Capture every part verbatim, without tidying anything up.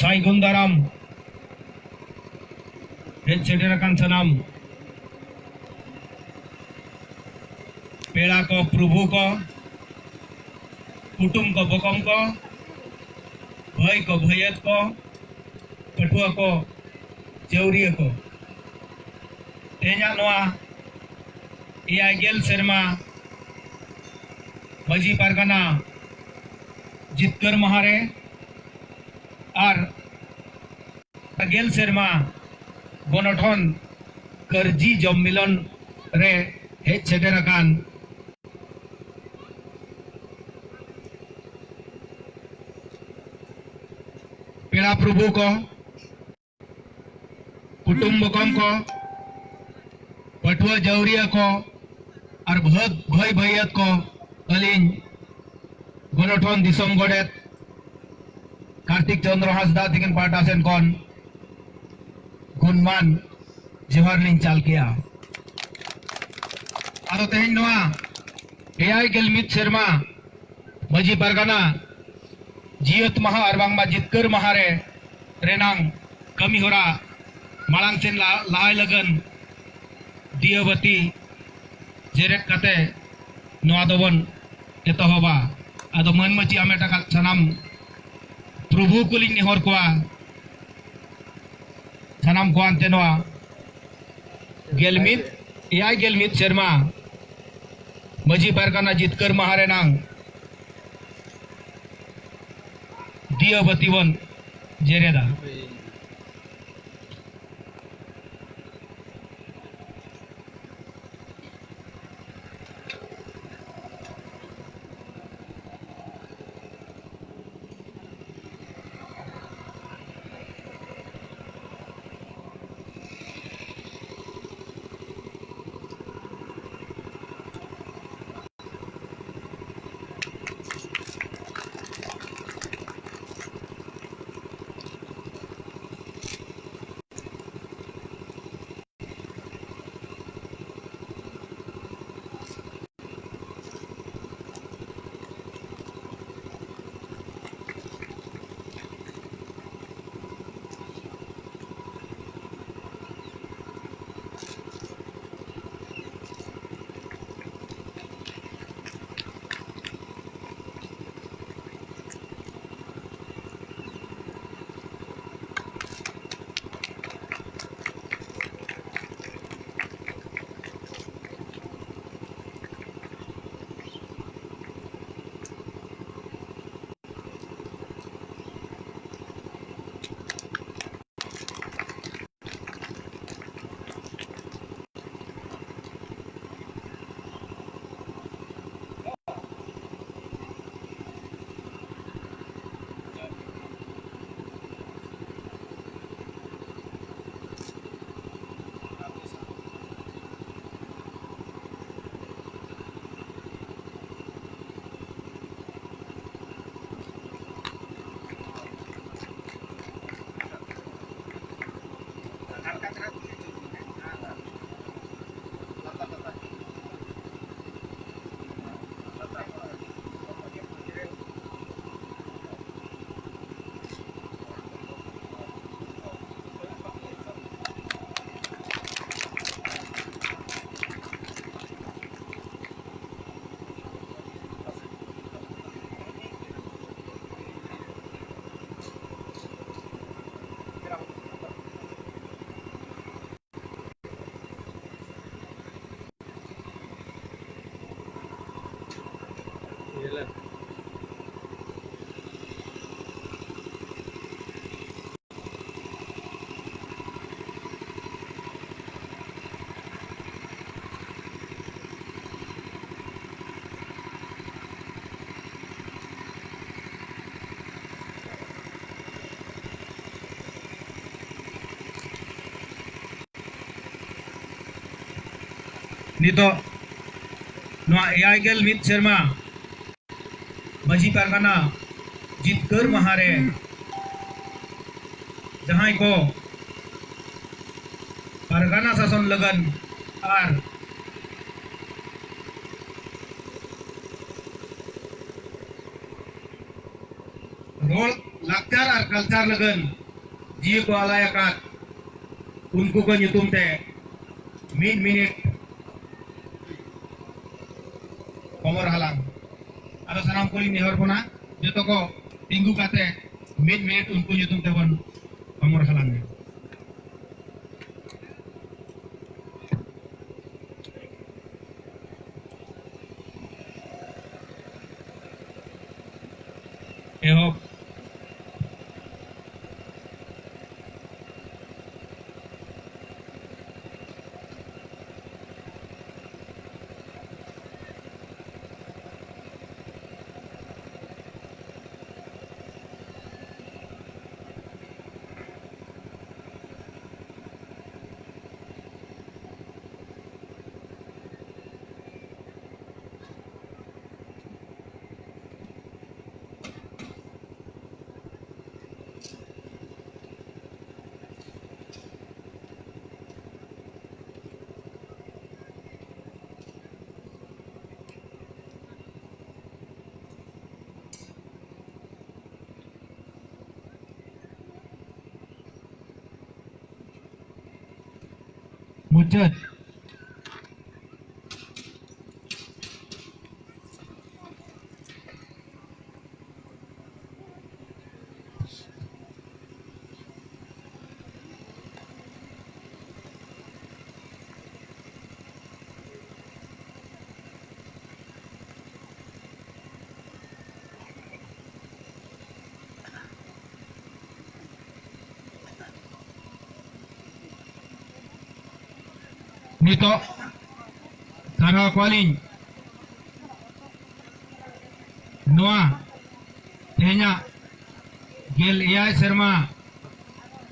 ᱥᱟᱹᱜᱩᱱ ᱫᱟᱨᱟᱢ ᱦᱮᱡ ᱥᱮᱴᱮᱨ ᱟᱠᱟᱱ ᱥᱟᱱᱟᱢ ᱯᱮᱲᱟ ᱠᱚ, ᱯᱨᱚᱵᱷᱩ ᱠᱚ, ᱠᱩᱴᱩᱢ ᱠᱚ, ᱵᱚᱠᱚᱢ ᱠᱚ, ᱵᱷᱟᱹᱭ ᱠᱚ, ᱵᱷᱟᱹᱭᱟᱹᱛ ᱠᱚ, ᱯᱟᱹᱴᱷᱩᱣᱟᱹ ᱠᱚ, ᱪᱟᱹᱣᱨᱤᱭᱟᱹ ᱠᱚ, ᱛᱮᱦᱮᱧᱟᱜ ᱱᱚᱣᱟ ᱮᱭᱟᱭ ᱜᱮᱞ ᱥᱮᱨᱢᱟ ᱢᱟᱹᱡᱷᱤ ᱯᱟᱨᱜᱟᱱᱟ ᱡᱤᱛᱠᱟᱹᱨ ᱢᱟᱦᱟ ᱨᱮ ᱟᱨ ᱜᱮᱞ ᱥᱮᱨᱢᱟ ᱜᱚᱱᱚᱴᱷᱚᱱ ᱠᱟᱹᱨᱡᱤ ᱡᱚᱢᱢᱤᱞᱚᱱ ᱨᱮ ᱦᱮᱡ ᱥᱮᱴᱮᱨ ᱟᱠᱟᱱ ᱯᱮᱲᱟ ᱯᱨᱚᱵᱷᱩ ᱠᱚ, ᱠᱩᱴᱩᱢ ᱵᱚᱠᱚᱢ ᱠᱚ, ᱯᱟᱹᱴᱷᱩᱣᱟᱹ ᱡᱟᱹᱣᱨᱤᱭᱟᱹ ᱠᱚ ᱟᱨ ᱵᱷᱟᱹᱫ-, ᱵᱷᱟᱹᱭ ᱵᱷᱟᱹᱭᱟᱹᱛ ᱠᱚ, ᱟᱹᱞᱤᱧ ᱜᱚᱱᱚᱴᱷᱚᱱ ᱫᱤᱥᱚᱢ ᱜᱚᱰᱮᱛ ᱠᱟᱨᱛᱤᱠ ᱪᱚᱸᱫᱽᱨᱚ ᱦᱟᱸᱥᱫᱟ ᱛᱤᱠᱤᱱ ᱯᱟᱦᱴᱟ ᱥᱮᱱ ᱠᱷᱚᱱ ᱜᱩᱱᱢᱟᱱ ᱡᱚᱦᱟᱨ ᱞᱤᱧ ᱪᱟᱞ ᱠᱮᱜᱼᱟ᱾ ᱟᱫᱚ ᱛᱮᱦᱮᱧ ᱱᱚᱣᱟ ᱮᱭᱟᱭ ᱜᱮᱞ ᱢᱤᱫ ᱥᱮᱨᱢᱟ ᱢᱟᱹᱡᱷᱤ ᱯᱟᱨᱜᱟᱱᱟ ᱡᱤᱭᱟᱹᱛ ᱢᱟᱦᱟ ᱟᱨ ᱵᱟᱝᱢᱟ ᱡᱤᱛᱠᱟᱹᱨ ᱢᱟᱦᱟ ᱨᱮ ᱨᱮᱱᱟᱝ ᱠᱟᱹᱢᱤ ᱦᱚᱨᱟ ᱢᱟᱲᱟᱝ ᱥᱮᱱ ᱞᱟ-, ᱞᱟᱦᱟᱭ ᱞᱟᱹᱜᱤᱫ ᱫᱤᱭᱟᱹ ᱵᱟᱹᱛᱤ ᱡᱮᱨᱮᱫ ᱠᱟᱛᱮ ᱱᱚᱣᱟ ᱫᱚᱵᱚᱱ ᱮᱛᱚᱦᱚᱵᱟ᱾ ᱟᱫᱚ ᱢᱟᱹᱱ ᱢᱟᱹᱪᱤ ᱟᱢᱮᱴ ᱟᱠᱟᱫ ᱥᱟᱱᱟᱢ ᱯᱨᱚᱵᱷᱩ ᱠᱚᱞᱤᱧ ᱱᱮᱦᱚᱨ ᱠᱚᱣᱟ, ᱥᱟᱱᱟᱢ ᱠᱚ ᱟᱱᱛᱮ ᱱᱚᱣᱟ ᱜᱮᱞ ᱢᱤᱫ, ᱮᱭᱟᱭ ᱜᱮᱞ ᱢᱤᱫ ᱥᱮᱨᱢᱟ ᱢᱟᱹᱡᱷᱤ ᱯᱟᱨᱜᱟᱱᱟ ᱡᱤᱛᱠᱟᱹᱨ ᱢᱟᱦᱟ ᱨᱮᱱᱟᱝ ᱫᱤᱭᱟᱹ ᱵᱟᱹᱛᱤ ᱵᱚᱱ ᱡᱮᱨᱮᱫᱟ᱾ ᱱᱤᱛᱚᱜ ᱱᱚᱣᱟ ᱮᱭᱟᱭ ᱜᱮᱞ ᱢᱤᱫ ᱥᱮᱨᱢᱟ ᱢᱟᱹᱡᱷᱤ ᱯᱟᱨᱜᱟᱱᱟ ᱡᱤᱛᱠᱟᱹᱨ ᱢᱟᱦᱟ ᱨᱮ ᱡᱟᱦᱟᱸᱭ ᱠᱚ ᱯᱟᱨᱜᱟᱱᱟ ᱥᱟᱥᱚᱱ ᱞᱟᱹᱜᱤᱫ ᱟᱨ ᱨᱚᱲ, ᱞᱟᱠᱪᱟᱨ ᱟᱨ ᱠᱟᱞᱪᱟᱨ ᱞᱟᱹᱜᱤᱫ ᱡᱤᱣᱤ ᱠᱚ ᱟᱞᱟᱭ ᱟᱠᱟᱫ ᱩᱱᱠᱩ ᱠᱚ ᱧᱩᱛᱩᱢ ᱛᱮ ᱢᱤᱫ ᱢᱤᱱᱤᱴ ᱠᱚᱢᱚᱨ ᱦᱟᱞᱟᱝ᱾ ᱟᱫᱚ ᱥᱟᱱᱟᱢ ᱠᱚᱞᱤᱧ ᱱᱮᱦᱚᱨ ᱵᱚᱱᱟ, ᱡᱚᱛᱚ ᱠᱚ ᱛᱤᱸᱜᱩ ᱠᱟᱛᱮ ᱢᱤᱫ ᱢᱤᱱᱤᱴ ᱩᱱᱠᱩ ᱧᱩᱛᱩᱢ ᱛᱮᱵᱚᱱ ᱠᱚᱢᱚᱨ ᱦᱟᱞᱟᱝ᱾ ᱮᱦᱚᱵ᱾ ᱢᱩᱪᱟᱹᱫ᱾ ᱱᱤᱛᱚᱜ ᱥᱟᱨᱦᱟᱣ ᱠᱚᱣᱟᱞᱤᱧ ᱱᱚᱣᱟ ᱛᱮᱦᱮᱧᱟᱜ ᱜᱮᱞ ᱮᱭᱟᱭ ᱥᱮᱨᱢᱟ,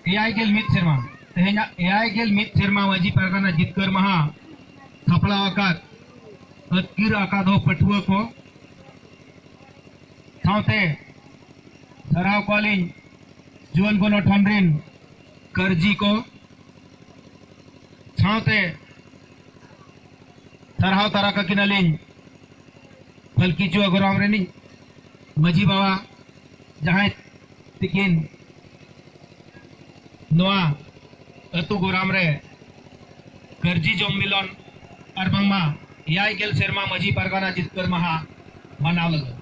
ᱮᱭᱟᱭ ᱜᱮᱞ ᱢᱤᱫ ᱥᱮᱨᱢᱟ, ᱛᱮᱦᱮᱧᱟᱜ ᱮᱭᱟᱭ ᱜᱮᱞ ᱢᱤᱫ ᱥᱮᱨᱢᱟ ᱢᱟᱹᱡᱷᱤ ᱯᱟᱨᱜᱟᱱᱟ ᱡᱤᱛᱠᱟᱹᱨ ᱢᱟᱦᱟ ᱥᱟᱯᱲᱟᱣ ᱟᱠᱟᱫ ᱟᱹᱛᱠᱤᱨ ᱟᱠᱟᱫ ᱦᱚᱸ ᱯᱟᱹᱴᱷᱩᱣᱟᱹ ᱠᱚ ᱥᱟᱶᱛᱮ ᱥᱟᱨᱦᱟᱣ ᱠᱚᱣᱟᱞᱤᱧ ᱡᱩᱣᱟᱹᱱ ᱜᱚᱱᱚᱴᱷᱚᱱ ᱨᱤᱱ ᱠᱟᱹᱨᱡᱤ ᱠᱚ, ᱥᱟᱶᱛᱮ ᱥᱟᱨᱦᱟᱣ ᱛᱟᱨᱟ ᱠᱟᱠᱤᱱᱟᱞᱤᱧ ᱯᱷᱟᱞᱠᱤ ᱪᱩᱣᱟᱹ ᱜᱚᱨᱟᱢ ᱨᱤᱱᱤᱡ ᱢᱟᱹᱡᱷᱤ ᱵᱟᱵᱟ, ᱡᱟᱦᱟᱸᱭ ᱛᱤᱠᱤᱱ ᱱᱚᱣᱟ ᱟᱹᱛᱩ ᱜᱚᱨᱟᱢ ᱨᱮ ᱠᱟᱹᱨᱡᱤ ᱡᱚᱢ ᱢᱤᱞᱚᱱ ᱟᱨ ᱵᱟᱝᱢᱟ ᱮᱭᱟᱭ ᱜᱮᱞ ᱥᱮᱨᱢᱟ ᱢᱟᱹᱡᱷᱤ ᱯᱟᱨᱜᱟᱱᱟ ᱡᱤᱛᱠᱟᱹᱨ ᱢᱟᱦᱟ ᱢᱟᱱᱟᱣ ᱞᱟᱹᱜᱤᱫ᱾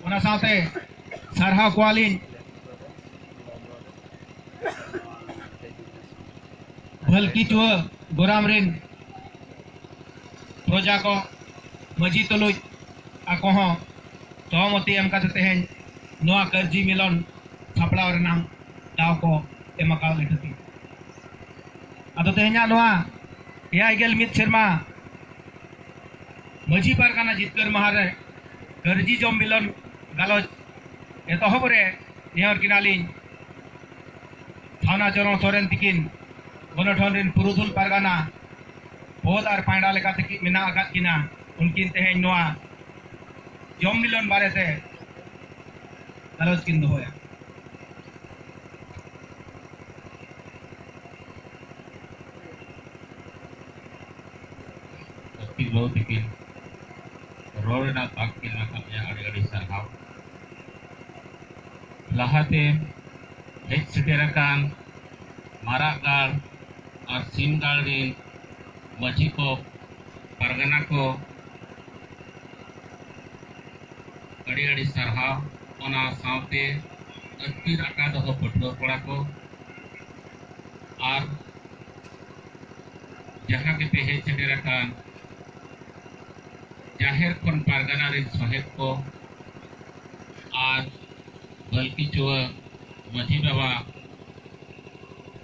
ᱚᱱᱟ ᱥᱟᱶᱛᱮ ᱥᱟᱨᱦᱟᱣ ᱠᱚᱣᱟᱞᱤᱧ ᱵᱷᱟᱞᱠᱤ ᱪᱩᱣᱟᱹ ᱜᱚᱨᱟᱢ ᱨᱤᱱ ᱯᱨᱚᱡᱟ ᱠᱚ, ᱢᱟᱹᱡᱷᱤ ᱛᱩᱞᱩᱡ ᱟᱠᱚ ᱦᱚᱸ ᱥᱚᱦᱚᱢᱚᱛᱤ ᱮᱢ ᱠᱟᱛᱮ ᱛᱮᱦᱮᱧ ᱱᱚᱣᱟ ᱠᱟᱹᱨᱡᱤ ᱢᱤᱞᱚᱱ ᱥᱟᱯᱲᱟᱣ ᱨᱮᱱᱟᱜ ᱫᱟᱣ ᱠᱚ ᱮᱢ ᱟᱠᱟᱫ ᱞᱮ ᱠᱷᱟᱹᱛᱤᱨ᱾ ᱟᱫᱚ ᱛᱮᱦᱮᱧᱟᱜ ᱱᱚᱣᱟ ᱮᱭᱟᱭ ᱜᱮᱞ ᱢᱤᱫ ᱥᱮᱨᱢᱟ ᱢᱟᱹᱡᱷᱤ ᱯᱟᱨᱜᱟᱱᱟ ᱡᱤᱛᱠᱟᱹᱨ ᱢᱟᱦᱟ ᱨᱮ ᱠᱟᱹᱨᱡᱤ ᱡᱚᱢ ᱢᱤᱞᱚᱱ ᱜᱟᱞᱚᱪ ᱮᱛᱚᱦᱚᱵ ᱨᱮ ᱱᱮᱦᱚᱨ ᱠᱤᱱᱟᱞᱤᱧ ᱥᱟᱣᱱᱟ ᱪᱚᱨᱚᱬ ᱥᱚᱨᱮᱱ ᱛᱤᱠᱤᱱ, ᱜᱚᱱᱚᱴᱷᱚᱱ ᱨᱤᱱ ᱯᱩᱨᱩᱫᱷᱩᱞ ᱯᱟᱨᱜᱟᱱᱟ ᱯᱚᱫ ᱟᱨ ᱯᱟᱭᱲᱟ ᱞᱮᱠᱟᱛᱮ ᱠᱤ ᱢᱮᱱᱟᱜ ᱟᱠᱟᱫ ᱠᱤᱱᱟ, ᱩᱱᱠᱤᱱ ᱛᱮᱦᱮᱧ ᱱᱚᱣᱟ ᱡᱚᱢ ᱢᱤᱞᱚᱱ ᱵᱟᱨᱮᱛᱮ ᱜᱟᱞᱚᱪ ᱠᱤᱱ ᱫᱚᱦᱚᱭᱟ᱾ ᱟᱹᱠᱤᱞ ᱵᱟᱹᱦᱩ ᱛᱤᱠᱤᱱ ᱨᱚᱲ ᱨᱮᱱᱟᱜ ᱫᱟᱜ ᱠᱤᱱ ᱮᱢ ᱟᱠᱟᱫ ᱞᱮᱭᱟ, ᱟᱹᱰᱤ ᱟᱹᱰᱤ ᱥᱟᱨᱦᱟᱣ᱾ ᱞᱟᱦᱟᱛᱮ ᱦᱮᱡ ᱥᱮᱴᱮᱨ ᱟᱠᱟᱱ ᱢᱟᱨᱟᱜ ᱜᱟᱲ ᱟᱨ ᱥᱤᱢ ᱜᱟᱲ ᱨᱤᱱ ᱢᱟᱹᱡᱷᱤ ᱠᱚ, ᱯᱟᱨᱜᱟᱱᱟ ᱠᱚ, ᱟᱹᱰᱤ ᱟᱹᱰᱤ ᱥᱟᱨᱦᱟᱣ᱾ ᱚᱱᱟ ᱥᱟᱶᱛᱮ ᱟᱹᱛᱠᱤᱨ ᱟᱠᱟᱫ ᱦᱚᱸ ᱯᱟᱹᱴᱷᱩᱣᱟᱹ ᱠᱚᱲᱟ ᱠᱚ ᱟᱨ ᱡᱟᱦᱟᱸ ᱜᱮᱯᱮ ᱦᱮᱡ ᱥᱮᱴᱮᱨ ᱟᱠᱟᱱ ᱡᱟᱦᱮᱨ ᱠᱷᱚᱱ ᱯᱟᱨᱜᱟᱱᱟ ᱨᱤᱱ ᱥᱚᱦᱮᱫ ᱠᱚ ᱟᱨ ᱵᱷᱟᱹᱞᱠᱤ ᱪᱩᱣᱟᱹ ᱢᱟᱹᱡᱷᱤ ᱵᱟᱵᱟ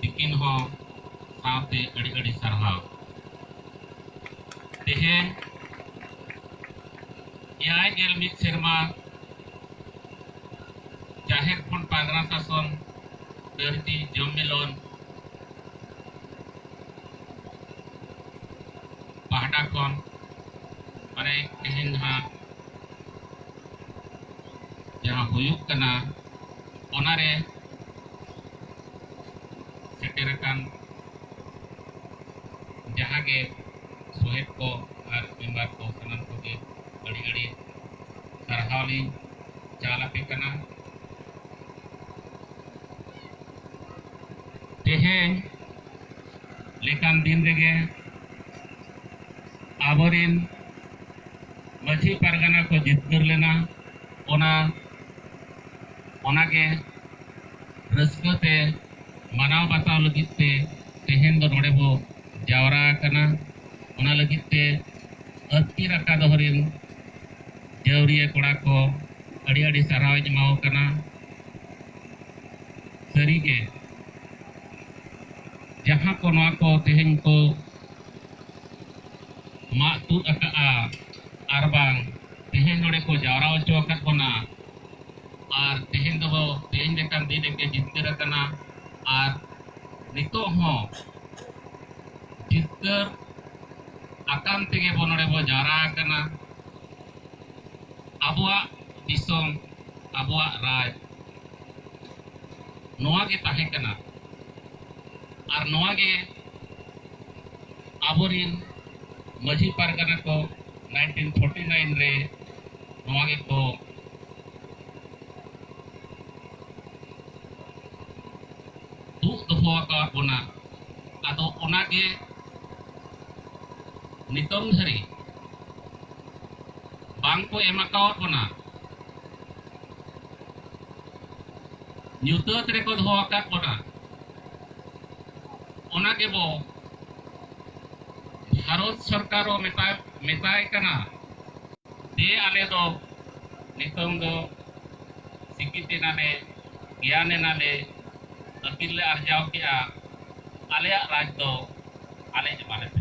ᱛᱤᱠᱤᱱ ᱦᱚᱸ ᱥᱟᱶᱛᱮ ᱟᱹᱰᱤ ᱟᱹᱰᱤ ᱥᱟᱨᱦᱟᱣ᱾ ᱛᱮᱦᱮᱧ ᱮᱭᱟᱭ ᱜᱮᱞ ᱢᱤᱫ ᱥᱮᱨᱢᱟ ᱡᱟᱦᱮᱨ ᱠᱷᱚᱱ ᱯᱟᱨᱜᱟᱱᱟ ᱥᱟᱥᱚᱱ ᱫᱷᱟᱹᱨᱛᱤ ᱡᱚᱢᱢᱤᱞᱚᱱ ᱯᱟᱦᱴᱟ ᱠᱷᱚᱱ, ᱢᱟᱱᱮ, ᱛᱮᱦᱮᱧ ᱱᱟᱦᱟᱜ ᱡᱟᱦᱟᱸ ᱦᱩᱭᱩᱜ ᱠᱟᱱᱟ, ᱚᱱᱟᱨᱮ ᱥᱮᱴᱮᱨ ᱟᱠᱟᱱ ᱡᱟᱦᱟᱸ ᱜᱮ ᱥᱚᱦᱮᱫ ᱠᱚ ᱟᱨ ᱢᱮᱢᱵᱟᱨ ᱠᱚ, ᱥᱟᱱᱟᱢ ᱠᱚᱜᱮ ᱟᱹᱰᱤ ᱟᱹᱰᱤ ᱥᱟᱨᱦᱟᱣ ᱞᱤᱧ ᱪᱟᱞ ᱟᱯᱮ ᱠᱟᱱᱟ᱾ ᱛᱮᱦᱮᱧ ᱞᱮᱠᱟᱱ ᱫᱤᱱ ᱨᱮᱜᱮ ᱟᱵᱚᱨᱤᱱ ᱢᱟᱹᱡᱷᱤ ᱯᱟᱨᱜᱟᱱᱟ ᱠᱚ ᱡᱤᱛᱠᱟᱹᱨ ᱞᱮᱱᱟ᱾ ᱚᱱᱟ, ᱚᱱᱟᱜᱮ ᱨᱟᱹᱥᱠᱟᱹ ᱛᱮ ᱢᱟᱱᱟᱣ ᱵᱟᱛᱟᱣ ᱞᱟᱹᱜᱤᱫ ᱛᱮ ᱛᱮᱦᱮᱧ ᱫᱚ ᱱᱚᱰᱮ ᱵᱚ ᱡᱟᱣᱨᱟ ᱟᱠᱟᱱᱟ᱾ ᱚᱱᱟ ᱞᱟᱹᱜᱤᱫ ᱛᱮ ᱟᱹᱛᱠᱤᱨ ᱟᱠᱟ ᱫᱚᱦᱚ ᱨᱤᱱ ᱡᱟᱹᱣᱨᱤᱭᱟᱹ ᱠᱚᱲᱟ ᱠᱚ ᱟᱹᱰᱤ ᱟᱹᱰᱤ ᱥᱟᱨᱦᱟᱣ ᱤᱧ ᱮᱢᱟᱣ ᱠᱟᱱᱟ᱾ ᱥᱟᱹᱨᱤᱜᱮ, ᱡᱟᱦᱟᱸ ᱠᱚ ᱱᱚᱣᱟ ᱠᱚ ᱛᱮᱦᱮᱧ ᱠᱚ ᱢᱟᱜ ᱛᱩᱫ ᱟᱠᱟᱫᱼᱟ, ᱟᱨ ᱵᱟᱝ ᱛᱮᱦᱮᱧ ᱱᱚᱰᱮ ᱠᱚ ᱡᱟᱣᱨᱟ ᱦᱚᱪᱚ ᱟᱠᱟᱫ ᱵᱚᱱᱟ, ᱟᱨ ᱛᱮᱦᱮᱧ ᱫᱚᱵᱚ, ᱛᱮᱦᱮᱧ ᱞᱮᱠᱟᱱ ᱫᱤᱱ ᱨᱮᱜᱮ ᱡᱤᱛᱠᱟᱹᱨ ᱟᱠᱟᱱᱟ, ᱟᱨ ᱱᱤᱛᱚᱜ ᱦᱚᱸ ᱡᱤᱛᱠᱟᱹᱨ ᱟᱠᱟᱱ ᱛᱮᱜᱮ ᱵᱚ ᱱᱚᱰᱮ ᱵᱚ ᱡᱟᱣᱨᱟ ᱟᱠᱟᱱᱟ᱾ ᱟᱵᱚᱣᱟᱜ ᱫᱤᱥᱚᱢ, ᱟᱵᱚᱣᱟᱜ ᱨᱟᱡᱽ ᱱᱚᱣᱟ ᱜᱮ ᱛᱟᱦᱮᱸ ᱠᱟᱱᱟ᱾ ᱟᱨ ᱱᱚᱣᱟ ᱜᱮ ᱟᱵᱚᱨᱤᱱ ᱢᱟᱹᱡᱷᱤ ᱯᱟᱨᱜᱟᱱᱟ ᱠᱚ ᱱᱟᱭᱤᱱᱴᱤᱱ ᱯᱷᱳᱨᱴᱤ ᱱᱟᱭᱤᱱ ᱨᱮ ᱱᱚᱣᱟ ᱜᱮᱠᱚ ᱫᱩᱜ ᱫᱚᱦᱚ ᱟᱠᱟᱫ ᱵᱚᱱᱟ᱾ ᱟᱫᱚ ᱚᱱᱟᱜᱮ ᱱᱤᱛᱚᱝ ᱫᱷᱟᱹᱨᱤᱡ ᱵᱟᱝ ᱠᱚ ᱮᱢ ᱟᱠᱟᱣᱟᱫ ᱵᱚᱱᱟ, ᱧᱩᱛᱟᱹᱛ ᱨᱮᱠᱚ ᱫᱚᱦᱚ ᱟᱠᱟᱫ ᱵᱚᱱᱟ᱾ ᱚᱱᱟ ᱜᱮᱵᱚ ᱵᱷᱟᱨᱚᱛ ᱥᱚᱨᱠᱟᱨ ᱦᱚᱸ ᱢᱮᱛᱟᱭ, ᱢᱮᱛᱟᱭ ᱠᱟᱱᱟ, ᱫᱮ ᱟᱞᱮ ᱫᱚ ᱱᱤᱛᱚᱝ ᱫᱚ ᱥᱤᱠᱠᱷᱤᱛ ᱮᱱᱟᱞᱮ, ᱜᱮᱭᱟᱱ ᱮᱱᱟᱞᱮ, ᱟᱹᱠᱤᱞ ᱞᱮ ᱟᱨᱡᱟᱣ ᱠᱮᱜᱼᱟ, ᱟᱞᱮᱭᱟᱜ ᱨᱟᱡᱽ ᱫᱚ ᱟᱞᱮ ᱮᱢᱟ ᱞᱮᱯᱮ᱾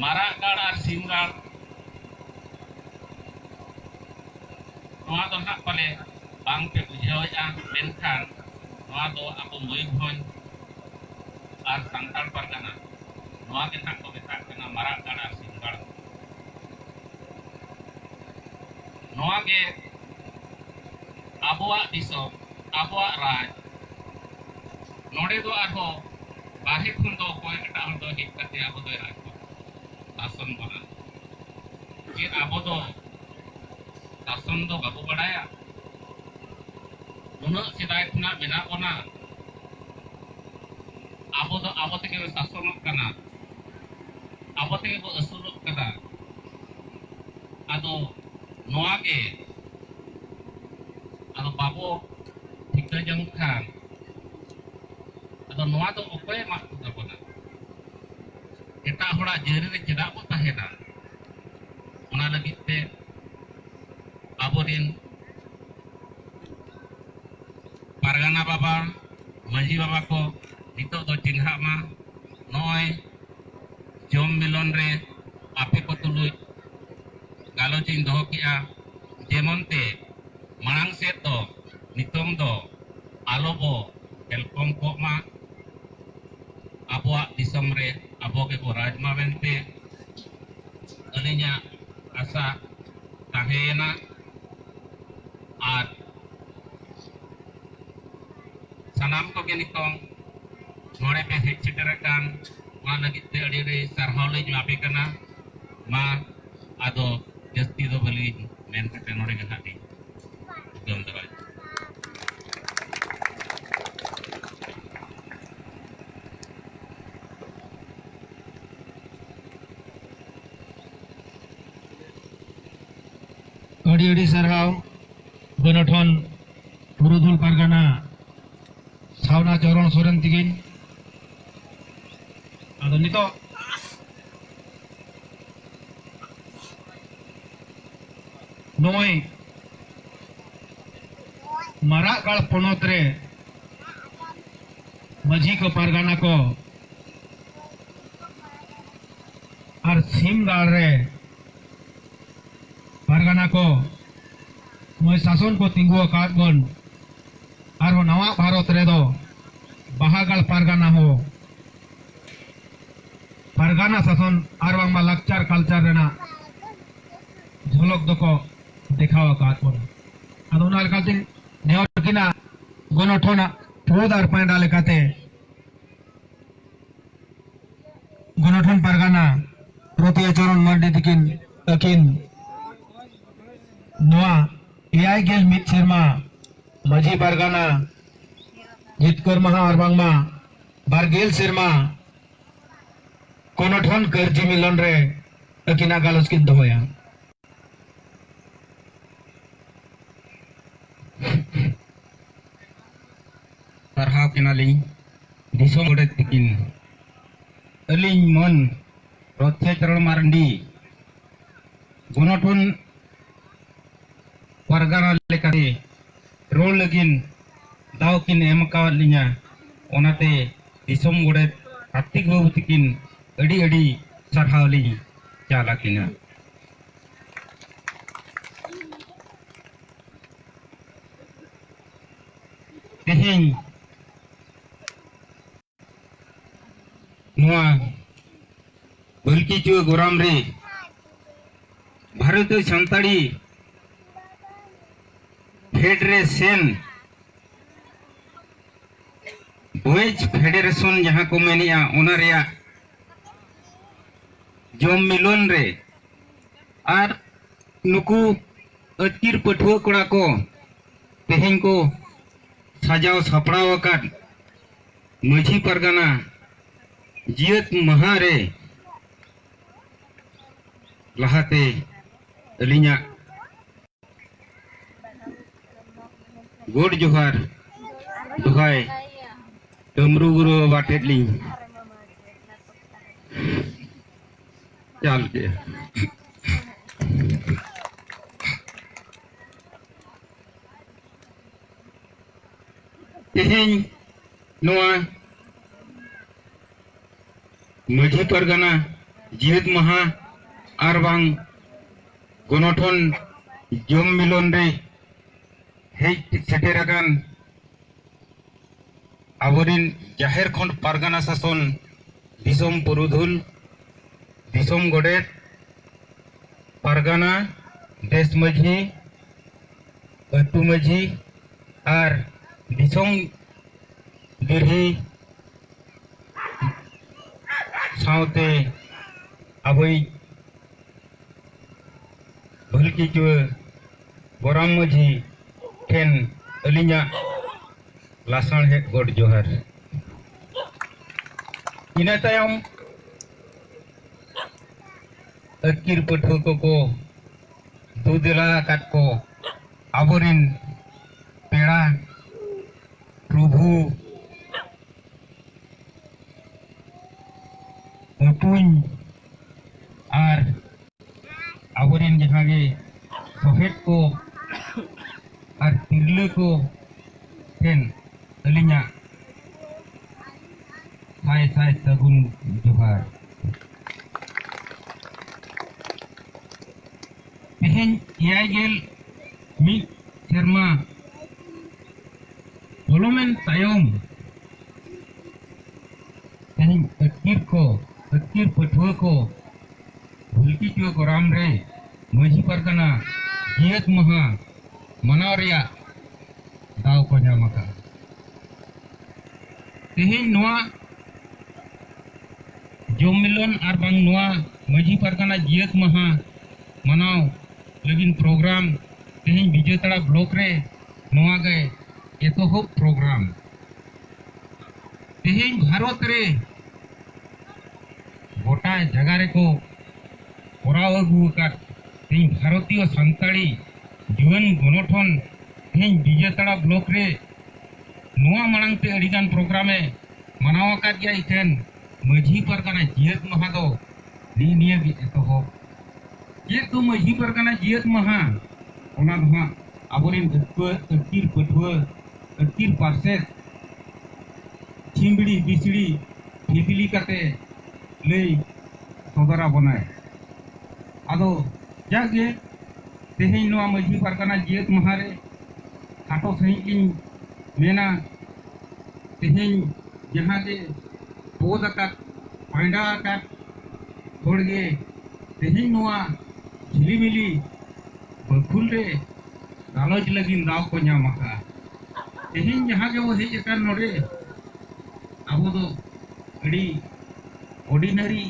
ᱢᱟᱨᱟᱜ ᱜᱟᱲ ᱟᱨ ᱥᱤᱢ ᱜᱟᱲ, ᱱᱚᱣᱟ ᱫᱚ ᱱᱟᱦᱟᱜ ᱯᱟᱞᱮ ᱵᱟᱝ ᱯᱮ ᱵᱩᱡᱷᱟᱹᱣᱮᱫᱼᱟ, ᱢᱮᱱᱠᱷᱟᱱ ᱱᱚᱣᱟ ᱫᱚ ᱟᱵᱚ ᱢᱚᱭᱩᱨᱵᱷᱚᱸᱡᱽ ᱟᱨ ᱥᱟᱱᱛᱟᱲ ᱯᱟᱨᱜᱟᱱᱟ, ᱱᱚᱣᱟ ᱜᱮ ᱱᱟᱦᱟᱜ ᱠᱚ ᱢᱮᱛᱟᱜ ᱠᱟᱱᱟ ᱢᱟᱨᱟᱜ ᱜᱟᱲ ᱟᱨ ᱥᱤᱢ ᱜᱟᱲ᱾ ᱱᱚᱣᱟ ᱜᱮ ᱟᱵᱚᱣᱟᱜ ᱫᱤᱥᱚᱢ, ᱟᱵᱚᱣᱟᱜ ᱨᱟᱡᱽ᱾ ᱱᱚᱰᱮ ᱫᱚ ᱟᱨᱦᱚᱸ ᱵᱟᱦᱨᱮ ᱠᱷᱚᱱ ᱫᱚ ᱚᱠᱚᱭ ᱮᱴᱟᱜ ᱦᱚᱲ ᱫᱚ ᱦᱮᱡ ᱠᱟᱛᱮ ᱟᱵᱚ ᱫᱚᱭ ᱨᱟᱡᱽ ᱵᱚᱱᱟ, ᱥᱟᱥᱚᱱ ᱵᱚᱱᱟ᱾ ᱪᱮᱫ ᱟᱵᱚ ᱫᱚ ᱥᱟᱥᱚᱱ ᱫᱚ ᱵᱟᱵᱚ ᱵᱟᱲᱟᱭᱟ? ᱩᱱᱟᱹᱜ ᱥᱮᱫᱟᱭ ᱠᱷᱚᱱᱟᱜ ᱢᱮᱱᱟᱜ ᱵᱚᱱᱟ, ᱟᱵᱚ ᱫᱚ ᱟᱵᱚ ᱛᱮᱜᱮ ᱵᱚ ᱥᱟᱥᱚᱱᱚᱜ ᱠᱟᱱᱟ, ᱟᱵᱚ ᱛᱮᱜᱮ ᱵᱚ ᱟᱹᱥᱩᱞᱚᱜ ᱠᱟᱱᱟ᱾ ᱟᱫᱚ ᱱᱚᱣᱟ ᱜᱮ, ᱟᱫᱚ ᱵᱟᱵᱚ ᱴᱷᱤᱠᱟᱹ ᱡᱚᱝ ᱠᱷᱟᱱ, ᱟᱫᱚ ᱱᱚᱣᱟ ᱫᱚ ᱚᱠᱚᱭᱮ ᱢᱟᱜ ᱦᱚᱴᱚ ᱠᱟᱵᱚᱱᱟ? ᱮᱴᱟᱜ ᱦᱚᱲᱟᱜ ᱡᱟᱹᱨᱤ ᱨᱮ ᱪᱮᱫᱟᱜ ᱵᱚ ᱛᱟᱦᱮᱱᱟ? ᱚᱱᱟ ᱞᱟᱹᱜᱤᱫ ᱛᱮ ᱟᱵᱚᱨᱤᱱ ᱯᱟᱨᱜᱟᱱᱟ ᱵᱟᱵᱟ, ᱢᱟᱹᱡᱷᱤ ᱵᱟᱵᱟ ᱠᱚ ᱱᱤᱛᱚᱜ ᱫᱚ ᱪᱮᱸᱜᱷᱟᱜ ᱢᱟ᱾ ᱱᱚᱜᱼᱚᱭ ᱡᱚᱢ ᱢᱤᱞᱚᱱ ᱨᱮ ᱟᱯᱮ ᱠᱚ ᱛᱩᱞᱩᱡ ᱜᱟᱞᱚᱪ ᱤᱧ ᱫᱚᱦᱚ ᱠᱮᱜᱼᱟ, ᱡᱮᱢᱚᱱ ᱛᱮ ᱢᱟᱲᱟᱝ ᱥᱮᱫ ᱫᱚ ᱱᱤᱛᱚᱝ ᱫᱚ ᱟᱞᱚ ᱵᱚ ᱦᱮᱞᱠᱚᱢ ᱠᱚᱜ ᱢᱟ᱾ ᱟᱵᱚᱣᱟᱜ ᱫᱤᱥᱚᱢ ᱨᱮ ᱟᱵᱚ ᱜᱮᱵᱚ ᱨᱟᱡᱽ ᱢᱟ ᱢᱮᱱᱛᱮ ᱟᱹᱞᱤᱧᱟᱜ ᱟᱥᱟ ᱛᱟᱦᱮᱸᱭᱮᱱᱟ᱾ ᱟᱨ ᱥᱟᱱᱟᱢ ᱠᱚᱜᱮ ᱱᱤᱛᱚᱝ ᱱᱚᱰᱮ ᱯᱮ ᱦᱮᱡ ᱥᱮᱴᱮᱨ ᱟᱠᱟᱱ, ᱚᱱᱟ ᱞᱟᱹᱜᱤᱫ ᱛᱮ ᱟᱹᱰᱤ ᱟᱹᱰᱤ ᱥᱟᱨᱦᱟᱣ ᱞᱤᱧ ᱮᱢᱟ ᱯᱮ ᱠᱟᱱᱟ᱾ ᱢᱟ ᱟᱫᱚ ᱡᱟᱹᱥᱛᱤ ᱫᱚ ᱵᱟᱹᱞᱤᱧ ᱢᱮᱱ ᱠᱟᱛᱮ ᱱᱚᱰᱮ ᱜᱮ ᱱᱟᱦᱟᱜ ᱞᱤᱧ ᱢᱩᱪᱟᱹᱫ ᱫᱚᱦᱚᱭᱮᱫᱟ᱾ ᱟᱹᱰᱤ ᱟᱹᱰᱤ ᱥᱟᱨᱦᱟᱣ ᱵᱚᱱᱚᱴᱷᱚᱱ ᱯᱩᱨᱩᱫᱷᱩᱞ ᱯᱟᱨᱜᱟᱱᱟ ᱥᱟᱣᱱᱟ ᱪᱚᱨᱚᱱ ᱥᱚᱨᱮᱱ ᱛᱤᱠᱤᱱ᱾ ᱟᱫᱚ ᱱᱤᱛᱚᱜ ᱱᱚᱜᱼᱚᱭ ᱢᱟᱨᱟᱜ ᱜᱟᱲ ᱯᱚᱱᱚᱛ ᱨᱮ ᱢᱟᱹᱡᱷᱤ ᱠᱚ, ᱯᱟᱨᱜᱟᱱᱟ ᱠᱚ ᱟᱨ ᱥᱤᱢ ᱜᱟᱲ ᱨᱮ ᱯᱟᱨᱜᱟᱱᱟ ᱠᱚ ᱱᱚᱜᱼᱚᱭ ᱥᱟᱥᱚᱱ ᱠᱚ ᱛᱤᱸᱜᱩ ᱟᱠᱟᱫ ᱵᱚᱱ, ᱟᱨᱦᱚᱸ ᱱᱟᱣᱟ ᱵᱷᱟᱨᱚᱛ ᱨᱮᱫᱚ ᱵᱟᱦᱟᱜᱟᱲ ᱯᱟᱨᱜᱟᱱᱟ ᱦᱚᱸ ᱯᱟᱨᱜᱟᱱᱟ ᱥᱟᱥᱚᱱ ᱟᱨ ᱵᱟᱝᱢᱟ ᱞᱟᱠᱪᱟᱨ ᱠᱟᱞᱪᱟᱨ ᱨᱮᱱᱟᱜ ᱡᱷᱚᱞᱚᱠ ᱫᱚᱠᱚ ᱫᱮᱠᱷᱟᱣ ᱟᱠᱟᱫ ᱵᱚᱱᱟ᱾ ᱟᱫᱚ ᱚᱱᱟ ᱞᱮᱠᱟᱛᱮ ᱱᱮᱦᱚᱨ ᱠᱤᱱᱟ ᱜᱚᱱᱚᱴᱷᱚᱱᱟᱜ ᱯᱷᱟᱹᱫ ᱟᱨ ᱯᱟᱸᱰᱟ ᱞᱮᱠᱟᱛᱮ ᱜᱚᱱᱚᱴᱷᱚᱱ ᱯᱟᱨᱜᱟᱱᱟ ᱯᱨᱚᱛᱤᱭᱟ ᱪᱚᱨᱚᱱ ᱢᱟᱨᱰᱤ ᱛᱤᱠᱤᱱ ᱟᱹᱠᱤᱱ ᱱᱚᱣᱟ ᱮᱭᱟᱭ ᱜᱮᱞ ᱢᱤᱫ ᱥᱮᱨᱢᱟ ᱢᱟᱹᱡᱷᱤ ᱯᱟᱨᱜᱟᱱᱟ ᱡᱤᱛᱠᱟᱹᱨ ᱢᱟᱦᱟ ᱟᱨ ᱵᱟᱝᱢᱟ ᱵᱟᱨ ᱜᱮᱞ ᱥᱮᱨᱢᱟ ᱜᱚᱱᱚᱴᱷᱚᱱ ᱠᱟᱹᱨᱡᱤ ᱢᱤᱞᱚᱱ ᱨᱮ ᱟᱹᱠᱤᱱᱟᱜ ᱜᱟᱞᱚᱪ ᱠᱤᱱ ᱫᱚᱦᱚᱭᱟ᱾ ᱥᱟᱨᱦᱟᱣ ᱠᱤᱱᱟᱞᱤᱧ ᱫᱤᱥᱚᱢ ᱜᱚᱰᱮᱛ ᱛᱤᱠᱤᱱ᱾ ᱟᱹᱞᱤᱧ ᱢᱟᱹᱱ ᱨᱚᱛᱷᱭᱟ ᱪᱚᱨᱚᱬ ᱢᱟᱨᱰᱤ ᱜᱚᱱᱚᱴᱷᱚᱱ ᱯᱟᱨᱜᱟᱱᱟ ᱞᱮᱠᱟᱛᱮ ᱨᱚᱲ ᱞᱟᱹᱜᱤᱫ ᱫᱟᱣ ᱠᱤᱱ ᱮᱢ ᱟᱠᱟᱣᱟᱫ ᱞᱤᱧᱟ, ᱚᱱᱟᱛᱮ ᱫᱤᱥᱚᱢ ᱜᱚᱰᱮᱛ ᱠᱟᱨᱛᱤᱠ ᱵᱟᱹᱵᱩ ᱛᱤᱠᱤᱱ ᱟᱹᱰᱤ ᱟᱹᱰᱤ ᱥᱟᱨᱦᱟᱣ ᱞᱤᱧ ᱪᱟᱞ ᱟᱹᱠᱤᱱᱟ᱾ ᱛᱮᱦᱮᱧ ᱱᱚᱣᱟ ᱵᱟᱹᱞᱠᱤᱪᱩᱣᱟᱹ ᱜᱚᱨᱟᱢ ᱨᱮ ᱵᱷᱟᱨᱚᱛᱤᱭᱚ ᱥᱟᱱᱛᱟᱲᱤ ᱯᱷᱮᱰᱟᱨᱮᱥᱚᱱ, ᱵᱚᱭᱮᱡᱽ ᱯᱷᱮᱰᱟᱨᱮᱥᱚᱱ ᱡᱟᱦᱟᱸ ᱠᱚ ᱢᱮᱱᱮᱜᱼᱟ, ᱚᱱᱟ ᱨᱮᱭᱟᱜ ᱡᱚᱢ ᱢᱤᱞᱚᱱ ᱨᱮ ᱟᱨ ᱱᱩᱠᱩ ᱟᱹᱛᱠᱤᱨ ᱯᱟᱹᱴᱷᱩᱣᱟᱹ ᱠᱚᱲᱟ ᱠᱚ ᱛᱮᱦᱮᱧ ᱠᱚ ᱥᱟᱡᱟᱣ ᱥᱟᱯᱲᱟᱣ ᱟᱠᱟᱫ ᱢᱟᱹᱡᱷᱤ ᱯᱟᱨᱜᱟᱱᱟ ᱡᱤᱭᱟᱹᱛ ᱢᱟᱦᱟ ᱨᱮ ᱞᱟᱦᱟᱛᱮ ᱟᱹᱞᱤᱧᱟᱜ ᱜᱚᱰ ᱡᱚᱦᱟᱨ ᱫᱚᱦᱟᱭ ᱰᱟᱹᱢᱨᱩ ᱜᱩᱨᱩ ᱵᱟᱵᱟ ᱴᱷᱮᱱ ᱞᱤᱧ ᱪᱟᱞ ᱠᱮᱜᱼᱟ᱾ ᱛᱮᱦᱮᱧ ᱱᱚᱣᱟ ᱢᱟᱹᱡᱷᱤ ᱯᱟᱨᱜᱟᱱᱟ ᱡᱤᱭᱟᱹᱛ ᱢᱟᱦᱟ ᱟᱨ ᱵᱟᱝ ᱜᱚᱱᱚᱴᱷᱚᱱ ᱡᱚᱢ ᱢᱤᱞᱚᱱ ᱨᱮ ᱦᱮᱡ ᱥᱮᱴᱮᱨ ᱟᱠᱟᱱ ᱟᱵᱚᱨᱤᱱ ᱡᱟᱦᱮᱨ ᱠᱷᱚᱸᱰ ᱯᱟᱨᱜᱟᱱᱟ ᱥᱟᱥᱚᱱ, ᱫᱤᱥᱚᱢ ᱯᱩᱨᱩᱫᱷᱩᱞ, ᱫᱤᱥᱚᱢ ᱜᱚᱰᱮᱛ, ᱯᱟᱨᱜᱟᱱᱟ, ᱫᱮᱥ ᱢᱟᱹᱡᱷᱤ, ᱟᱹᱛᱩ ᱢᱟᱹᱡᱷᱤ ᱟᱨ ᱫᱤᱥᱚᱢ ᱫᱤᱨᱦᱤ ᱥᱟᱶᱛᱮ ᱟᱵᱚᱭᱤᱡ ᱵᱷᱟᱹᱞᱠᱤᱪᱩᱣᱟᱹ ᱜᱚᱨᱟᱢ ᱢᱟᱹᱡᱷᱤ ᱴᱷᱮᱱ ᱟᱹᱞᱤᱧᱟᱜ ᱞᱟᱥᱟᱬᱦᱮᱫ ᱜᱚᱰ ᱡᱚᱦᱟᱨ᱾ ᱤᱱᱟᱹ ᱛᱟᱭᱚᱢ ᱟᱹᱛᱠᱤᱨ ᱯᱟᱹᱴᱷᱩᱣᱟᱹ ᱠᱚᱠᱚ ᱫᱩ ᱫᱮᱞᱟ ᱟᱠᱟᱫ ᱠᱚ ᱟᱵᱚᱨᱮᱱ ᱯᱮᱲᱟ ᱯᱨᱚᱵᱷᱩ ᱩᱯᱩᱧ ᱟᱨ ᱟᱵᱚᱨᱮᱱ ᱡᱟᱦᱟᱸ ᱜᱮ ᱥᱚᱦᱮᱫ ᱠᱚ ᱟᱨ ᱛᱤᱨᱞᱟᱹ ᱠᱚ ᱴᱷᱮᱱ ᱟᱹᱞᱤᱧᱟᱜ ᱥᱟᱭ ᱥᱟᱭ ᱥᱟᱹᱜᱩᱱ ᱡᱚᱦᱟᱨ᱾ ᱛᱮᱦᱮᱧ ᱮᱭᱟᱭ ᱜᱮᱞ ᱢᱤᱫ ᱥᱮᱨᱢᱟ ᱯᱚᱞᱚᱢᱮᱱ ᱛᱟᱭᱚᱢ ᱛᱮᱦᱮᱧ ᱟᱹᱛᱠᱤᱨ ᱠᱚ, ᱟᱹᱛᱠᱤᱨ ᱯᱟᱹᱴᱷᱩᱣᱟᱹ ᱠᱚ ᱵᱷᱩᱞᱠᱤ ᱪᱩᱣᱟᱹ ᱜᱚᱨᱟᱢ ᱨᱮ ᱢᱟᱹᱡᱷᱤ ᱯᱟᱨᱜᱟᱱᱟ ᱡᱤᱭᱟᱹᱛ ᱢᱟᱦᱟ ᱢᱟᱱᱟᱣ ᱨᱮᱭᱟᱜ ᱫᱟᱣ ᱠᱚ ᱧᱟᱢ ᱟᱠᱟᱫᱼᱟ᱾ ᱛᱮᱦᱮᱧ ᱱᱚᱣᱟ ᱡᱚᱢ ᱢᱤᱞᱚᱱ ᱟᱨ ᱵᱟᱝ ᱱᱚᱣᱟ ᱢᱟᱹᱡᱷᱤ ᱯᱟᱨᱜᱟᱱᱟ ᱡᱤᱭᱟᱹᱛ ᱢᱟᱦᱟ ᱢᱟᱱᱟᱣ ᱞᱟᱹᱜᱤᱫ ᱯᱨᱳᱜᱨᱟᱢ ᱛᱮᱦᱮᱧ ᱵᱤᱡᱮᱛᱟᱲᱟ ᱵᱞᱚᱠ ᱨᱮ ᱱᱚᱣᱟ ᱜᱮ ᱮᱛᱚᱦᱚᱵ ᱯᱨᱳᱜᱨᱟᱢ᱾ ᱛᱮᱦᱮᱧ ᱵᱷᱟᱨᱚᱛ ᱨᱮ ᱜᱚᱴᱟ ᱡᱟᱭᱜᱟ ᱨᱮᱠᱚ ᱠᱚᱨᱟᱣ ᱟᱹᱜᱩ ᱟᱠᱟᱫ ᱛᱮᱦᱮᱧ ᱵᱷᱟᱨᱚᱛᱤᱭᱚ ᱥᱟᱱᱛᱟᱲᱤ ᱡᱩᱣᱟᱹᱱ ᱜᱚᱱᱚᱴᱷᱚᱱ ᱛᱮᱦᱮᱧ ᱵᱤᱡᱮᱛᱟᱲᱟ ᱵᱞᱚᱠ ᱨᱮ ᱱᱚᱣᱟ ᱢᱟᱲᱟᱝ ᱛᱮ ᱟᱹᱰᱤᱜᱟᱱ ᱯᱨᱳᱜᱨᱟᱢᱮ ᱢᱟᱱᱟᱣ ᱟᱠᱟᱫ ᱜᱮᱭᱟ᱾ ᱤᱠᱷᱟᱹᱱ ᱢᱟᱹᱡᱷᱤ ᱯᱟᱨᱜᱟᱱᱟ ᱡᱤᱭᱟᱹᱛ ᱢᱟᱦᱟ ᱫᱚ ᱱᱤᱭᱟᱹ ᱱᱤᱭᱟᱹ ᱜᱮ ᱮᱛᱚᱦᱚᱵ᱾ ᱪᱮᱫ ᱫᱚ ᱢᱟᱹᱡᱷᱤ ᱯᱟᱨᱜᱟᱱᱟ ᱡᱤᱭᱟᱹᱛ ᱢᱟᱦᱟ? ᱚᱱᱟ ᱫᱚ ᱦᱟᱸᱜ ᱟᱵᱚᱨᱮᱱ ᱟᱹᱛᱯᱟᱹ-, ᱟᱹᱛᱠᱤᱨ ᱯᱟᱹᱴᱷᱩᱣᱟᱹ, ᱟᱹᱛᱠᱤᱨ ᱯᱟᱨᱥᱮᱛ, ᱪᱷᱤᱢᱵᱤᱲᱤ ᱵᱤᱥᱲᱤ ᱯᱷᱤᱯᱤᱞᱤ ᱠᱟᱛᱮ ᱞᱟᱹᱭ ᱥᱚᱫᱚᱨ ᱟᱵᱚᱱᱟᱭ᱾ ᱟᱫᱚ ᱡᱟᱜᱮ ᱛᱮᱦᱮᱧ ᱱᱚᱣᱟ ᱢᱟᱹᱡᱷᱤ ᱯᱟᱨᱜᱟᱱᱟ ᱡᱤᱭᱟᱹᱛ ᱢᱟᱦᱟ ᱨᱮ ᱠᱷᱟᱴᱚ ᱥᱟᱺᱦᱤᱡ ᱤᱧ ᱢᱮᱱᱟ, ᱛᱮᱦᱮᱧ ᱡᱟᱦᱟᱸ ᱜᱮ ᱯᱚᱫ ᱟᱠᱟᱫ, ᱯᱟᱸᱰᱟ ᱟᱠᱟᱫ ᱦᱚᱲ ᱜᱮ ᱛᱮᱦᱮᱧ ᱱᱚᱣᱟ ᱡᱷᱤᱞᱤᱢᱤᱞᱤ ᱵᱟᱹᱠᱷᱩᱞ ᱨᱮ ᱜᱟᱞᱚᱪ ᱞᱟᱹᱜᱤᱫ ᱫᱟᱣ ᱠᱚ ᱧᱟᱢ ᱟᱠᱟᱫᱼᱟ᱾ ᱛᱮᱦᱮᱧ ᱡᱟᱦᱟᱸ ᱜᱮᱵᱚ ᱦᱮᱡ ᱟᱠᱟᱱ ᱱᱚᱰᱮ, ᱟᱵᱚ ᱫᱚ ᱟᱹᱰᱤ ordinary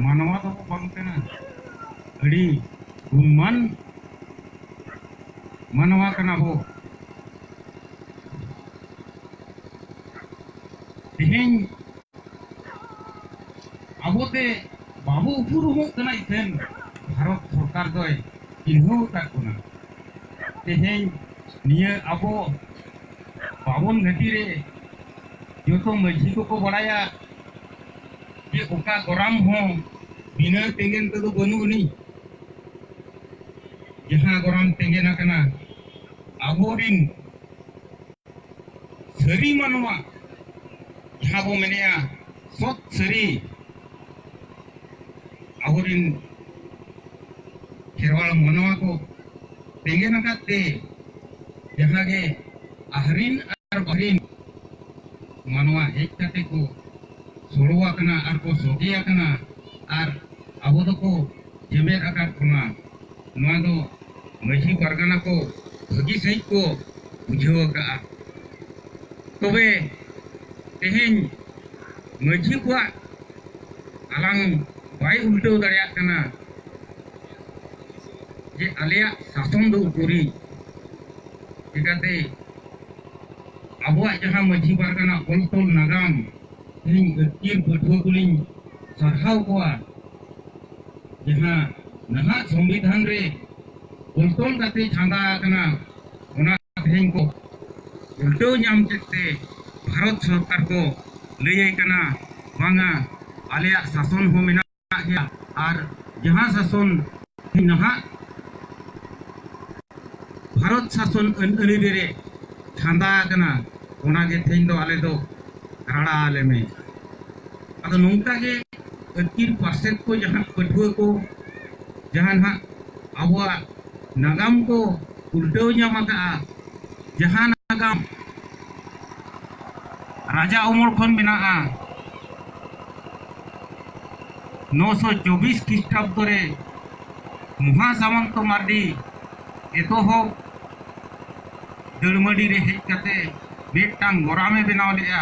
ᱢᱟᱱᱣᱟ ᱫᱚᱵᱚ ᱵᱟᱝ ᱠᱟᱱᱟ, ᱟᱹᱰᱤ ᱜᱩᱱᱢᱟᱱ ᱢᱟᱱᱣᱟ ᱠᱟᱱᱟ ᱵᱚ᱾ ᱛᱮᱦᱮᱧ ᱟᱵᱚᱛᱮ ᱵᱟᱵᱚ ᱩᱯᱨᱩᱢᱚᱜ ᱠᱟᱱᱟ, ᱤᱠᱷᱟᱹᱱ ᱵᱷᱟᱨᱚᱛ ᱥᱚᱨᱠᱟᱨ ᱫᱚᱭ ᱪᱤᱱᱦᱟᱹᱣ ᱟᱠᱟᱫ ᱵᱚᱱᱟ᱾ ᱛᱮᱦᱮᱧ ᱱᱤᱭᱟᱹ ᱟᱵᱚ ᱵᱟᱵᱚᱱ ᱜᱷᱟᱹᱴᱤ ᱨᱮ ᱡᱚᱛᱚ ᱢᱟᱹᱡᱷᱤ ᱠᱚᱠᱚ ᱵᱟᱲᱟᱭᱟ ᱡᱮ ᱚᱠᱟ ᱜᱚᱨᱟᱢ ᱦᱚᱸ ᱵᱤᱱᱟᱹ ᱛᱮᱸᱜᱮᱱ ᱛᱮᱫᱚ ᱵᱟᱹᱱᱩᱜ ᱟᱹᱱᱤᱡ᱾ ᱡᱟᱦᱟᱸ ᱜᱚᱨᱟᱢ ᱛᱮᱸᱜᱮᱱ ᱟᱠᱟᱱᱟ, ᱟᱵᱚᱨᱤᱱ ᱥᱟᱹᱨᱤ ᱢᱟᱱᱣᱟ, ᱡᱟᱦᱟᱸ ᱵᱚ ᱢᱮᱱᱮᱜᱼᱟ ᱥᱚᱛ ᱥᱟᱹᱨᱤ, ᱟᱵᱚᱨᱤᱱ ᱠᱷᱮᱨᱣᱟᱲ ᱢᱟᱱᱣᱟ ᱠᱚ ᱛᱮᱸᱜᱮᱱ ᱟᱠᱟᱫ ᱛᱮ, ᱡᱟᱦᱟᱸ ᱜᱮ ᱟᱦᱨᱤᱱ ᱟᱨ ᱵᱟᱦᱨᱤᱱ ᱢᱟᱱᱣᱟ ᱦᱮᱡ ᱠᱟᱛᱮ ᱠᱚ ᱥᱚᱲᱚ ᱟᱠᱟᱱᱟ ᱟᱨ ᱠᱚ ᱥᱚᱜᱮ ᱟᱠᱟᱱᱟ, ᱟᱨ ᱟᱵᱚ ᱫᱚᱠᱚ ᱡᱮᱢᱮᱫ ᱟᱠᱟᱫ ᱵᱚᱱᱟ᱾ ᱱᱚᱣᱟ ᱫᱚ ᱢᱟᱹᱡᱷᱤ ᱯᱟᱨᱜᱟᱱᱟ ᱠᱚ ᱵᱷᱟᱹᱜᱤ ᱥᱟᱺᱦᱤᱡ ᱠᱚ ᱵᱩᱡᱷᱟᱹᱣ ᱟᱠᱟᱫᱼᱟ᱾ ᱛᱚᱵᱮ ᱛᱮᱦᱮᱧ ᱢᱟᱹᱡᱷᱤ ᱠᱚᱣᱟᱜ ᱟᱞᱟᱝ ᱵᱟᱭ ᱩᱞᱴᱟᱹᱣ ᱫᱟᱲᱮᱭᱟᱜ ᱠᱟᱱᱟ ᱡᱮ ᱟᱞᱮᱭᱟᱜ ᱥᱟᱥᱚᱱ ᱫᱚ ᱩᱠᱩᱨᱤᱡ᱾ ᱪᱤᱠᱟᱹᱛᱮ ᱟᱵᱚᱣᱟᱜ ᱡᱟᱦᱟᱸ ᱢᱟᱹᱡᱷᱤ ᱯᱟᱨᱜᱟᱱᱟ ᱚᱞ ᱛᱚᱞ ᱱᱟᱜᱟᱢ, ᱛᱮᱦᱮᱧ ᱟᱹᱛᱠᱤᱨ ᱯᱟᱹᱴᱷᱩᱣᱟᱹ ᱠᱚᱞᱤᱧ ᱥᱟᱨᱦᱟᱣ ᱠᱚᱣᱟ, ᱡᱟᱦᱟᱸ ᱱᱟᱦᱟᱜ ᱥᱚᱝᱵᱤᱫᱷᱟᱱ ᱨᱮ ᱚᱞ ᱛᱚᱞ ᱠᱟᱛᱮ ᱪᱷᱟᱸᱫᱟ ᱟᱠᱟᱱᱟ, ᱚᱱᱟ ᱛᱮᱦᱮᱧ ᱠᱚ ᱩᱞᱴᱟᱹᱣ ᱧᱟᱢ ᱠᱮᱫ ᱛᱮ ᱵᱷᱟᱨᱚᱛ ᱥᱚᱨᱠᱟᱨ ᱠᱚ ᱞᱟᱹᱭᱟᱭ ᱠᱟᱱᱟ, ᱵᱟᱝᱟ, ᱟᱞᱮᱭᱟᱜ ᱥᱟᱥᱚᱱ ᱦᱚᱸ ᱢᱮᱱᱟᱜ ᱜᱮᱭᱟ, ᱟᱨ ᱡᱟᱦᱟᱸ ᱥᱟᱥᱚᱱ ᱱᱟᱦᱟᱜ ᱵᱷᱟᱨᱚᱛ ᱥᱟᱥᱚᱱ ᱟᱹᱱ ᱟᱹᱨᱤ ᱨᱮ ᱪᱷᱟᱸᱫᱟ ᱟᱠᱟᱱᱟ, ᱚᱱᱟᱜᱮ ᱛᱮᱦᱮᱧ ᱫᱚ ᱟᱞᱮ ᱫᱚ ᱨᱟᱲᱟ ᱟᱞᱮ ᱢᱮ᱾ ᱟᱫᱚ ᱱᱚᱝᱠᱟ ᱜᱮ ᱟᱹᱛᱠᱤᱨ ᱯᱟᱨᱥᱮᱛ ᱠᱚ ᱡᱟᱦᱟᱸ ᱯᱟᱹᱴᱷᱩᱣᱟᱹ ᱠᱚ ᱡᱟᱦᱟᱸ ᱱᱟᱦᱟᱜ ᱟᱵᱚᱣᱟᱜ ᱱᱟᱜᱟᱢ ᱠᱚ ᱩᱞᱴᱟᱹᱣ ᱧᱟᱢ ᱟᱠᱟᱫᱼᱟ, ᱡᱟᱦᱟᱸ ᱱᱟᱜᱟᱢ ᱨᱟᱡᱟ ᱚᱢᱚᱞ ᱠᱷᱚᱱ ᱢᱮᱱᱟᱜᱼᱟ, ᱱᱚᱥᱚ ᱪᱚᱵᱵᱤᱥ ᱠᱷᱨᱤᱥᱴᱟᱵᱫᱚ ᱨᱮ ᱢᱚᱦᱟ ᱥᱟᱢᱚᱱᱛᱚ ᱢᱟᱨᱰᱤ ᱮᱛᱚᱦᱚᱵ ᱫᱟᱹᱲᱢᱟᱹᱰᱤ ᱨᱮ ᱦᱮᱡ ᱠᱟᱛᱮ ᱢᱤᱫᱴᱟᱝ ᱜᱚᱨᱟᱢᱮ ᱵᱮᱱᱟᱣ ᱞᱮᱫᱼᱟ,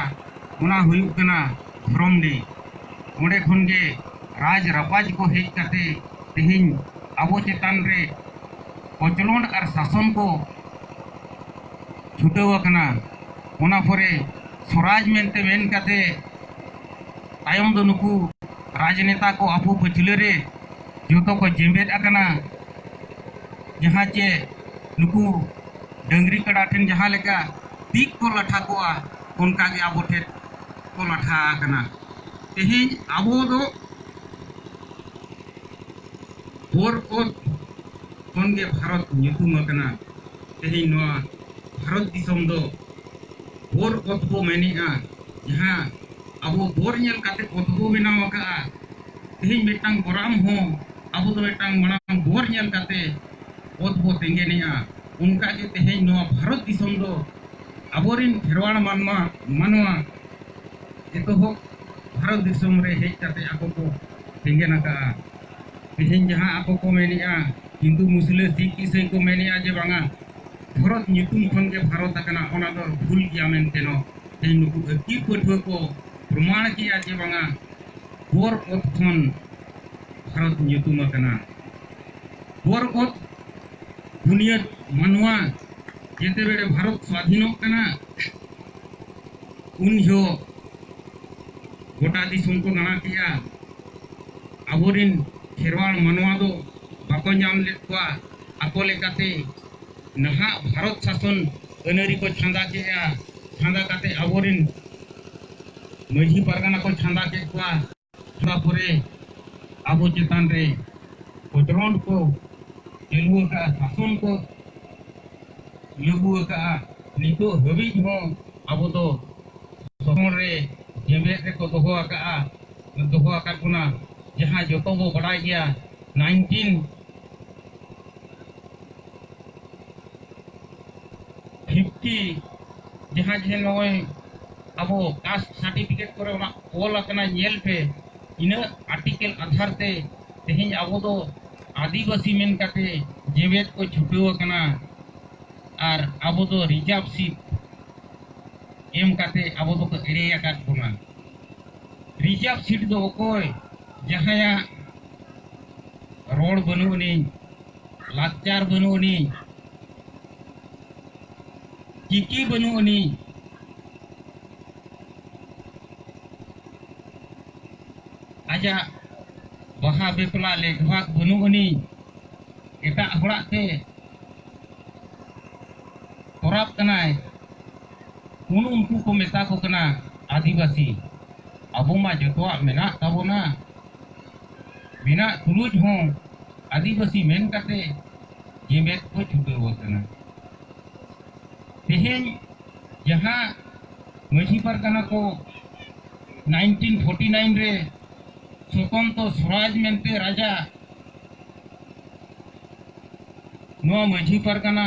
ᱚᱱᱟ ᱦᱩᱭᱩᱜ ᱠᱟᱱᱟ ᱫᱷᱚᱨᱚᱢᱰᱤ᱾ ᱚᱸᱰᱮ ᱠᱷᱚᱱ ᱜᱮ ᱨᱟᱡᱽ ᱨᱟᱯᱟᱡᱽ ᱠᱚ ᱦᱮᱡ ᱠᱟᱛᱮ ᱛᱮᱦᱮᱧ ᱟᱵᱚ ᱪᱮᱛᱟᱱ ᱨᱮ ᱠᱚᱪᱞᱚᱱ ᱟᱨ ᱥᱟᱥᱚᱱ ᱠᱚ ᱪᱷᱩᱴᱟᱹᱣ ᱟᱠᱟᱱᱟ᱾ ᱚᱱᱟ ᱯᱚᱨᱮ ᱥᱚᱨᱟᱡᱽ ᱢᱮᱱᱛᱮ ᱢᱮᱱ ᱠᱟᱛᱮ ᱛᱟᱭᱚᱢ ᱫᱚ ᱱᱩᱠᱩ ᱨᱟᱡᱽᱱᱮᱛᱟ ᱠᱚ ᱟᱵᱚ ᱯᱟᱹᱪᱷᱞᱟᱹ ᱨᱮ ᱡᱚᱛᱚ ᱠᱚ ᱡᱮᱢᱵᱮᱫ ᱟᱠᱟᱱᱟ᱾ ᱡᱟᱦᱟᱸ ᱪᱮ ᱱᱩᱠᱩ ᱰᱟᱹᱝᱨᱤ ᱠᱟᱰᱟ ᱴᱷᱮᱱ ᱡᱟᱦᱟᱸ ᱞᱮᱠᱟ ᱛᱤᱠ ᱠᱚ ᱞᱟᱴᱷᱟ ᱠᱚᱜᱼᱟ, ᱚᱱᱠᱟ ᱜᱮ ᱟᱵᱚ ᱴᱷᱮᱱ ᱠᱚ ᱞᱟᱴᱷᱟ ᱟᱠᱟᱱᱟ᱾ ᱛᱮᱦᱮᱧ ᱟᱵᱚ ᱫᱚ ᱵᱳᱨ ᱚᱛ ᱠᱷᱚᱱ ᱜᱮ ᱵᱷᱟᱨᱚᱛ ᱧᱩᱛᱩᱢ ᱟᱠᱟᱱᱟ᱾ ᱛᱮᱦᱮᱧ ᱱᱚᱣᱟ ᱵᱷᱟᱨᱚᱛ ᱫᱤᱥᱚᱢ ᱫᱚ ᱵᱳᱨ ᱚᱛ ᱵᱚ ᱢᱮᱱᱮᱜᱼᱟ, ᱡᱟᱦᱟᱸ ᱟᱵᱚ ᱵᱳᱨ ᱧᱮᱞ ᱠᱟᱛᱮ ᱚᱛ ᱵᱚ ᱵᱮᱱᱟᱣ ᱟᱠᱟᱜᱼᱟ᱾ ᱛᱮᱦᱮᱧ ᱢᱤᱫᱴᱟᱝ ᱜᱚᱨᱟᱢ ᱦᱚᱸ ᱟᱵᱚ ᱫᱚ ᱢᱤᱫᱴᱟᱝ ᱢᱟᱲᱟᱝ ᱵᱳᱨ ᱧᱮᱞ ᱠᱟᱛᱮ ᱚᱛ ᱵᱚ ᱛᱮᱸᱜᱮᱱᱮᱜᱼᱟ᱾ ᱚᱱᱠᱟ ᱜᱮ ᱛᱮᱦᱮᱧ ᱱᱚᱣᱟ ᱵᱷᱟᱨᱚᱛ ᱫᱤᱥᱚᱢ ᱫᱚ ᱟᱵᱚᱨᱤᱱ ᱠᱷᱮᱨᱣᱟᱲ ᱢᱟᱱᱣᱟ, ᱢᱟᱱᱣᱟ ᱮᱛᱚᱦᱚᱵ ᱵᱷᱟᱨᱚᱛ ᱫᱤᱥᱚᱢ ᱨᱮ ᱦᱮᱡ ᱠᱟᱛᱮ ᱟᱠᱚ ᱠᱚ ᱛᱮᱸᱜᱮᱱ ᱟᱠᱟᱜᱼᱟ᱾ ᱛᱮᱦᱮᱧ ᱡᱟᱦᱟᱸ ᱟᱠᱚ ᱠᱚ ᱢᱮᱱᱮᱜᱼᱟ, ᱦᱤᱱᱫᱩ, ᱢᱩᱥᱞᱟᱹ, ᱥᱤᱠᱷ, ᱤᱥᱟᱹᱭ ᱠᱚ ᱢᱮᱱᱮᱜᱼᱟ ᱡᱮ ᱵᱟᱝᱟ, ᱵᱷᱟᱨᱚᱛ ᱧᱩᱛᱩᱢ ᱠᱷᱚᱱ ᱜᱮ ᱵᱷᱟᱨᱚᱛ ᱟᱠᱟᱱᱟ, ᱚᱱᱟ ᱫᱚ ᱵᱷᱩᱞ ᱜᱮᱭᱟ ᱢᱮᱱᱛᱮ ᱱᱚ ᱛᱮᱦᱮᱧ ᱱᱩᱠᱩ ᱟᱹᱠᱤᱞ ᱯᱟᱹᱴᱷᱩᱣᱟᱹ ᱠᱚ ᱯᱨᱚᱢᱟᱬ ᱠᱮᱜᱼᱟ ᱡᱮ ᱵᱟᱝᱟ, ᱵᱳᱨ ᱚᱛ ᱠᱷᱚᱱ ᱵᱷᱟᱨᱚᱛ ᱧᱩᱛᱩᱢ ᱟᱠᱟᱱᱟ᱾ ᱵᱳᱨ ᱚᱛ ᱵᱩᱱᱤᱭᱟᱹᱫ ᱢᱟᱱᱣᱟ ᱡᱮᱛᱮ ᱵᱮᱲᱮ ᱵᱷᱟᱨᱚᱛ ᱥᱟᱫᱷᱤᱱᱚᱜ ᱠᱟᱱᱟ, ᱩᱱ ᱡᱚᱦᱚᱜ ᱜᱚᱴᱟ ᱫᱤᱥᱚᱢ ᱠᱚ ᱫᱟᱬᱟ ᱠᱮᱜᱼᱟ᱾ ᱟᱵᱚᱨᱤᱱ ᱠᱷᱮᱨᱣᱟᱲ ᱢᱟᱱᱣᱟ ᱫᱚ ᱵᱟᱠᱚ ᱧᱟᱢ ᱞᱮᱫ ᱠᱚᱣᱟ᱾ ᱟᱠᱚ ᱞᱮᱠᱟᱛᱮ ᱱᱟᱦᱟᱜ ᱵᱷᱟᱨᱚᱛ ᱥᱟᱥᱚᱱ ᱟᱹᱱᱟᱹᱨᱤ ᱠᱚ ᱪᱷᱟᱸᱫᱟ ᱠᱮᱜᱼᱟ᱾ ᱪᱷᱟᱸᱫᱟ ᱠᱟᱛᱮ ᱟᱵᱚᱨᱤᱱ ᱢᱟᱹᱡᱷᱤ ᱯᱟᱨᱜᱟᱱᱟ ᱠᱚ ᱪᱷᱟᱸᱫᱟ ᱠᱮᱫ ᱠᱚᱣᱟ᱾ ᱚᱱᱟ ᱯᱚᱨᱮ ᱟᱵᱚ ᱪᱮᱛᱟᱱ ᱨᱮ ᱠᱚᱪᱞᱚᱱ ᱠᱚ ᱪᱟᱹᱞᱩ ᱟᱠᱟᱫᱼᱟ, ᱥᱟᱥᱚᱱ ᱠᱚ ᱞᱟᱹᱜᱩ ᱟᱠᱟᱫᱼᱟ᱾ ᱱᱤᱛᱚᱜ ᱦᱟᱹᱵᱤᱡ ᱦᱚᱸ ᱟᱵᱚ ᱫᱚ ᱥᱟᱥᱚᱱ ᱨᱮ ᱡᱮᱢᱮᱫ ᱨᱮᱠᱚ ᱫᱚᱦᱚ ᱟᱠᱟᱫᱼᱟ᱾ ᱫᱚᱦᱚ ᱟᱠᱟᱫ ᱵᱚᱱᱟ, ᱡᱟᱦᱟᱸ ᱡᱚᱛᱚ ᱵᱚ ᱵᱟᱲᱟᱭ ᱜᱮᱭᱟ, ᱱᱟᱭᱤᱱᱴᱤᱱ ᱯᱷᱤᱯᱴᱤ ᱡᱟᱦᱟᱸ ᱡᱮ ᱱᱚᱜᱼᱚᱭ ᱟᱵᱚ ᱠᱟᱥᱴ ᱥᱟᱨᱴᱤᱯᱷᱤᱠᱮᱴ ᱠᱚᱨᱮ ᱚᱱᱟ ᱚᱞ ᱟᱠᱟᱱᱟ, ᱧᱮᱞ ᱯᱮ, ᱤᱱᱟᱹ ᱟᱨᱴᱤᱠᱮᱞ ᱟᱫᱷᱟᱨ ᱛᱮ ᱛᱮᱦᱮᱧ ᱟᱵᱚ ᱫᱚ ᱟᱹᱫᱤᱵᱟᱹᱥᱤ ᱢᱮᱱ ᱠᱟᱛᱮ ᱡᱮᱢᱮᱫ ᱠᱚ ᱪᱷᱩᱴᱟᱹᱣ ᱟᱠᱟᱱᱟ᱾ ᱟᱨ ᱟᱵᱚ ᱫᱚ ᱨᱤᱡᱟᱨᱵᱷ ᱥᱤᱴ ᱮᱢ ᱠᱟᱛᱮ ᱟᱵᱚ ᱫᱚᱠᱚ ᱮᱲᱮ ᱟᱠᱟᱫ ᱵᱚᱱᱟ᱾ ᱨᱤᱡᱟᱨᱵᱷ ᱥᱤᱴ ᱫᱚ ᱚᱠᱚᱭ? ᱡᱟᱦᱟᱸᱭᱟᱜ ᱨᱚᱲ ᱵᱟᱹᱱᱩᱜ ᱟᱹᱱᱤᱡ, ᱞᱟᱠᱪᱟᱨ ᱵᱟᱹᱱᱩᱜ ᱟᱹᱱᱤᱡ, ᱪᱤᱠᱤ ᱵᱟᱹᱱᱩᱜ ᱟᱹᱱᱤᱡ, ᱟᱡᱟᱜ ᱵᱟᱦᱟ ᱵᱮᱯᱞᱟ ᱞᱮᱠᱵᱷᱟᱜᱽ ᱵᱟᱹᱱᱩᱜ ᱟᱹᱱᱤᱡ, ᱮᱴᱟᱜ ᱦᱚᱲᱟᱜ ᱛᱮ ᱛᱚᱨᱟᱯ ᱠᱟᱱᱟᱭ, ᱩᱱ ᱩᱱᱠᱩ ᱠᱚ ᱢᱮᱛᱟ ᱠᱚ ᱠᱟᱱᱟ ᱟᱹᱫᱤᱵᱟᱹᱥᱤ᱾ ᱟᱵᱚ ᱢᱟ ᱡᱚᱛᱚᱣᱟᱜ ᱢᱮᱱᱟᱜ ᱛᱟᱵᱚᱱᱟ, ᱢᱮᱱᱟᱜ ᱛᱩᱞᱩᱡ ᱦᱚᱸ ᱟᱹᱫᱤᱵᱟᱹᱥᱤ ᱢᱮᱱ ᱠᱟᱛᱮ ᱡᱮᱢᱮᱫ ᱠᱚ ᱪᱷᱩᱴᱟᱹᱣ ᱟᱠᱟᱱᱟ᱾ ᱛᱮᱦᱮᱧ ᱡᱟᱦᱟᱸ ᱢᱟᱹᱡᱷᱤ ᱯᱟᱨᱜᱟᱱᱟ ᱠᱚ ᱱᱟᱭᱤᱱᱴᱤᱱ ᱯᱷᱳᱨᱴᱤ ᱱᱟᱭᱤᱱ ᱨᱮ ᱥᱚᱛᱚᱱᱛᱚ ᱥᱚᱨᱟᱡᱽ ᱢᱮᱱᱛᱮ ᱨᱟᱡᱟ ᱱᱚᱣᱟ ᱢᱟᱹᱡᱷᱤ ᱯᱟᱨᱜᱟᱱᱟ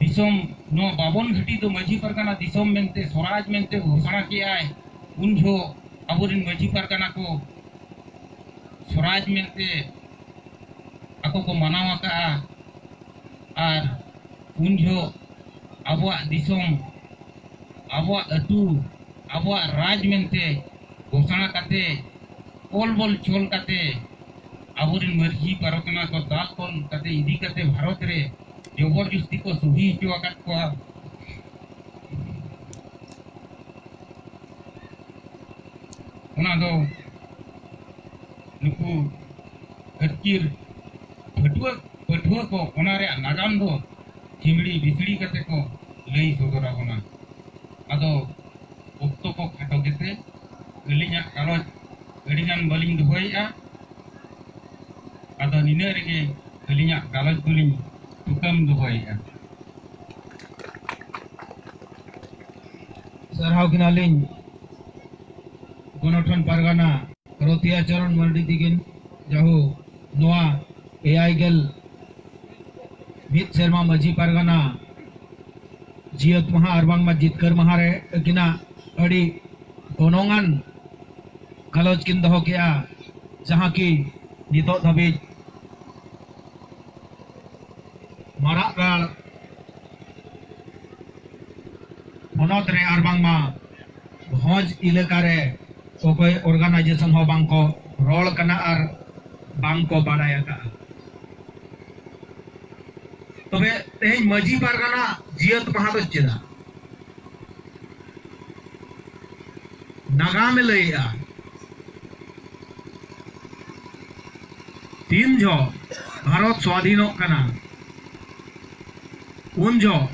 ᱫᱤᱥᱚᱢ, ᱱᱚᱣᱟ ᱵᱟᱵᱚᱱ ᱜᱷᱟᱹᱴᱤ ᱫᱚ ᱢᱟᱹᱡᱷᱤ ᱯᱟᱨᱜᱟᱱᱟ ᱫᱤᱥᱚᱢ ᱢᱮᱱᱛᱮ, ᱥᱚᱨᱟᱡᱽ ᱢᱮᱱᱛᱮ ᱜᱷᱳᱥᱚᱱᱟ ᱠᱮᱜᱼᱟᱭ, ᱩᱱ ᱡᱚᱦᱚᱜ ᱟᱵᱚᱨᱮᱱ ᱢᱟᱹᱡᱷᱤ ᱯᱟᱨᱜᱟᱱᱟ ᱠᱚ ᱥᱚᱨᱟᱡᱽ ᱢᱮᱱᱛᱮ ᱟᱠᱚ ᱠᱚ ᱢᱟᱱᱟᱣ ᱟᱠᱟᱜᱼᱟ᱾ ᱟᱨ ᱩᱱ ᱡᱚᱦᱚᱜ ᱟᱵᱚᱣᱟᱜ ᱫᱤᱥᱚᱢ, ᱟᱵᱚᱣᱟᱜ ᱟᱹᱛᱩ, ᱟᱵᱚᱣᱟᱜ ᱨᱟᱡᱽ ᱢᱮᱱᱛᱮ ᱜᱷᱳᱥᱚᱱᱟ ᱠᱟᱛᱮ, ᱚᱞ ᱵᱚᱞ ᱪᱚᱞ ᱠᱟᱛᱮ, ᱟᱵᱚᱨᱮᱱ ᱢᱟᱹᱡᱷᱤ ᱯᱟᱨᱜᱟᱱᱟ ᱠᱚ ᱫᱟᱞ ᱛᱚᱞ ᱠᱟᱛᱮ ᱤᱫᱤ ᱠᱟᱛᱮ ᱵᱷᱟᱨᱚᱛ ᱨᱮ ᱡᱚᱵᱚᱨ ᱡᱚᱥᱛᱤ ᱠᱚ ᱥᱩᱦᱤ ᱦᱚᱪᱚ ᱟᱠᱟᱫ ᱠᱚᱣᱟ᱾ ᱚᱱᱟ ᱫᱚ ᱱᱩᱠᱩ ᱟᱹᱛᱠᱤᱨ ᱯᱟᱹᱴᱷᱩᱣᱟᱹ, ᱯᱟᱹᱴᱷᱩᱣᱟᱹ ᱠᱚ ᱚᱱᱟ ᱨᱮᱭᱟᱜ ᱱᱟᱜᱟᱢ ᱫᱚ ᱪᱤᱢᱲᱤ ᱵᱤᱥᱲᱤ ᱠᱟᱛᱮ ᱠᱚ ᱞᱟᱹᱭ ᱥᱚᱫᱚᱨ ᱟᱵᱚᱱᱟ᱾ ᱟᱫᱚ ᱚᱠᱛᱚ ᱠᱚ ᱠᱷᱟᱴᱚ ᱜᱮᱛᱮ ᱟᱹᱞᱤᱧᱟᱜ ᱜᱟᱞᱚᱪ ᱟᱹᱰᱤᱜᱟᱱ ᱵᱟᱹᱞᱤᱧ ᱫᱚᱦᱚᱭᱮᱫᱼᱟ᱾ ᱟᱫᱚ ᱱᱤᱱᱟᱹᱜ ᱨᱮᱜᱮ ᱟᱹᱞᱤᱧᱟᱜ ᱜᱟᱞᱚᱪ ᱫᱚᱞᱤᱧ ᱛᱷᱩᱠᱟᱹᱢ ᱫᱚᱦᱚᱭᱮᱫᱼᱟ᱾ ᱥᱟᱨᱦᱟᱣ ᱠᱤᱱᱟᱞᱤᱧ ᱜᱚᱱᱚᱴᱷᱚᱱ ᱯᱟᱨᱜᱟᱱᱟ ᱨᱚᱛᱤᱭᱟ ᱪᱚᱨᱚᱱ ᱢᱟᱨᱰᱤ ᱛᱤᱠᱤᱱ ᱡᱟᱦᱳ ᱱᱚᱣᱟ ᱮᱭᱟᱭ ᱜᱮᱞ ᱢᱤᱫ ᱥᱮᱨᱢᱟ ᱢᱟᱹᱡᱷᱤ ᱯᱟᱨᱜᱟᱱᱟ ᱡᱤᱭᱟᱹᱛ ᱢᱟᱦᱟ ᱟᱨ ᱵᱟᱝᱢᱟ ᱡᱤᱛᱠᱟᱹᱨ ᱢᱟᱦᱟ ᱨᱮ ᱟᱹᱠᱤᱱᱟᱜ ᱟᱹᱰᱤ ᱜᱚᱱᱚᱝᱟᱱ ᱜᱟᱞᱚᱪ ᱠᱤᱱ ᱫᱚᱦᱚ ᱠᱮᱜᱼᱟ, ᱡᱟᱦᱟᱸ ᱠᱤ ᱱᱤᱛᱚᱜ ᱫᱷᱟᱹᱵᱤᱡ ᱢᱟᱨᱟᱜ ᱜᱟᱲ ᱦᱚᱱᱚᱛ ᱨᱮ ᱟᱨ ᱵᱟᱝᱢᱟ ᱵᱷᱚᱸᱡᱽ ᱮᱞᱟᱠᱟ ᱨᱮ ᱚᱠᱚᱭ organization ᱦᱚᱸ ᱵᱟᱝ ᱠᱚ ᱨᱚᱲ ᱠᱟᱱᱟ ᱟᱨ ᱵᱟᱝ ᱠᱚ ᱵᱟᱲᱟᱭ ᱟᱠᱟᱫᱼᱟ᱾ ᱛᱚᱵᱮ ᱛᱮᱦᱮᱧ ᱢᱟᱹᱡᱷᱤ ᱯᱟᱨᱜᱟᱱᱟ ᱡᱤᱭᱟᱹᱛ ᱢᱟᱦᱟ ᱫᱚ ᱪᱮᱫᱟᱜ? ᱱᱟᱜᱟᱢᱮ ᱞᱟᱹᱭᱮᱜᱼᱟ᱾ ᱛᱤᱱ ᱡᱚᱦᱚᱜ ᱵᱷᱟᱨᱚᱛ ᱥᱣᱟᱫᱷᱤᱱᱚᱜ ᱠᱟᱱᱟ, ᱩᱱ ᱡᱚᱦᱚᱜ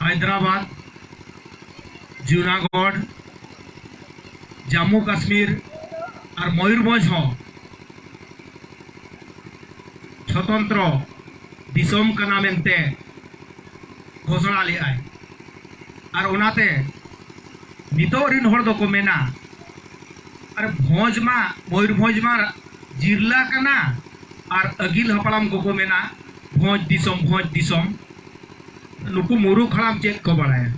ᱦᱟᱭᱫᱨᱟᱵᱟᱫᱽ, ᱡᱩᱱᱟᱜᱚᱲ, ᱡᱟᱢᱢᱩ ᱠᱟᱥᱢᱤᱨ ᱟᱨ ᱢᱚᱭᱩᱨᱵᱷᱚᱸᱡᱽ ᱦᱚᱸ ᱥᱚᱛᱚᱱᱛᱨᱚ ᱫᱤᱥᱚᱢ ᱠᱟᱱᱟ ᱢᱮᱱᱛᱮ ᱜᱷᱳᱥᱚᱱᱟ ᱞᱮᱫᱼᱟᱭ᱾ ᱟᱨ ᱚᱱᱟᱛᱮ ᱱᱤᱛᱚᱜ ᱨᱤᱱ ᱦᱚᱲ ᱫᱚᱠᱚ ᱢᱮᱱᱟ, ᱟᱨ ᱵᱷᱚᱸᱡᱽ ᱢᱟ, ᱢᱚᱭᱩᱨᱵᱷᱚᱸᱡᱽ ᱢᱟ ᱡᱤᱨᱞᱟ ᱠᱟᱱᱟ, ᱟᱨ ᱟᱹᱜᱤᱞ ᱦᱟᱯᱲᱟᱢ ᱠᱚᱠᱚ ᱢᱮᱱᱟ, ᱵᱷᱚᱸᱡᱽ ᱫᱤᱥᱚᱢ, ᱵᱷᱚᱸᱡᱽ ᱫᱤᱥᱚᱢ᱾ ᱱᱩᱠᱩ ᱢᱩᱨᱩᱠ ᱦᱟᱲᱟᱢ ᱪᱮᱫ ᱠᱚ ᱵᱟᱲᱟᱭᱟ?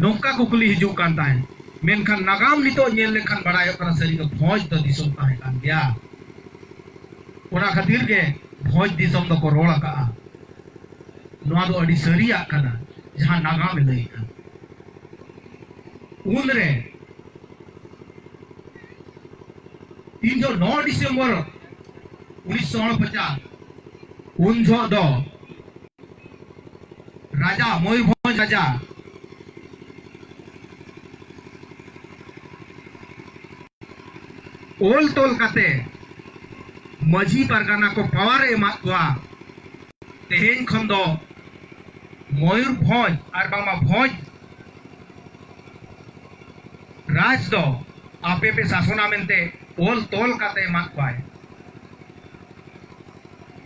ᱱᱚᱝᱠᱟ ᱠᱩᱠᱞᱤ ᱦᱤᱡᱩᱜ ᱠᱟᱱ ᱛᱟᱦᱮᱸᱫ᱾ ᱢᱮᱱᱠᱷᱟᱱ ᱱᱟᱜᱟᱢ ᱱᱤᱛᱚᱜ ᱧᱮᱞ ᱞᱮᱠᱷᱟᱱ ᱵᱟᱲᱟᱭᱚᱜ ᱠᱟᱱᱟ, ᱥᱟᱹᱨᱤ ᱜᱮ ᱵᱷᱚᱸᱡᱽ ᱫᱚ ᱫᱤᱥᱚᱢ ᱛᱟᱦᱮᱸ ᱠᱟᱱ ᱜᱮᱭᱟ᱾ ᱚᱱᱟ ᱠᱷᱟᱹᱛᱤᱨ ᱜᱮ ᱵᱷᱚᱸᱡᱽ ᱫᱤᱥᱚᱢ ᱫᱚᱠᱚ ᱨᱚᱲ ᱟᱠᱟᱜᱼᱟ᱾ ᱱᱚᱣᱟ ᱫᱚ ᱟᱹᱰᱤ ᱥᱟᱹᱨᱤᱭᱟᱜ ᱠᱟᱱᱟ, ᱡᱟᱦᱟᱸ ᱱᱟᱜᱟᱢᱮ ᱞᱟᱹᱭᱮᱫᱼᱟ᱾ ᱩᱱᱨᱮ ᱛᱤᱱ ᱡᱚᱦᱚᱜ ᱱᱚ ᱰᱤᱥᱮᱢᱵᱚᱨ ᱩᱱᱤᱥᱥᱚ ᱩᱱᱯᱚᱪᱟᱥ, ᱩᱱ ᱡᱚᱦᱚᱜ ᱫᱚ ᱨᱟᱡᱟ, ᱢᱚᱭᱩᱨᱵᱷᱚᱸᱡᱽ ᱨᱟᱡᱟ ᱚᱞ ᱛᱚᱞ ᱠᱟᱛᱮ ᱢᱟᱹᱡᱷᱤ ᱯᱟᱨᱜᱟᱱᱟ ᱠᱚ power ᱮ ᱮᱢᱟᱫ ᱠᱚᱣᱟ᱾ ᱛᱮᱦᱮᱧ ᱠᱷᱚᱱ ᱫᱚ ᱢᱚᱭᱩᱨᱵᱷᱚᱸᱡᱽ ᱟᱨ ᱵᱟᱝᱢᱟ ᱵᱷᱚᱸᱡᱽ ᱨᱟᱡᱽ ᱫᱚ ᱟᱯᱮ ᱯᱮ ᱥᱟᱥᱚᱱᱟ ᱢᱮᱱᱛᱮ ᱚᱞ ᱛᱚᱞ ᱠᱟᱛᱮ ᱮᱢᱟᱫ ᱠᱚᱣᱟᱭ᱾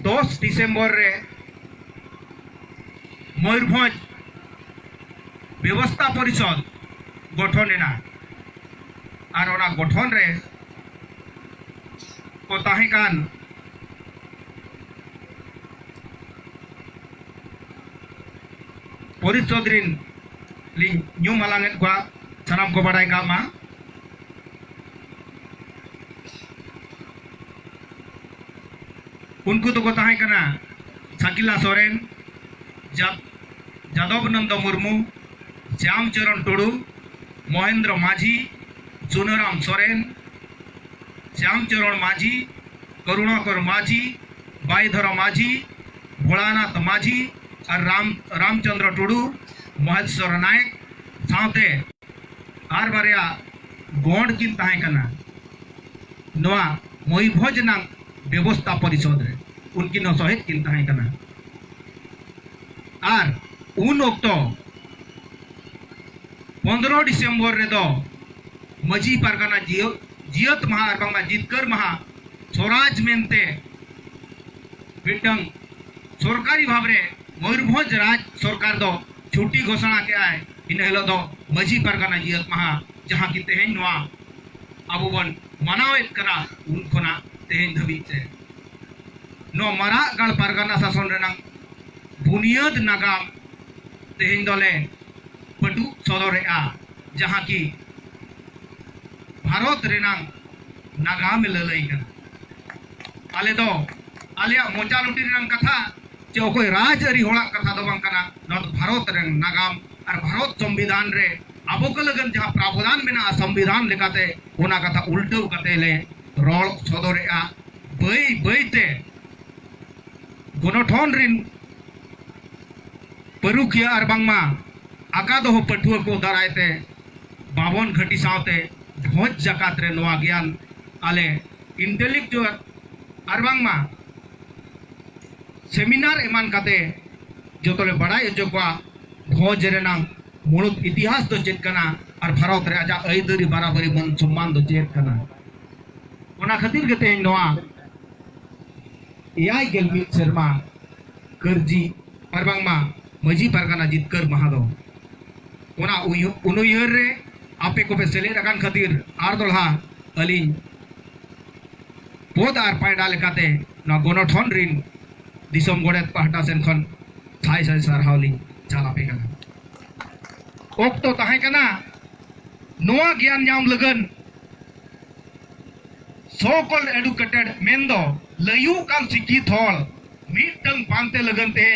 ᱫᱚᱥ ᱰᱤᱥᱮᱢᱵᱚᱨ ᱨᱮ ᱢᱚᱭᱩᱨᱵᱷᱚᱸᱡᱽ ᱵᱮᱵᱚᱥᱛᱷᱟ ᱯᱚᱨᱤᱥᱚᱫ ᱜᱚᱴᱷᱚᱱ ᱮᱱᱟ᱾ ᱟᱨ ᱚᱱᱟ ᱜᱚᱴᱷᱚᱱ ᱨᱮ ᱠᱚ ᱛᱟᱦᱮᱸ ᱠᱟᱱ ᱯᱚᱨᱤᱥᱚᱫ ᱨᱤᱱ ᱞᱤᱧ ᱧᱩᱢ ᱦᱟᱞᱟᱝ ᱮᱫ ᱠᱚᱣᱟ, ᱥᱟᱱᱟᱢ ᱠᱚ ᱵᱟᱰᱟᱭ ᱠᱟᱜ ᱢᱟ᱾ ᱩᱱᱠᱩ ᱫᱚᱠᱚ ᱛᱟᱦᱮᱸ ᱠᱟᱱᱟ ᱥᱟᱠᱤᱞᱟ ᱥᱚᱨᱮᱱ, ᱡᱟ-, ᱡᱟᱫᱚᱵ ᱱᱚᱱᱫᱚ ᱢᱩᱨᱢᱩ, ᱥᱭᱟᱢ ᱪᱚᱨᱚᱱ ᱴᱩᱰᱩ, ᱢᱚᱦᱮᱱᱫᱨᱚ ᱢᱟᱹᱡᱷᱤ, ᱥᱩᱱᱟᱹᱨᱟᱢ ᱥᱚᱨᱮᱱ, ᱥᱭᱟᱢ ᱪᱚᱨᱚᱱ ᱢᱟᱹᱡᱷᱤ, ᱠᱚᱨᱩᱬᱟᱠᱚᱨ ᱢᱟᱹᱡᱷᱤ, ᱵᱟᱭᱫᱷᱚᱨᱚ ᱢᱟᱹᱡᱷᱤ, ᱵᱷᱳᱞᱟᱱᱟᱛᱷ ᱢᱟᱹᱡᱷᱤ ᱟᱨ ᱨᱟᱢ, ᱨᱟᱢᱪᱚᱸᱫᱽᱨᱚ ᱴᱩᱰᱩ, ᱢᱚᱦᱮᱥᱣᱚᱨ ᱱᱟᱭᱮᱠ ᱥᱟᱶᱛᱮ ᱟᱨ ᱵᱟᱨᱭᱟ ᱜᱚᱸᱰ ᱠᱤᱱ ᱛᱟᱦᱮᱸ ᱠᱟᱱᱟ᱾ ᱱᱚᱣᱟ ᱢᱚᱭᱩᱨᱵᱷᱚᱸᱡᱽ ᱨᱮᱱᱟᱜ ᱵᱮᱵᱚᱥᱛᱷᱟ ᱯᱚᱨᱤᱥᱚᱫᱽ ᱨᱮ ᱩᱱᱠᱤᱱ ᱦᱚᱸ ᱥᱚᱦᱮᱫ ᱠᱤᱱ ᱛᱟᱦᱮᱸ ᱠᱟᱱᱟ᱾ ᱟᱨ ᱩᱱ ᱚᱠᱛᱚ ᱯᱚᱱᱫᱽᱨᱚ ᱰᱤᱥᱮᱢᱵᱚᱨ ᱨᱮᱫᱚ ᱢᱟᱹᱡᱷᱤ ᱯᱟᱨᱜᱟᱱᱟ ᱡᱤᱭᱟᱹ-, ᱡᱤᱭᱟᱹᱛ ᱢᱟᱦᱟ ᱟᱨ ᱵᱟᱝᱢᱟ ᱡᱤᱛᱠᱟᱹᱨ ᱢᱟᱦᱟ ᱥᱚᱨᱟᱡᱽ ᱢᱮᱱᱛᱮ ᱢᱤᱫᱴᱟᱝ ᱥᱚᱨᱠᱟᱨᱤ ᱵᱷᱟᱵᱽ ᱨᱮ ᱢᱚᱭᱩᱨᱵᱷᱚᱸᱡᱽ ᱨᱟᱡᱽ ᱥᱚᱨᱠᱟᱨ ᱫᱚ ᱪᱷᱩᱴᱤ ᱜᱷᱳᱥᱚᱱᱟ ᱠᱮᱜᱼᱟᱭ᱾ ᱤᱱᱟᱹ ᱦᱤᱞᱳᱜ ᱫᱚ ᱢᱟᱹᱡᱷᱤ ᱯᱟᱨᱜᱟᱱᱟ ᱡᱤᱭᱟᱹᱛ ᱢᱟᱦᱟ, ᱡᱟᱦᱟᱸ ᱠᱤ ᱛᱮᱦᱮᱧ ᱱᱚᱣᱟ ᱟᱵᱚ ᱵᱚᱱ ᱢᱟᱱᱟᱣᱮᱫ ᱠᱟᱱᱟ, ᱩᱱ ᱠᱷᱚᱱᱟᱜ ᱛᱮᱦᱮᱧ ᱫᱷᱟᱹᱵᱤᱡ ᱛᱮ ᱱᱚᱣᱟ ᱢᱟᱨᱟᱜ ᱜᱟᱲ ᱯᱟᱨᱜᱟᱱᱟ ᱥᱟᱥᱚᱱ ᱨᱮᱱᱟᱜ ᱵᱩᱱᱤᱭᱟᱹᱫ ᱱᱟᱜᱟᱢ ᱛᱮᱦᱮᱧ ᱫᱚᱞᱮ ᱯᱟᱹᱴᱩᱵ ᱥᱚᱫᱚᱨᱮᱜᱼᱟ, ᱡᱟᱦᱟᱸ ᱠᱤ ᱵᱷᱟᱨᱚᱛ ᱨᱮᱱᱟᱝ ᱱᱟᱜᱟᱢᱮ ᱞᱟᱹᱞᱟᱹᱭ ᱠᱟᱱᱟ᱾ ᱟᱞᱮ ᱫᱚ ᱟᱞᱮᱭᱟᱜ ᱢᱚᱪᱟ ᱞᱩᱴᱤ ᱨᱮᱱᱟᱝ ᱠᱟᱛᱷᱟ ᱪᱮ ᱚᱠᱚᱭ ᱨᱟᱡᱽ ᱟᱹᱨᱤ ᱦᱚᱲᱟᱜ ᱠᱟᱛᱷᱟ ᱫᱚ ᱵᱟᱝ ᱠᱟᱱᱟ᱾ ᱱᱚᱣᱟ ᱫᱚ ᱵᱷᱟᱨᱚᱛ ᱨᱮᱱ ᱱᱟᱜᱟᱢ ᱟᱨ ᱵᱷᱟᱨᱚᱛ ᱥᱚᱝᱵᱤᱫᱷᱟᱱ ᱨᱮ ᱟᱵᱚ ᱠᱚ ᱞᱟᱹᱜᱤᱫ ᱡᱟᱦᱟᱸ ᱯᱨᱟᱵᱚᱫᱷᱟᱱ ᱢᱮᱱᱟᱜᱼᱟ ᱥᱚᱝᱵᱤᱫᱷᱟᱱ ᱞᱮᱠᱟᱛᱮ, ᱚᱱᱟ ᱠᱟᱛᱷᱟ ᱩᱞᱴᱟᱹᱣ ᱠᱟᱛᱮ ᱞᱮ ᱨᱚᱲ ᱥᱚᱫᱚᱨᱮᱜᱼᱟ᱾ ᱵᱟᱹᱭ ᱵᱟᱹᱭ ᱛᱮ ᱜᱚᱱᱚᱴᱷᱚᱱ ᱨᱤᱱ ᱯᱟᱹᱨᱩᱠᱷᱤᱭᱟᱹ ᱟᱨ ᱵᱟᱝᱢᱟ ᱟᱠᱟ ᱫᱚᱦᱚ ᱯᱟᱹᱴᱷᱩᱣᱟᱹ ᱠᱚ ᱫᱟᱨᱟᱭ ᱛᱮ ᱵᱟᱵᱚᱱ ᱜᱷᱟᱹᱴᱤ ᱥᱟᱶᱛᱮ ᱵᱷᱚᱸᱡᱽ ᱡᱟᱠᱟᱛ ᱨᱮ ᱱᱚᱣᱟ ᱜᱮᱭᱟᱱ ᱟᱞᱮ intellectual ᱟᱨ ᱵᱟᱝᱢᱟ seminar ᱮᱢᱟᱱ ᱠᱟᱛᱮ ᱡᱚᱛᱚ ᱞᱮ ᱵᱟᱲᱟᱭ ᱦᱚᱪᱚ ᱠᱚᱣᱟ ᱵᱷᱚᱸᱡᱽ ᱨᱮᱱᱟᱝ ᱢᱩᱲᱩᱫ ᱤᱛᱤᱦᱟᱥ ᱫᱚ ᱪᱮᱫ ᱠᱟᱱᱟ ᱟᱨ ᱵᱷᱟᱨᱚᱛ ᱨᱮ ᱟᱡᱟᱜ ᱟᱹᱭᱫᱟᱹᱨᱤ ᱵᱟᱨᱟᱵᱟᱹᱨᱤ ᱢᱟᱹᱱ ᱥᱚᱢᱢᱟᱱ ᱫᱚ ᱪᱮᱫ ᱠᱟᱱᱟ᱾ ᱚᱱᱟ ᱠᱷᱟᱹᱛᱤᱨ ᱜᱮ ᱛᱮᱦᱮᱧ ᱱᱚᱣᱟ ᱮᱭᱟᱭ ᱜᱮᱞ ᱢᱤᱫ ᱥᱮᱨᱢᱟ ᱠᱟᱹᱨᱡᱤ ᱟᱨ ᱵᱟᱝᱢᱟ ᱢᱟᱹᱡᱷᱤ ᱯᱟᱨᱜᱟᱱᱟ ᱡᱤᱛᱠᱟᱹᱨ ᱢᱟᱦᱟ ᱫᱚ ᱚᱱᱟ ᱩᱭᱦᱟᱹ-, ᱩᱱᱩᱭᱦᱟᱹᱨ ᱨᱮ ᱟᱯᱮ ᱠᱚᱯᱮ ᱥᱮᱞᱮᱫ ᱟᱠᱟᱱ ᱠᱷᱟᱹᱛᱤᱨ ᱟᱨ ᱫᱚᱲᱦᱟ ᱟᱹᱞᱤᱧ ᱯᱚᱫ ᱟᱨ ᱯᱟᱭᱰᱟ ᱞᱮᱠᱟᱛᱮ ᱱᱚᱣᱟ ᱜᱚᱱᱚᱴᱷᱚᱱ ᱨᱤᱱ ᱫᱤᱥᱚᱢ ᱜᱚᱰᱮᱛ ᱯᱟᱦᱴᱟ ᱥᱮᱱ ᱠᱷᱚᱱ ᱥᱟᱭ ᱥᱟᱭ ᱥᱟᱨᱦᱟᱣ ᱞᱤᱧ ᱪᱟᱞ ᱟᱯᱮ ᱠᱟᱱᱟ᱾ ᱚᱠᱛᱚ ᱛᱟᱦᱮᱸ ᱠᱟᱱᱟ ᱱᱚᱣᱟ ᱜᱮᱭᱟᱱ ᱧᱟᱢ ᱞᱟᱹᱜᱤᱫ so called educated ᱢᱮᱱᱫᱚ ᱞᱟᱹᱭᱩᱜ ᱠᱟᱱ ᱥᱤᱠᱠᱷᱤᱛ ᱦᱚᱲ ᱢᱤᱫᱴᱟᱝ ᱯᱟᱱᱛᱮ ᱞᱟᱹᱜᱤᱫ ᱛᱮ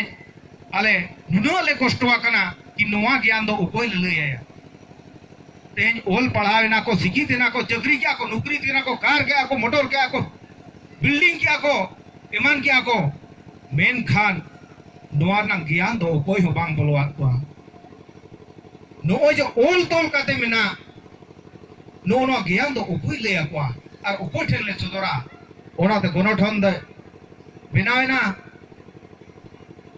ᱟᱞᱮ ᱱᱩᱱᱟᱹᱜ ᱞᱮ ᱠᱚᱥᱴᱚ ᱟᱠᱟᱱᱟ ᱠᱤ ᱱᱚᱣᱟ ᱜᱮᱭᱟᱱ ᱫᱚ ᱚᱠᱚᱭ ᱞᱮ ᱞᱟᱹᱭ ᱟᱭᱟ? ᱛᱮᱦᱮᱧ ᱚᱞ ᱯᱟᱲᱦᱟᱣ ᱮᱱᱟ ᱠᱚ, ᱥᱤᱠᱠᱷᱤᱛ ᱮᱱᱟ ᱠᱚ, ᱪᱟᱹᱠᱨᱤ ᱠᱮᱜᱼᱟ ᱠᱚ, ᱱᱚᱠᱨᱤ ᱠᱮᱜᱼᱟ ᱠᱚ, ᱠᱟᱨ ᱠᱮᱜᱼᱟ ᱠᱚ, ᱢᱚᱴᱚᱨ ᱠᱮᱜᱼᱟ ᱠᱚ, ᱵᱤᱞᱰᱤᱝ ᱠᱮᱜᱼᱟ ᱠᱚ, ᱮᱢᱟᱱ ᱠᱮᱜᱼᱟ ᱠᱚ, ᱢᱮᱱᱠᱷᱟᱱ ᱱᱚᱣᱟ ᱨᱮᱱᱟᱜ ᱜᱮᱭᱟᱱ ᱫᱚ ᱚᱠᱚᱭ ᱦᱚᱸ ᱵᱟᱝ ᱵᱚᱞᱚᱣᱟᱫ ᱠᱚᱣᱟ᱾ ᱱᱚᱜᱼᱚᱭ ᱡᱮ ᱚᱞ ᱛᱚᱞ ᱠᱟᱛᱮ ᱢᱮᱱᱟᱜ, ᱱᱚᱜᱼᱚ ᱱᱚᱣᱟ ᱜᱮᱭᱟᱱ ᱫᱚ ᱚᱠᱚᱭ ᱞᱟᱹᱭ ᱟᱠᱚᱣᱟ ᱟᱨ ᱚᱠᱚᱭ ᱴᱷᱮᱱ ᱞᱮ ᱥᱚᱫᱚᱨᱟ? ᱚᱱᱟᱛᱮ ᱜᱚᱱᱚᱴᱷᱚᱱ ᱫᱚ ᱵᱮᱱᱟᱣ ᱮᱱᱟ᱾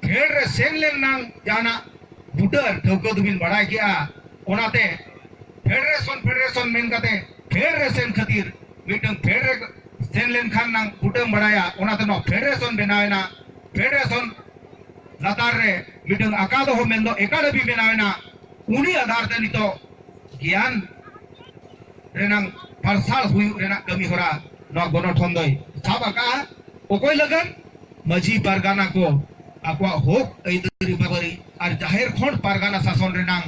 ᱯᱷᱮᱰ ᱨᱮ ᱥᱮᱱ ᱞᱮᱱ ᱱᱟᱝ ᱡᱟᱦᱟᱱᱟᱜ ᱵᱩᱴᱟᱹ ᱟᱨ ᱴᱷᱟᱹᱣᱠᱟᱹ ᱫᱚᱵᱤᱱ ᱵᱟᱲᱟᱭ ᱠᱮᱜᱼᱟ᱾ ᱚᱱᱟᱛᱮ ᱯᱷᱮᱰᱟᱨᱮᱥᱚᱱ, ᱯᱷᱮᱰᱟᱨᱮᱥᱚᱱ ᱢᱮᱱ ᱠᱟᱛᱮ ᱯᱷᱮᱰ ᱨᱮ ᱥᱮᱱ ᱠᱷᱟᱹᱛᱤᱨ ᱢᱤᱫᱴᱟᱝ ᱯᱷᱮᱰ ᱨᱮ ᱥᱮᱱ ᱞᱮᱱᱠᱷᱟᱱ ᱱᱟᱝ ᱵᱩᱴᱟᱹᱢ ᱵᱟᱲᱟᱭᱟ᱾ ᱚᱱᱟᱛᱮ ᱱᱚᱣᱟ ᱯᱷᱮᱰᱟᱨᱮᱥᱚᱱ ᱵᱮᱱᱟᱣ ᱮᱱᱟ᱾ ᱯᱷᱮᱰᱟᱨᱮᱥᱚᱱ ᱞᱟᱛᱟᱨ ᱨᱮ ᱢᱤᱫᱴᱟᱝ ᱟᱠᱟ ᱫᱚᱦᱚ ᱢᱮᱱᱫᱚ ᱮᱠᱟᱰᱮᱢᱤ ᱵᱮᱱᱟᱣ ᱮᱱᱟ᱾ ᱩᱱᱤ ᱟᱫᱷᱟᱨ ᱛᱮ ᱱᱤᱛᱚᱜ ᱜᱮᱭᱟᱱ ᱨᱮᱱᱟᱝ ᱯᱟᱨᱥᱟᱞ ᱦᱩᱭᱩᱜ ᱨᱮᱱᱟᱜ ᱠᱟᱹᱢᱤ ᱦᱚᱨᱟ ᱱᱚᱣᱟ ᱜᱚᱱᱚᱴᱷᱚᱱ ᱫᱚᱭ ᱥᱟᱵ ᱟᱠᱟᱫᱼᱟ᱾ ᱚᱠᱚᱭ ᱞᱟᱹᱜᱤᱫ? ᱢᱟᱹᱡᱷᱤ ᱯᱟᱨᱜᱟᱱᱟ ᱠᱚ ᱟᱠᱚᱣᱟᱜ ᱦᱚᱠ ᱟᱹᱭᱫᱟᱹᱨᱤ ᱵᱟᱵᱟᱨᱤ ᱟᱨ ᱡᱟᱦᱮᱨ ᱠᱷᱚᱸᱰ ᱯᱟᱨᱜᱟᱱᱟ ᱥᱟᱥᱚᱱ ᱨᱮᱱᱟᱝ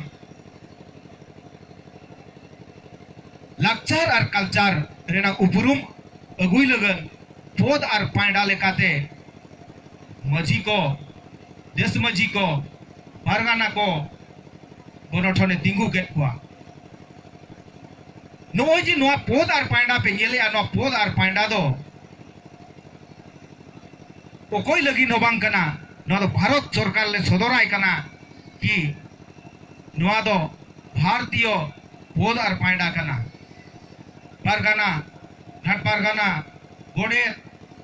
ᱞᱟᱠᱪᱟᱨ ᱟᱨ ᱠᱟᱞᱪᱟᱨ ᱨᱮᱱᱟᱜ ᱩᱯᱨᱩᱢ ᱟᱹᱜᱩᱭ ᱞᱟᱹᱜᱤᱫ ᱯᱚᱫ ᱟᱨ ᱯᱟᱭᱰᱟ ᱞᱮᱠᱟᱛᱮ ᱢᱟᱹᱡᱷᱤ ᱠᱚ, ᱫᱮᱥ ᱢᱟᱹᱡᱷᱤ ᱠᱚ, ᱯᱟᱨᱜᱟᱱᱟ ᱠᱚ ᱜᱚᱱᱚᱴᱷᱚᱱᱮ ᱛᱤᱸᱜᱩ ᱠᱮᱫ ᱠᱚᱣᱟ᱾ ᱱᱚᱜᱼᱚᱭ ᱡᱮ ᱱᱚᱣᱟ ᱯᱚᱫ ᱟᱨ ᱯᱟᱭᱰᱟ ᱯᱮ ᱧᱮᱞᱮᱜᱼᱟ, ᱱᱚᱣᱟ ᱯᱚᱫ ᱟᱨ ᱯᱟᱭᱰᱟ ᱫᱚ ᱚᱠᱚᱭ ᱞᱟᱹᱜᱤᱫ ᱦᱚᱸ ᱵᱟᱝ ᱠᱟᱱᱟ᱾ ᱱᱚᱣᱟ ᱫᱚ ᱵᱷᱟᱨᱚᱛ ᱥᱚᱨᱠᱟᱨ ᱞᱮ ᱥᱚᱫᱚᱨᱟᱭ ᱠᱟᱱᱟ ᱠᱤ ᱱᱚᱣᱟ ᱫᱚ ᱵᱷᱟᱨᱚᱛᱤᱭᱚ ᱯᱚᱫ ᱟᱨ ᱯᱟᱭᱰᱟ ᱠᱟᱱᱟ᱾ ᱯᱟᱨᱜᱟᱱᱟ, ᱜᱷᱟᱴ ᱯᱟᱨᱜᱟᱱᱟ, ᱜᱚᱰᱮᱛ,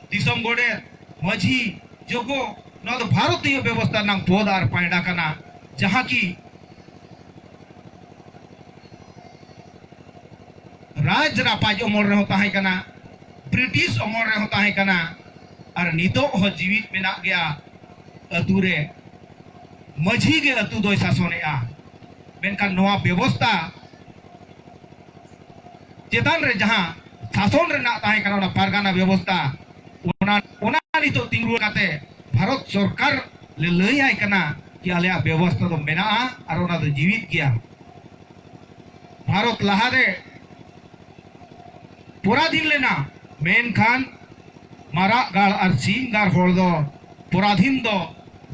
ᱫᱤᱥᱚᱢ ᱜᱚᱰᱮᱛ, ᱢᱟᱹᱡᱷᱤ, ᱡᱚᱜᱚ, ᱱᱚᱣᱟ ᱫᱚ ᱵᱷᱟᱨᱚᱛᱤᱭᱚ ᱵᱮᱵᱚᱥᱛᱷᱟ ᱨᱮᱱᱟᱜ ᱯᱚᱫ ᱟᱨ ᱯᱟᱭᱰᱟ ᱠᱟᱱᱟ, ᱡᱟᱦᱟᱸ ᱠᱤ ᱨᱟᱡᱽ ᱨᱟᱯᱟᱡᱽ ᱚᱢᱚᱞ ᱨᱮᱦᱚᱸ ᱛᱟᱦᱮᱸ ᱠᱟᱱᱟ, ᱵᱨᱤᱴᱤᱥ ᱚᱢᱚᱞ ᱨᱮᱦᱚᱸ ᱛᱟᱦᱮᱸ ᱠᱟᱱᱟ, ᱟᱨ ᱱᱤᱛᱚᱜ ᱦᱚᱸ ᱡᱤᱣᱤᱫ ᱢᱮᱱᱟᱜ ᱜᱮᱭᱟ᱾ ᱟᱹᱛᱩ ᱨᱮ ᱢᱟᱹᱡᱷᱤ ᱜᱮ ᱟᱹᱛᱩ ᱫᱚᱭ ᱥᱟᱥᱚᱱᱮᱜᱼᱟ᱾ ᱢᱮᱱᱠᱷᱟᱱ ᱱᱚᱣᱟ ᱵᱮᱵᱚᱥᱛᱟ ᱪᱮᱛᱟᱱ ᱨᱮ ᱡᱟᱦᱟᱸ ᱥᱟᱥᱚᱱ ᱨᱮᱱᱟᱜ ᱛᱟᱦᱮᱸ ᱠᱟᱱᱟ, ᱚᱱᱟ ᱯᱟᱨᱜᱟᱱᱟ ᱵᱮᱵᱚᱥᱛᱟ, ᱚᱱᱟ, ᱚᱱᱟ ᱱᱤᱛᱚᱜ ᱛᱤᱸᱜᱩ ᱨᱩᱣᱟᱹᱲ ᱠᱟᱛᱮ ᱵᱷᱟᱨᱚᱛ ᱥᱚᱨᱠᱟᱨ ᱞᱮ ᱞᱟᱹᱭ ᱟᱭ ᱠᱟᱱᱟ ᱡᱮ ᱟᱞᱮᱭᱟᱜ ᱵᱮᱵᱚᱥᱛᱟ ᱫᱚ ᱢᱮᱱᱟᱜᱼᱟ ᱟᱨ ᱚᱱᱟ ᱫᱚ ᱡᱤᱣᱤᱫ ᱜᱮᱭᱟ᱾ ᱵᱷᱟᱨᱚᱛ ᱞᱟᱦᱟᱨᱮ ᱯᱚᱨᱟᱫᱷᱤᱱ ᱞᱮᱱᱟ, ᱢᱮᱱᱠᱷᱟᱱ ᱢᱟᱨᱟᱜ ᱜᱟᱲ ᱟᱨ ᱥᱤᱢ ᱜᱟᱲ ᱦᱚᱲ ᱫᱚ ᱯᱚᱨᱟᱫᱷᱤᱱ ᱫᱚ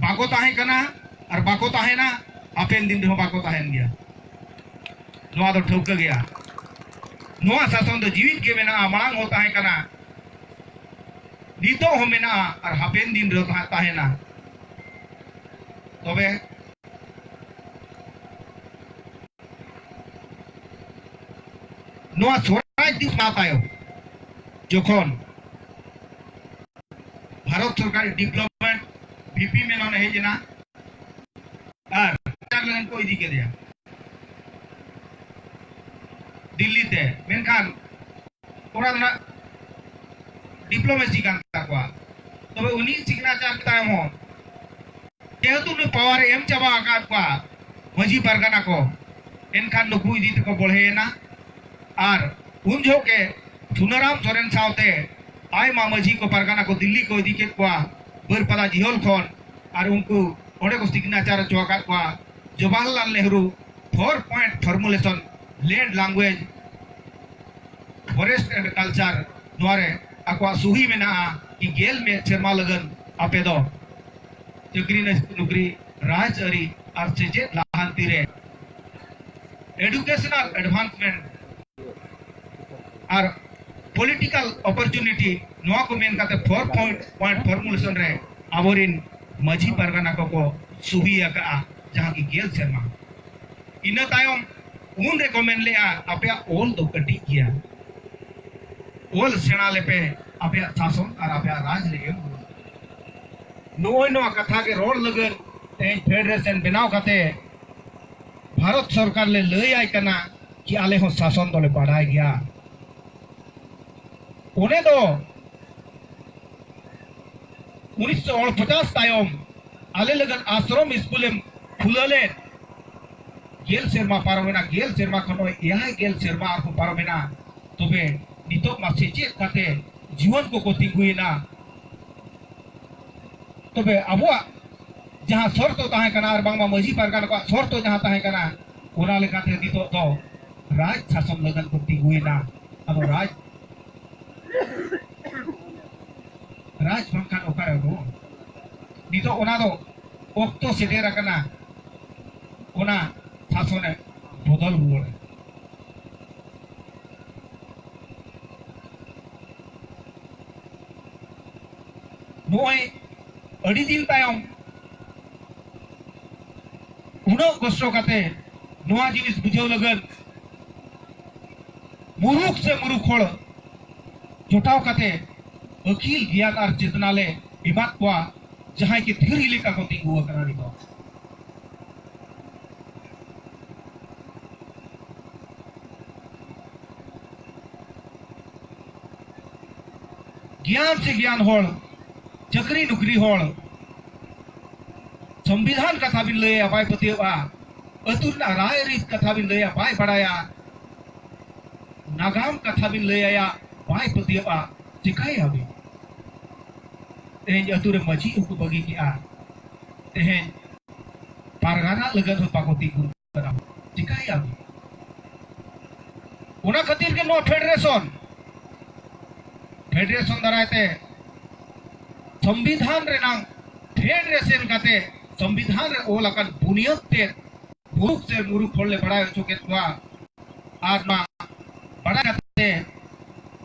ᱵᱟᱠᱚ ᱛᱟᱦᱮᱸ ᱠᱟᱱᱟ ᱟᱨ ᱵᱟᱠᱚ ᱛᱟᱦᱮᱱᱟ, ᱦᱟᱯᱮᱱ ᱫᱤᱱ ᱨᱮᱦᱚᱸ ᱵᱟᱠᱚ ᱛᱟᱦᱮᱱ ᱜᱮᱭᱟ᱾ ᱱᱚᱣᱟ ᱫᱚ ᱴᱷᱟᱹᱣᱠᱟᱹ ᱜᱮᱭᱟ᱾ ᱱᱚᱣᱟ ᱥᱟᱥᱚᱱ ᱫᱚ ᱡᱤᱣᱤᱫ ᱜᱮ ᱢᱮᱱᱟᱜᱼᱟ, ᱢᱟᱲᱟᱝ ᱦᱚᱸ ᱛᱟᱦᱮᱸ ᱠᱟᱱᱟ, ᱱᱤᱛᱚᱜ ᱦᱚᱸ ᱢᱮᱱᱟᱜᱼᱟ ᱟᱨ ᱦᱟᱯᱮᱱ ᱫᱤᱱ ᱨᱮᱦᱚᱸ ᱛᱟᱦᱮᱸ, ᱛᱟᱦᱮᱱᱟ᱾ ᱛᱚᱵᱮ ᱱᱚᱣᱟ ᱥᱚᱨᱟᱡᱽ ᱫᱤᱥᱚᱢ ᱛᱟᱭᱚᱢ ᱡᱚᱠᱷᱚᱱ ᱵᱷᱟᱨᱚᱛ ᱥᱚᱨᱠᱟᱨ ᱰᱤᱯᱞᱚᱢᱮᱴ ᱵᱷᱤᱯᱤ ᱢᱮᱱᱚᱱ ᱮ ᱦᱮᱡ ᱮᱱᱟ ᱟᱨ ᱪᱟᱨ ᱞᱟᱹᱜᱤᱫ ᱠᱚ ᱤᱫᱤ ᱠᱮᱫᱮᱭᱟ ᱫᱤᱞᱞᱤ ᱛᱮ, ᱢᱮᱱᱠᱷᱟᱱ ᱚᱱᱟ ᱨᱮᱱᱟᱜ ᱰᱤᱯᱞᱚᱢᱮᱥᱤ ᱠᱟᱱ ᱛᱟᱠᱚᱣᱟ᱾ ᱛᱚᱵᱮ ᱩᱱᱤ ᱥᱤᱜᱽᱱᱮᱪᱟᱨ ᱛᱟᱭᱚᱢ ᱦᱚᱸ ᱡᱮᱦᱮᱛᱩ ᱩᱱᱤ ᱯᱟᱣᱟᱨ ᱮ ᱮᱢ ᱪᱟᱵᱟ ᱟᱠᱟᱫ ᱠᱚᱣᱟ ᱢᱟᱹᱡᱷᱤ ᱯᱟᱨᱜᱟᱱᱟ ᱠᱚ, ᱮᱱᱠᱷᱟᱱ ᱱᱩᱠᱩ ᱤᱫᱤ ᱛᱮᱠᱚ ᱵᱚᱲᱦᱮᱭᱮᱱᱟ᱾ ᱟᱨ ᱩᱱ ᱡᱚᱦᱚᱜ ᱜᱮ ᱥᱩᱱᱟᱨᱟᱢ ᱥᱚᱨᱮᱱ ᱥᱟᱶᱛᱮ ᱟᱭᱢᱟ ᱢᱟᱹᱡᱷᱤ ᱠᱚ ᱯᱟᱨᱜᱟᱱᱟ ᱠᱚ ᱫᱤᱞᱞᱤ ᱠᱚ ᱤᱫᱤ ᱠᱮᱫ ᱠᱚᱣᱟ, ᱵᱟᱹᱨᱯᱟᱫᱟ ᱡᱤᱦᱚᱞ ᱠᱷᱚᱱ, ᱟᱨ ᱩᱱᱠᱩ ᱚᱸᱰᱮ ᱠᱚ ᱥᱤᱜᱽᱱᱮᱪᱟᱨ ᱦᱚᱪᱚ ᱟᱠᱟᱫ ᱠᱚᱣᱟ᱾ Jawaharlal Nehru four point formulation, land, language, forest and culture, ᱱᱚᱣᱟ ᱨᱮ ᱟᱠᱚᱣᱟᱜ ᱥᱩᱦᱤ ᱢᱮᱱᱟᱜᱼᱟ ᱠᱤ ᱜᱮᱞ ᱢᱤᱫ ᱥᱮᱨᱢᱟ ᱞᱟᱹᱜᱤᱫ ᱟᱯᱮ ᱫᱚ ᱪᱟᱹᱠᱨᱤ ᱱᱚᱠᱨᱤ, ᱨᱟᱡᱽᱟᱹᱨᱤ ᱟᱨ ᱥᱮᱪᱮᱫ ᱞᱟᱦᱟᱱᱛᱤ ᱨᱮ educational advancement ᱟᱨ political opportunity, ᱱᱚᱣᱟ ᱠᱚ ᱢᱮᱱ ᱠᱟᱛᱮ four point formulation ᱨᱮ ᱟᱵᱚᱨᱤᱱ ᱢᱟᱹᱡᱷᱤ ᱯᱟᱨᱜᱟᱱᱟ ᱠᱚᱠᱚ ᱥᱩᱦᱤ ᱟᱠᱟᱫᱼᱟ, ᱡᱟᱦᱟᱸ ᱠᱤ ᱜᱮᱞ ᱥᱮᱨᱢᱟ᱾ ᱤᱱᱟᱹ ᱛᱟᱭᱚᱢ ᱩᱱ ᱨᱮᱠᱚ ᱢᱮᱱ ᱞᱮᱫᱼᱟ, ᱟᱯᱮᱭᱟᱜ ᱚᱞ ᱫᱚ ᱠᱟᱹᱴᱤᱡ ᱜᱮᱭᱟ, ᱚᱞ ᱥᱮᱬᱟ ᱞᱮᱯᱮ, ᱟᱯᱮᱭᱟᱜ ᱥᱟᱥᱚᱱ ᱟᱨ ᱟᱯᱮᱭᱟᱜ ᱨᱟᱡᱽ ᱨᱮ ᱮᱢ ᱦᱩᱭᱩᱜᱼᱟ᱾ ᱱᱚᱜᱼᱚᱭ ᱱᱚᱣᱟ ᱠᱟᱛᱷᱟ ᱜᱮ ᱨᱚᱲ ᱞᱟᱹᱜᱤᱫ ᱛᱮᱦᱮᱧ ᱯᱷᱮᱰᱟᱨᱮᱥᱚᱱ ᱵᱮᱱᱟᱣ ᱠᱟᱛᱮ ᱵᱷᱟᱨᱚᱛ ᱥᱚᱨᱠᱟᱨ ᱞᱮ ᱞᱟᱹᱭ ᱟᱭ ᱠᱟᱱᱟ ᱠᱤ ᱟᱞᱮ ᱦᱚᱸ ᱥᱟᱥᱚᱱ ᱫᱚᱞᱮ ᱵᱟᱰᱟᱭ ᱜᱮᱭᱟ᱾ ᱚᱱᱮ ᱫᱚ ᱩᱱᱤᱥᱥᱚ ᱯᱚᱧᱪᱟᱥ ᱛᱟᱭᱚᱢ ᱟᱞᱮ ᱞᱟᱹᱜᱤᱫ ᱟᱥᱨᱚᱢ ᱥᱠᱩᱞᱮᱢ ᱠᱷᱩᱞᱟᱹ ᱞᱮᱫ, ᱜᱮᱞ ᱥᱮᱨᱢᱟ ᱯᱟᱨᱚᱢᱮᱱᱟ, ᱜᱮᱞ ᱥᱮᱨᱢᱟ ᱠᱷᱚᱱ ᱱᱚᱜᱼᱚᱭ ᱮᱭᱟᱭ ᱜᱮᱞ ᱥᱮᱨᱢᱟ ᱟᱨᱦᱚᱸ ᱯᱟᱨᱚᱢᱮᱱᱟ᱾ ᱛᱚᱵᱮ ᱱᱤᱛᱚᱜ ᱢᱟ ᱥᱮᱪᱮᱫ ᱠᱟᱛᱮ ᱡᱩᱣᱟᱹᱱ ᱠᱚᱠᱚ ᱛᱤᱸᱜᱩᱭᱮᱱᱟ᱾ ᱛᱚᱵᱮ ᱟᱵᱚᱣᱟᱜ ᱡᱟᱦᱟᱸ ᱥᱚᱨᱛᱚ ᱛᱟᱦᱮᱸ ᱠᱟᱱᱟ, ᱟᱨ ᱵᱟᱝᱢᱟ ᱢᱟᱹᱡᱷᱤ ᱯᱟᱨᱜᱟᱱᱟ ᱠᱚᱣᱟᱜ ᱥᱚᱨᱛᱚ ᱡᱟᱦᱟᱸ ᱛᱟᱦᱮᱸ ᱠᱟᱱᱟ, ᱚᱱᱟ ᱞᱮᱠᱟᱛᱮ ᱱᱤᱛᱚᱜ ᱫᱚ ᱨᱟᱡᱽ ᱥᱟᱥᱚᱱ ᱞᱟᱹᱜᱤᱫ ᱠᱚ ᱛᱤᱸᱜᱩᱭᱮᱱᱟ᱾ ᱟᱫᱚ ᱨᱟᱡᱽ, ᱨᱟᱡᱽ ᱵᱟᱝᱠᱷᱟᱱ ᱚᱠᱟᱨᱮ ᱟᱵᱚ? ᱱᱤᱛᱚᱜ ᱚᱱᱟ ᱫᱚ ᱚᱠᱛᱚ ᱥᱮᱴᱮᱨ ᱟᱠᱟᱱᱟ, ᱚᱱᱟ ᱥᱟᱥᱚᱱᱮ ᱵᱚᱫᱚᱞ ᱨᱩᱣᱟᱹᱲᱟ᱾ ᱱᱚᱜᱼᱚᱭ ᱟᱹᱰᱤ ᱫᱤᱱ ᱛᱟᱭᱚᱢ ᱩᱱᱟᱹᱜ ᱠᱚᱥᱴᱚ ᱠᱟᱛᱮ ᱱᱚᱣᱟ ᱡᱤᱱᱤᱥ ᱵᱩᱡᱷᱟᱹᱣ ᱞᱟᱹᱜᱤᱫ ᱢᱩᱨᱩᱠ ᱥᱮ ᱢᱩᱨᱩᱠ ᱦᱚᱲ ᱡᱚᱴᱟᱣ ᱠᱟᱛᱮ ᱟᱹᱠᱤᱞ ᱜᱮᱭᱟᱱ ᱟᱨ ᱪᱮᱛᱱᱟ ᱞᱮ ᱮᱢᱟᱫ ᱠᱚᱣᱟ, ᱡᱟᱦᱟᱸᱭ ᱠᱤ ᱫᱷᱤᱨᱤ ᱞᱮᱠᱟ ᱠᱚ ᱛᱤᱸᱜᱩ ᱟᱠᱟᱱᱟ ᱱᱤᱛᱚᱜ᱾ ᱜᱮᱭᱟᱱ ᱥᱮ ᱜᱮᱭᱟᱱ ᱦᱚᱲ, ᱪᱟᱹᱠᱨᱤ ᱱᱩᱠᱨᱤ ᱦᱚᱲ, ᱥᱚᱝᱵᱤᱫᱷᱟᱱ ᱠᱟᱛᱷᱟ ᱵᱤᱱ ᱞᱟᱹᱭᱟ ᱵᱟᱭ ᱯᱟᱹᱛᱭᱟᱹᱣᱟ, ᱟᱹᱛᱩ ᱨᱮᱱᱟᱜ ᱨᱟᱭ ᱨᱤᱛ ᱠᱟᱛᱷᱟ ᱵᱤᱱ ᱞᱟᱹᱭᱟ ᱵᱟᱭ ᱵᱟᱲᱟᱭᱟ, ᱱᱟᱜᱟᱢ ᱠᱟᱛᱷᱟ ᱵᱤᱱ ᱞᱟᱹᱭᱟᱭᱟ ᱵᱟᱭ ᱯᱟᱹᱛᱭᱟᱹᱣᱟ, ᱪᱤᱠᱟᱹᱭᱟᱵᱤᱱ? ᱛᱮᱦᱮᱧ ᱟᱹᱛᱩ ᱨᱮ ᱢᱟᱹᱡᱷᱤ ᱦᱚᱸᱠᱚ ᱵᱟᱹᱜᱤ ᱠᱮᱜᱼᱟ, ᱛᱮᱦᱮᱧ ᱯᱟᱨᱜᱟᱱᱟ ᱞᱟᱹᱜᱤᱫ ᱦᱚᱸ ᱵᱟᱠᱚ ᱛᱤᱸᱜᱩ ᱠᱟᱱᱟ, ᱪᱤᱠᱟᱹᱭᱟᱵᱤᱱ? ᱚᱱᱟ ᱠᱷᱟᱹᱛᱤᱨ ᱜᱮ ᱱᱚᱣᱟ ᱯᱷᱮᱰᱟᱨᱮᱥᱚᱱ, ᱯᱷᱮᱰᱟᱨᱮᱥᱚᱱ ᱫᱟᱨᱟᱭ ᱛᱮ ᱥᱚᱝᱵᱤᱫᱷᱟᱱ ᱨᱮᱱᱟᱝ ᱯᱷᱮᱰ ᱨᱮ ᱥᱮᱱ ᱠᱟᱛᱮ ᱥᱚᱝᱵᱤᱫᱷᱟᱱ ᱨᱮ ᱚᱞ ᱟᱠᱟᱱ ᱵᱩᱱᱤᱭᱟᱹᱫ ᱛᱮ ᱢᱩᱨᱩᱠ ᱥᱮ ᱢᱩᱨᱩᱠ ᱦᱚᱲ ᱞᱮ ᱵᱟᱲᱟᱭ ᱦᱚᱪᱚ ᱠᱮᱫ ᱠᱚᱣᱟ᱾ ᱟᱨ ᱱᱚᱣᱟ ᱵᱟᱲᱟᱭ ᱠᱟᱛᱮ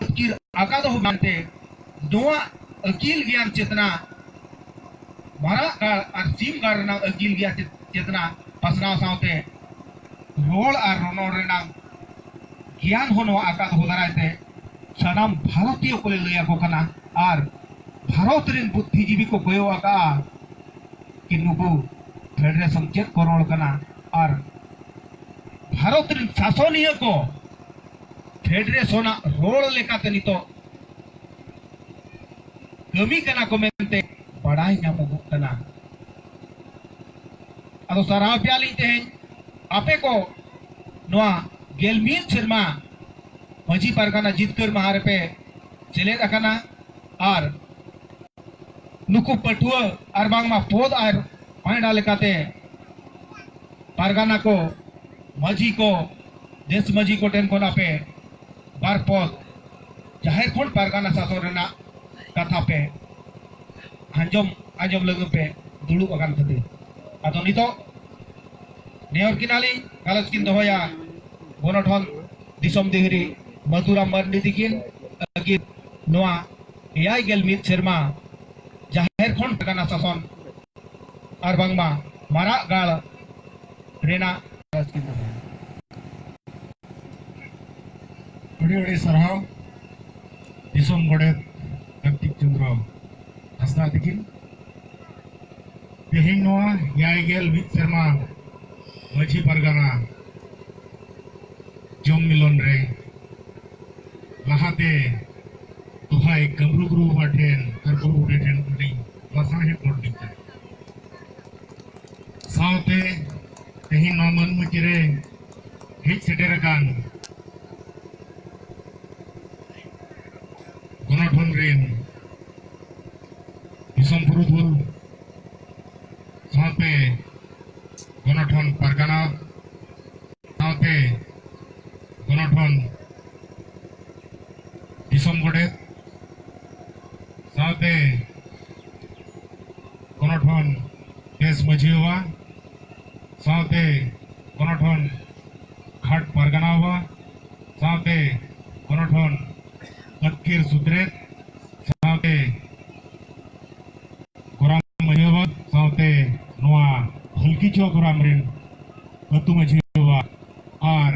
ᱟᱹᱛᱠᱤᱨ ᱟᱠᱟᱫ ᱦᱚᱸ ᱵᱟᱝᱛᱮ ᱱᱚᱣᱟ ᱟᱹᱠᱤᱞ ᱜᱮᱭᱟᱱ ᱪᱮᱛᱱᱟ, ᱢᱟᱨᱟᱜ ᱜᱟᱲ ᱟᱨ ᱥᱤᱢ ᱜᱟᱲ ᱨᱮᱱᱟᱜ ᱟᱹᱠᱤᱞ ᱜᱮᱭᱟᱱ ᱪᱮᱛ-, ᱪᱮᱛᱱᱟ ᱯᱟᱥᱱᱟᱣ ᱥᱟᱶᱛᱮ ᱨᱚᱲ ᱟᱨ ᱨᱚᱱᱚᱲ ᱨᱮᱱᱟᱜ ᱜᱮᱭᱟᱱ ᱦᱚᱸ ᱱᱚᱣᱟ ᱟᱠᱟ ᱫᱚᱦᱚ ᱫᱟᱨᱟᱭ ᱛᱮ ᱥᱟᱱᱟᱢ ᱵᱷᱟᱨᱚᱛᱤᱭᱚ ᱠᱚᱞᱮ ᱞᱟᱹᱭ ᱟᱠᱚ ᱠᱟᱱᱟ᱾ ᱟᱨ ᱵᱷᱟᱨᱚᱛ ᱨᱮᱱ ᱵᱩᱫᱽᱫᱷᱤᱡᱤᱵᱤ ᱠᱚ ᱠᱚᱭᱚᱜ ᱟᱠᱟᱫᱼᱟ ᱠᱤ ᱱᱩᱠᱩ ᱯᱷᱮᱰᱟᱨᱮᱥᱚᱱ ᱪᱮᱫ ᱠᱚ ᱨᱚᱲ ᱠᱟᱱᱟ, ᱟᱨ ᱵᱷᱟᱨᱚᱛ ᱨᱮᱱ ᱥᱟᱥᱚᱱᱤᱭᱟᱹ ᱠᱚ ᱯᱷᱮᱰᱟᱨᱮᱥᱚᱱᱟᱜ ᱨᱚᱲ ᱞᱮᱠᱟᱛᱮ ᱱᱤᱛᱚᱜ ᱠᱟᱹᱢᱤ ᱠᱟᱱᱟ ᱠᱚ ᱢᱮᱱᱛᱮ ᱵᱟᱲᱟᱭ ᱧᱟᱢᱚᱜᱚᱜ ᱠᱟᱱᱟ᱾ ᱟᱫᱚ ᱥᱟᱨᱦᱟᱣ ᱯᱮᱭᱟᱞᱤᱧ ᱛᱮᱦᱮᱧ ᱟᱯᱮ ᱠᱚ ᱱᱚᱣᱟ ᱜᱮᱞ ᱢᱤᱫ ᱥᱮᱨᱢᱟ ᱢᱟᱹᱡᱷᱤ ᱯᱟᱨᱜᱟᱱᱟ ᱡᱤᱛᱠᱟᱹᱨ ᱢᱟᱦᱟ ᱨᱮᱯᱮ ᱥᱮᱞᱮᱫ ᱟᱠᱟᱱᱟ ᱟᱨ ᱱᱩᱠᱩ ᱯᱟᱹᱴᱷᱩᱣᱟᱹ ᱟᱨ ᱵᱟᱝᱢᱟ ᱯᱚᱫᱽ ᱟᱨ ᱯᱟᱭᱲᱟ ᱞᱮᱠᱟᱛᱮ ᱯᱟᱨᱜᱟᱱᱟ ᱠᱚ, ᱢᱟᱹᱡᱷᱤ ᱠᱚ, ᱫᱮᱥ ᱢᱟᱹᱡᱷᱤ ᱠᱚ ᱴᱷᱮᱱ ᱠᱷᱚᱱ ᱟᱯᱮ ᱵᱟᱨ ᱯᱚᱫᱽ ᱡᱟᱦᱮᱨ ᱠᱷᱚᱱ ᱯᱟᱨᱜᱟᱱᱟ ᱥᱟᱥᱚᱱ ᱨᱮᱱᱟᱜ ᱠᱟᱛᱷᱟ ᱯᱮ ᱟᱸᱡᱚᱢ, ᱟᱸᱡᱚᱢ ᱞᱟᱹᱜᱤᱫ ᱯᱮ ᱫᱩᱲᱩᱵ ᱟᱠᱟᱱ ᱠᱷᱟᱹᱛᱤᱨ᱾ ᱟᱫᱚ ᱱᱤᱛᱚᱜ ᱱᱮᱦᱚᱨ ᱠᱤᱱᱟᱞᱤᱧ ᱜᱟᱞᱚᱪ ᱠᱤᱱ ᱫᱚᱦᱚᱭᱟ ᱜᱚᱱᱚᱴᱷᱚᱱ ᱫᱤᱥᱚᱢ ᱫᱤᱦᱨᱤ ᱢᱟᱫᱩᱨᱟᱢ ᱢᱟᱨᱰᱤ ᱛᱤᱠᱤᱱ ᱞᱟᱹᱜᱤᱫ ᱱᱚᱣᱟ ᱮᱭᱟᱭ ᱜᱮᱞ ᱢᱤᱫ ᱥᱮᱨᱢᱟ ᱡᱟᱦᱮᱨ ᱠᱷᱚᱱ ᱯᱟᱨᱜᱟᱱᱟ ᱥᱟᱥᱚᱱ ᱟᱨ ᱵᱟᱝᱢᱟ ᱢᱟᱨᱟᱜ ᱜᱟᱲ ᱨᱮᱱᱟᱜ ᱟᱹᱰᱤ ᱟᱹᱰᱤ ᱥᱟᱨᱦᱟᱣ ᱫᱤᱥᱚᱢ ᱜᱚᱰᱮᱛ ᱠᱟᱨᱛᱤᱠ ᱪᱚᱸᱫᱽᱨᱚ ᱦᱟᱸᱥᱫᱟ ᱛᱤᱠᱤᱱ᱾ ᱛᱮᱦᱮᱧ ᱱᱚᱣᱟ ᱮᱭᱟᱭ ᱜᱮᱞ ᱢᱤᱫ ᱥᱮᱨᱢᱟ ᱢᱟᱹᱡᱷᱤ ᱯᱟᱨᱜᱟᱱᱟ ᱡᱚᱢ ᱢᱤᱞᱚᱱ ᱨᱮ ᱞᱟᱦᱟᱛᱮ ᱫᱚᱦᱟᱭ ᱠᱟᱹᱢᱨᱩ ᱜᱩᱨᱩ ᱵᱟᱵᱟ ᱴᱷᱮᱱ ᱟᱨ ᱜᱩᱨᱩ ᱵᱩᱰᱷᱤ ᱴᱷᱮᱱ ᱟᱹᱰᱤ ᱞᱟᱥᱟᱲᱦᱮᱫ ᱜᱚᱰ ᱞᱤᱧ ᱪᱟᱞ᱾ ᱥᱟᱶᱛᱮ ᱛᱮᱦᱮᱧ ᱱᱚᱣᱟ ᱢᱟᱹᱱ ᱢᱩᱪᱟᱹᱫ ᱨᱮ ᱦᱮᱡ ᱥᱮᱴᱮᱨ ᱟᱠᱟᱱ ᱜᱚᱱᱚᱴᱷᱚᱱ ᱨᱮᱱ ᱫᱤᱥᱚᱢ ᱯᱩᱨᱩᱫᱷᱩᱞ ᱥᱟᱶᱛᱮ ᱜᱚᱱᱚᱴᱷᱚᱱ ᱯᱟᱨᱜᱟᱱᱟ ᱥᱟᱶᱛᱮ ᱜᱚᱱᱚᱴᱷᱚᱱ ᱫᱤᱥᱚᱢ ᱜᱚᱰᱮᱛ ᱥᱟᱶᱛᱮ ᱜᱚᱱᱚᱴᱷᱚᱱ ᱫᱮᱥ ᱢᱟᱹᱡᱷᱤ ᱵᱟᱵᱟ ᱥᱟᱶᱛᱮ ᱜᱚᱱᱚᱴᱷᱚᱱ ᱜᱷᱟᱴ ᱯᱟᱨᱜᱟᱱᱟ ᱵᱟᱵᱟ ᱥᱟᱶᱛᱮ ᱜᱚᱱᱚᱴᱷᱚᱱ ᱟᱹᱛᱠᱤᱨ ᱥᱩᱛᱨᱮᱛ ᱥᱟᱶᱛᱮ ᱜᱚᱨᱟᱢ ᱢᱟᱹᱡᱷᱤ ᱵᱟᱵᱟ ᱥᱟᱶᱛᱮ ᱱᱚᱣᱟ ᱦᱟᱹᱞᱠᱤᱪᱩᱣᱟ ᱜᱚᱨᱟᱢ ᱨᱮᱱ ᱟᱹᱛᱩ ᱢᱟᱹᱡᱷᱤ ᱵᱟᱵᱟ ᱟᱨ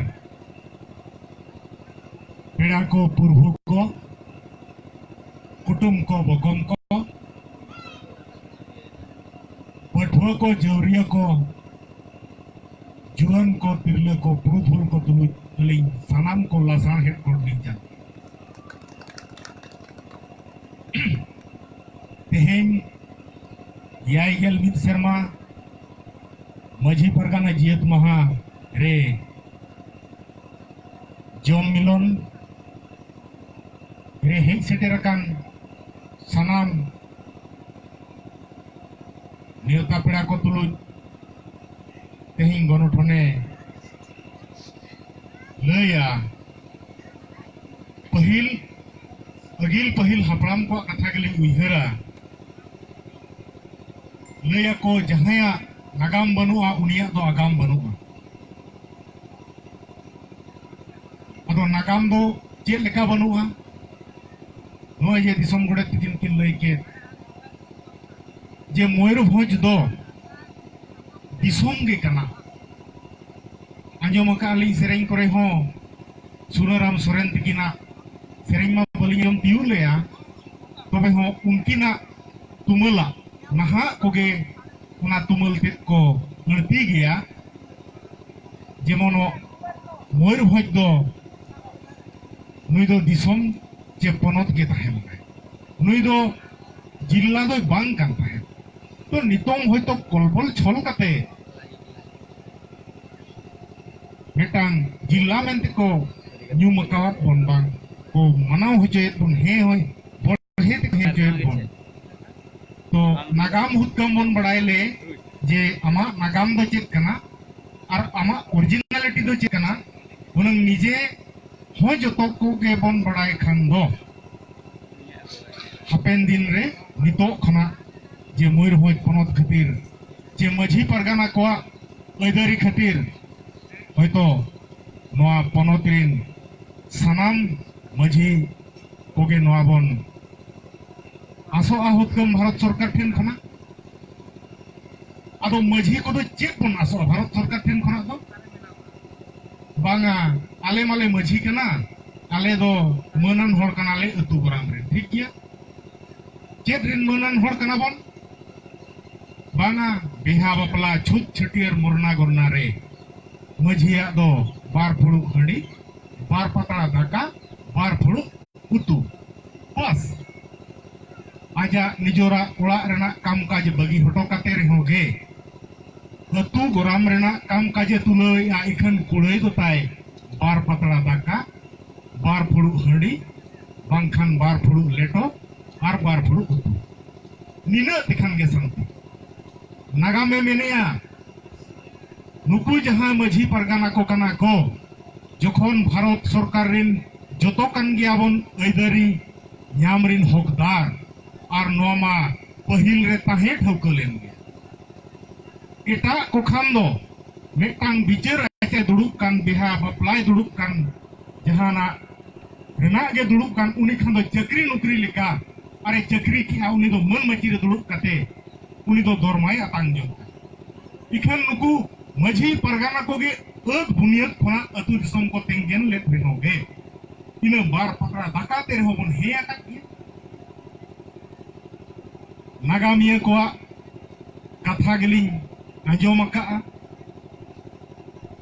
ᱯᱮᱲᱟ ᱠᱚ, ᱯᱩᱨᱵᱷᱩ ᱠᱚ, ᱠᱩᱴᱩᱢ ᱠᱚ, ᱵᱚᱜᱚᱢ ᱠᱚ, ᱯᱟᱹᱴᱷᱩᱣᱟᱹ ᱠᱚ, ᱡᱟᱹᱣᱨᱤᱭᱟᱹ ᱠᱚ, ᱡᱩᱣᱟᱹᱱ ᱠᱚ, ᱛᱤᱨᱞᱟᱹ ᱠᱚ, ᱯᱩᱨᱩᱫᱷᱩᱞ ᱠᱚ ᱛᱩᱞᱩᱡ ᱟᱹᱞᱤᱧ ᱥᱟᱱᱟᱢ ᱠᱚ ᱞᱟᱥᱟᱲᱦᱮᱫ ᱜᱚᱰ ᱞᱤᱧ ᱪᱟᱞ᱾ ᱛᱮᱦᱮᱧ ᱮᱭᱟᱭ ᱜᱮᱞ ᱢᱤᱫ ᱥᱮᱨᱢᱟ ᱢᱟᱹᱡᱷᱤ ᱯᱟᱨᱜᱟᱱᱟ ᱡᱤᱭᱟᱹᱛ ᱢᱟᱦᱟ ᱨᱮ ᱡᱚᱢ ᱢᱤᱞᱚᱱ ᱨᱮ ᱦᱮᱡ ᱥᱮᱴᱮᱨ ᱟᱠᱟᱱ ᱥᱟᱱᱟᱢ ᱱᱮᱣᱛᱟ ᱯᱮᱲᱟ ᱠᱚ ᱛᱩᱞᱩᱡ ᱛᱮᱦᱮᱧ ᱜᱚᱱᱚᱴᱷᱚᱱᱮ ᱞᱟᱹᱭᱟ᱾ ᱯᱟᱹᱦᱤᱞ, ᱟᱹᱜᱤᱞ ᱯᱟᱹᱦᱤᱞ ᱦᱟᱯᱲᱟᱢ ᱠᱚᱣᱟᱜ ᱠᱟᱛᱷᱟ ᱜᱮᱞᱤᱧ ᱩᱭᱦᱟᱹᱨᱟ᱾ ᱞᱟᱹᱭᱟᱠᱚ, ᱡᱟᱦᱟᱸᱭᱟᱜ ᱱᱟᱜᱟᱢ ᱵᱟᱹᱱᱩᱜᱼᱟ, ᱩᱱᱤᱭᱟᱜ ᱫᱚ ᱟᱜᱟᱢ ᱵᱟᱹᱱᱩᱜᱼᱟ᱾ ᱟᱫᱚ ᱱᱟᱜᱟᱢ ᱫᱚ ᱪᱮᱫ ᱞᱮᱠᱟ ᱵᱟᱹᱱᱩᱜᱼᱟ? ᱱᱚᱜᱼᱚᱭ ᱡᱮ ᱫᱤᱥᱚᱢ ᱜᱚᱰᱮᱛ ᱛᱤᱠᱤᱱ ᱠᱤᱱ ᱞᱟᱹᱭ ᱠᱮᱫ ᱡᱮ ᱢᱚᱭᱩᱨᱵᱷᱚᱸᱡᱽ ᱫᱚ ᱫᱤᱥᱚᱢ ᱜᱮ ᱠᱟᱱᱟ᱾ ᱟᱸᱡᱚᱢ ᱟᱠᱟᱫ ᱞᱤᱧ ᱥᱮᱨᱮᱧ ᱠᱚᱨᱮ ᱦᱚᱸ, ᱥᱩᱱᱟᱹᱨᱟᱢ ᱥᱚᱨᱮᱱ ᱛᱤᱠᱤᱱᱟᱜ ᱥᱮᱨᱮᱧ ᱢᱟ ᱵᱟᱹᱞᱤᱧ ᱟᱸᱡᱚᱢ ᱛᱤᱭᱳᱜ ᱞᱮᱜᱼᱟ, ᱛᱚᱵᱮ ᱦᱚᱸ ᱩᱱᱠᱤᱱᱟᱜ ᱛᱩᱢᱟᱹᱞᱟᱜ ᱱᱟᱦᱟᱜ ᱠᱚᱜᱮ ᱚᱱᱟ ᱛᱩᱢᱟᱹᱞ ᱛᱮᱫ ᱠᱚ ᱟᱹᱲᱛᱤ ᱜᱮᱭᱟ᱾ ᱡᱮᱢᱚᱱ ᱢᱚᱭᱩᱨᱵᱷᱚᱸᱡᱽ ᱫᱚ ᱱᱩᱭ ᱫᱚ ᱫᱤᱥᱚᱢ ᱪᱮ ᱯᱚᱱᱚᱛ ᱜᱮ ᱛᱟᱦᱮᱸ ᱞᱮᱱᱟᱭ, ᱱᱩᱭ ᱫᱚ ᱡᱤᱞᱞᱟ ᱫᱚᱭ ᱵᱟᱝ ᱠᱟᱱ ᱛᱟᱦᱮᱸᱫ᱾ ᱛᱚ ᱱᱤᱛᱚᱝ ᱦᱚᱭᱛᱚ ᱠᱚᱞᱵᱚᱞ ᱪᱷᱚᱞ ᱠᱟᱛᱮ ᱢᱤᱫᱴᱟᱝ ᱡᱤᱞᱞᱟ ᱢᱮᱱᱛᱮ ᱠᱚ ᱧᱩᱢ ᱟᱠᱟᱣᱟᱫ ᱵᱚᱱ, ᱵᱟᱝ ᱠᱚ ᱢᱟᱱᱟᱣ ᱦᱚᱪᱚᱭᱮᱫ ᱵᱚᱱ, ᱦᱮᱸ ᱦᱳᱭ, ᱵᱚᱲᱦᱮ ᱛᱮᱠᱚ ᱦᱮᱸ ᱦᱚᱪᱚᱭᱮᱫ ᱵᱚᱱ᱾ ᱛᱚ ᱱᱟᱜᱟᱢ ᱦᱩᱛᱠᱟᱹᱢ ᱵᱚᱱ ᱵᱟᱲᱟᱭ ᱞᱮ ᱡᱮ ᱟᱢᱟᱜ ᱱᱟᱜᱟᱢ ᱫᱚ ᱪᱮᱫ ᱠᱟᱱᱟ ᱟᱨ ᱟᱢᱟᱜ ᱚᱨᱤᱡᱤᱱᱟᱞᱤᱴᱤ ᱫᱚ ᱪᱮᱫ ᱠᱟᱱᱟ, ᱦᱩᱱᱟᱹᱝ ᱱᱤᱡᱮ ᱦᱚᱸ ᱡᱚᱛᱚ ᱠᱚᱜᱮ ᱵᱚᱱ ᱵᱟᱲᱟᱭ ᱠᱷᱟᱱ ᱫᱚ ᱦᱟᱯᱮᱱ ᱫᱤᱱ ᱨᱮ ᱱᱤᱛᱚᱜ ᱠᱷᱚᱱᱟᱜ ᱡᱮ ᱢᱚᱭᱩᱨᱵᱷᱚᱸᱡᱽ ᱯᱚᱱᱚᱛ ᱠᱷᱟᱹᱛᱤᱨ ᱡᱮ ᱢᱟᱹᱡᱷᱤ ᱯᱟᱨᱜᱟᱱᱟ ᱠᱚᱣᱟᱜ ᱟᱹᱭᱫᱟᱹᱨᱤ ᱠᱷᱟᱹᱛᱤᱨ ᱦᱚᱭᱛᱚ ᱱᱚᱣᱟ ᱯᱚᱱᱚᱛ ᱨᱮᱱ ᱥᱟᱱᱟᱢ ᱢᱟᱹᱡᱷᱤ ᱠᱚᱜᱮ ᱱᱚᱣᱟ ᱵᱚᱱ ᱟᱥᱚᱜᱼᱟ ᱦᱩᱛᱠᱟᱹᱢ ᱵᱷᱟᱨᱚᱛ ᱥᱚᱨᱠᱟᱨ ᱴᱷᱮᱱ ᱠᱷᱚᱱᱟᱜ᱾ ᱟᱫᱚ ᱢᱟᱹᱡᱷᱤ ᱠᱚᱫᱚ ᱪᱮᱫ ᱵᱚᱱ ᱟᱥᱚᱜᱼᱟ ᱵᱷᱟᱨᱚᱛ ᱥᱚᱨᱠᱟᱨ ᱴᱷᱮᱱ ᱠᱷᱚᱱᱟᱜ ᱫᱚ? ᱵᱟᱝᱟ, ᱟᱞᱮ ᱢᱟᱞᱮ ᱢᱟᱹᱡᱷᱤ ᱠᱟᱱᱟ, ᱟᱞᱮ ᱫᱚ ᱢᱟᱹᱱᱟᱱ ᱦᱚᱲ ᱠᱟᱱᱟᱞᱮ ᱟᱹᱛᱩ ᱜᱚᱨᱟᱢ ᱨᱮᱱ, ᱴᱷᱤᱠ ᱜᱮᱭᱟ᱾ ᱪᱮᱫ ᱨᱮᱱ ᱢᱟᱹᱱᱟᱱ ᱦᱚᱲ ᱠᱟᱱᱟ ᱵᱚᱱ? ᱵᱟᱝᱟ, ᱵᱤᱦᱟ ᱵᱟᱯᱞᱟ, ᱪᱷᱩᱛ ᱪᱷᱟᱹᱴᱭᱟᱹᱨ, ᱢᱚᱨᱱᱟ ᱜᱚᱨᱱᱟ ᱨᱮ ᱢᱟᱹᱡᱷᱤᱭᱟᱜ ᱫᱚ ᱵᱟᱨ ᱯᱷᱩᱲᱩᱜ ᱦᱟᱺᱰᱤ, ᱵᱟᱨ ᱯᱟᱛᱲᱟ ᱫᱟᱠᱟ, ᱵᱟᱨ ᱯᱷᱩᱲᱩᱜ ᱩᱛᱩ, ᱵᱟᱥ᱾ ᱟᱡᱟᱜ ᱱᱤᱡᱚᱨᱟᱜ ᱚᱲᱟᱜ ᱨᱮᱱᱟᱜ ᱠᱟᱢ ᱠᱟᱡᱽ ᱵᱟᱹᱜᱤ ᱦᱚᱴᱚ ᱠᱟᱛᱮ ᱨᱮᱦᱚᱸ ᱜᱮ ᱟᱹᱛᱩ ᱜᱚᱨᱟᱢ ᱨᱮᱱᱟᱜ ᱠᱟᱢ ᱠᱟᱡᱮ ᱛᱩᱞᱟᱹᱣᱮᱫᱼᱟ, ᱤᱠᱷᱟᱹᱱ ᱠᱩᱲᱟᱹᱭ ᱫᱚ ᱛᱟᱭ ᱵᱟᱨ ᱯᱟᱛᱲᱟ ᱫᱟᱠᱟ, ᱵᱟᱨ ᱯᱷᱩᱲᱩᱜ ᱦᱟᱺᱰᱤ, ᱵᱟᱝᱠᱷᱟᱱ ᱵᱟᱨ ᱯᱷᱩᱲᱩᱜ ᱞᱮᱴᱚ ᱟᱨ ᱵᱟᱨ ᱯᱷᱩᱲᱩᱜ ᱩᱛᱩ᱾ ᱱᱤᱱᱟᱹᱜ ᱛᱮᱠᱷᱟᱱ ᱜᱮ ᱥᱟᱱᱛᱤ᱾ ᱱᱟᱜᱟᱢᱮ ᱢᱮᱱᱮᱜᱼᱟ, ᱱᱩᱠᱩ ᱡᱟᱦᱟᱸ ᱢᱟᱹᱡᱷᱤ ᱯᱟᱨᱜᱟᱱᱟ ᱠᱚ ᱠᱟᱱᱟ ᱠᱚ, ᱡᱚᱠᱷᱚᱱ ᱵᱷᱟᱨᱚᱛ ᱥᱚᱨᱠᱟᱨ ᱨᱤᱱ ᱡᱚᱛᱚ ᱠᱟᱱ ᱜᱮᱭᱟᱵᱚᱱ ᱟᱹᱭᱫᱟᱹᱨᱤ ᱧᱟᱢ ᱨᱤᱱ ᱦᱚᱠᱫᱟᱨ, ᱟᱨ ᱱᱚᱣᱟ ᱢᱟ ᱯᱟᱹᱦᱤᱞ ᱨᱮ ᱛᱟᱦᱮᱸ ᱴᱷᱟᱹᱣᱠᱟᱹ ᱞᱮᱱ ᱜᱮ᱾ ᱮᱴᱟᱜ ᱠᱚ ᱠᱷᱟᱱ ᱫᱚ ᱢᱤᱫᱴᱟᱝ ᱵᱤᱪᱟᱹᱨ ᱟᱪᱟᱨ ᱫᱩᱲᱩᱵ ᱠᱟᱱ, ᱵᱤᱦᱟ ᱵᱟᱯᱞᱟᱭ ᱫᱩᱲᱩᱵ ᱠᱟᱱ, ᱡᱟᱦᱟᱱᱟᱜ ᱨᱮᱱᱟᱜ ᱜᱮ ᱫᱩᱲᱩᱵ ᱠᱟᱱ, ᱩᱱᱤ ᱠᱷᱟᱱ ᱫᱚ ᱪᱟᱹᱠᱨᱤ ᱱᱚᱠᱨᱤ ᱞᱮᱠᱟ, ᱟᱨᱮ ᱪᱟᱹᱠᱨᱤ ᱠᱮᱜᱼᱟ, ᱩᱱᱤ ᱫᱚ ᱢᱟᱹᱱ ᱢᱟᱹᱪᱤ ᱨᱮ ᱫᱩᱲᱩᱵ ᱠᱟᱛᱮ ᱩᱱᱤ ᱫᱚ ᱫᱚᱨᱢᱟᱭ ᱟᱛᱟᱝ ᱡᱚᱝ ᱠᱟᱱᱟ᱾ ᱤᱠᱷᱟᱹᱱ ᱱᱩᱠᱩ ᱢᱟᱹᱡᱷᱤ ᱯᱟᱨᱜᱟᱱᱟ ᱠᱚᱜᱮ ᱟᱹᱛ ᱵᱩᱱᱤᱭᱟᱹᱫ ᱠᱷᱚᱱᱟᱜ ᱟᱹᱛᱩ ᱫᱤᱥᱚᱢ ᱠᱚ ᱛᱮᱸᱜᱮᱱ ᱞᱮᱫ ᱨᱮᱦᱚᱸ ᱜᱮ, ᱤᱱᱟᱹ ᱵᱟᱨ ᱯᱟᱛᱲᱟ ᱫᱟᱠᱟ ᱛᱮ ᱨᱮᱦᱚᱸ ᱵᱚᱱ ᱦᱮᱸ ᱟᱠᱟᱫ ᱜᱮᱭᱟ᱾ ᱱᱟᱜᱟᱢᱤᱭᱟᱹ ᱠᱚᱣᱟᱜ ᱠᱟᱛᱷᱟ ᱜᱮᱞᱤᱧ ᱟᱸᱡᱚᱢ ᱟᱠᱟᱫᱼᱟ᱾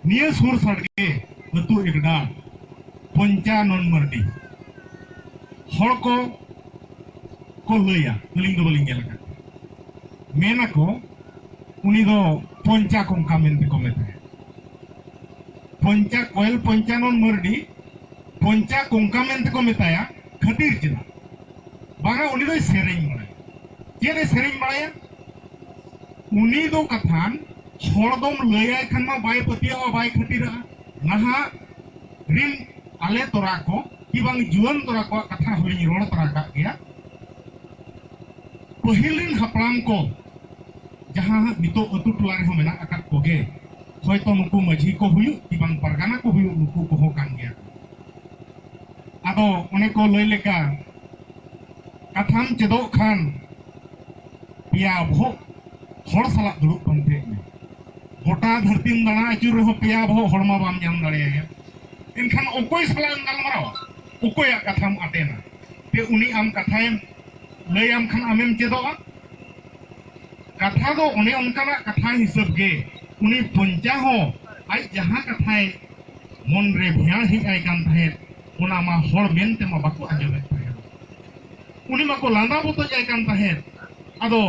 ᱱᱤᱭᱟᱹ ᱥᱩᱨ ᱥᱟᱰᱜᱮ ᱟᱹᱛᱩ ᱮᱠᱰᱟ ᱯᱚᱧᱪᱟᱱᱚᱱ ᱢᱟᱨᱰᱤ, ᱦᱚᱲ ᱠᱚ ᱠᱚ ᱞᱟᱹᱭᱟ, ᱟᱹᱞᱤᱧ ᱫᱚ ᱵᱟᱹᱞᱤᱧ ᱧᱮᱞ ᱟᱠᱟᱫ᱾ ᱢᱮᱱᱟᱠᱚ ᱩᱱᱤ ᱫᱚ ᱯᱚᱧᱪᱟ ᱠᱚᱝᱠᱟ ᱢᱮᱱᱛᱮ ᱠᱚ ᱢᱮᱛᱟᱭᱟ᱾ ᱯᱚᱧᱪᱟ ᱠᱚᱭᱮᱞ ᱯᱚᱧᱪᱟᱱᱚᱱ ᱢᱟᱨᱰᱤ ᱯᱚᱧᱪᱟ ᱠᱚᱝᱠᱟ ᱢᱮᱱᱛᱮ ᱠᱚ ᱢᱮᱛᱟᱭᱟ᱾ ᱠᱷᱟᱹᱛᱤᱨ ᱪᱮᱫᱟᱜ? ᱵᱟᱝᱟ, ᱩᱱᱤ ᱫᱚᱭ ᱥᱮᱨᱮᱧ ᱵᱟᱲᱟᱭᱟ᱾ ᱪᱮᱫ ᱮ ᱥᱮᱨᱮᱧ ᱵᱟᱲᱟᱭᱟ? ᱩᱱᱤ ᱫᱚ ᱠᱟᱛᱷᱟᱱ ᱦᱚᱲ ᱫᱚᱢ ᱞᱟᱹᱭᱟᱭ ᱠᱷᱟᱱ ᱢᱟ ᱵᱟᱭ ᱯᱟᱹᱛᱭᱟᱹᱣᱟ, ᱵᱟᱭ ᱠᱷᱟᱹᱛᱤᱨᱟᱜᱼᱟ᱾ ᱱᱟᱦᱟᱜ ᱨᱤᱱ ᱟᱞᱮ ᱛᱚᱨᱟ ᱠᱚ ᱠᱤ ᱵᱟᱝ ᱡᱩᱣᱟᱹᱱ ᱛᱚᱨᱟ ᱠᱚᱣᱟᱜ ᱠᱟᱛᱷᱟ ᱦᱚᱸᱞᱤᱧ ᱨᱚᱲ ᱛᱚᱨᱟ ᱠᱟᱜ ᱜᱮᱭᱟ᱾ ᱯᱟᱹᱦᱤᱞ ᱨᱤᱱ ᱦᱟᱯᱲᱟᱢ ᱠᱚ ᱡᱟᱦᱟᱸ ᱱᱤᱛᱚᱜ ᱟᱹᱛᱩ ᱴᱚᱞᱟ ᱨᱮᱦᱚᱸ ᱢᱮᱱᱟᱜ ᱟᱠᱟᱫ ᱠᱚᱜᱮ, ᱦᱚᱭᱛᱚ ᱱᱩᱠᱩ ᱢᱟᱹᱡᱷᱤ ᱠᱚ ᱦᱩᱭᱩᱜ ᱠᱤ ᱵᱟᱝ ᱯᱟᱨᱜᱟᱱᱟ ᱠᱚ ᱦᱩᱭᱩᱜ, ᱱᱩᱠᱩ ᱠᱚᱦᱚᱸ ᱠᱟᱱ ᱜᱮᱭᱟ ᱠᱚ᱾ ᱟᱫᱚ ᱚᱱᱮ ᱠᱚ ᱞᱟᱹᱭ ᱞᱮᱠᱟ, ᱠᱟᱛᱷᱟᱢ ᱪᱮᱫᱚᱜ ᱠᱷᱟᱱ ᱯᱮᱭᱟ ᱵᱚᱦᱚᱜ ᱦᱚᱲ ᱥᱟᱞᱟᱜ ᱫᱩᱲᱩᱵ ᱯᱟᱱᱛᱮᱜ ᱢᱮ᱾ ᱜᱚᱴᱟ ᱫᱷᱟᱹᱨᱛᱤᱢ ᱫᱟᱬᱟ ᱟᱹᱪᱩᱨ ᱨᱮᱦᱚᱸ ᱯᱮᱭᱟ ᱵᱚᱦᱚᱜ ᱦᱚᱲ ᱢᱟ ᱵᱟᱢ ᱧᱟᱢ ᱫᱟᱲᱮᱭᱟᱭᱟ᱾ ᱮᱱᱠᱷᱟᱱ ᱚᱠᱚᱭ ᱥᱟᱞᱟᱜ ᱮᱢ ᱜᱟᱞᱢᱟᱨᱟᱣᱟ? ᱚᱠᱚᱭᱟᱜ ᱠᱟᱛᱷᱟᱢ ᱟᱛᱮᱱᱟ? ᱛᱮ ᱩᱱᱤ ᱟᱢ ᱠᱟᱛᱷᱟᱭᱮᱢ ᱞᱟᱹᱭᱟᱢ ᱠᱷᱟᱱ ᱟᱢᱮᱢ ᱪᱮᱫᱚᱜᱼᱟ᱾ ᱠᱟᱛᱷᱟ ᱫᱚ ᱚᱱᱮ ᱚᱱᱠᱟᱱᱟᱜ ᱠᱟᱛᱷᱟ ᱦᱤᱥᱟᱹᱵ ᱜᱮ ᱩᱱᱤ ᱯᱚᱧᱪᱟ ᱦᱚᱸ ᱟᱡ ᱡᱟᱦᱟᱸ ᱠᱟᱛᱷᱟᱭ ᱢᱚᱱ ᱨᱮ ᱵᱷᱮᱭᱟᱲ ᱦᱮᱡ ᱟᱭ ᱠᱟᱱ ᱛᱟᱦᱮᱸᱫ, ᱚᱱᱟ ᱢᱟ ᱦᱚᱲ ᱢᱮᱱ ᱛᱮᱢᱟ ᱵᱟᱠᱚ ᱟᱸᱡᱚᱢᱮᱫ ᱛᱟᱦᱮᱸᱫ᱾ ᱩᱱᱤ ᱢᱟᱠᱚ ᱞᱟᱸᱫᱟ ᱵᱚᱛᱚᱡ ᱟᱭ ᱠᱟᱱ ᱛᱟᱦᱮᱸᱫ᱾ ᱟᱫᱚ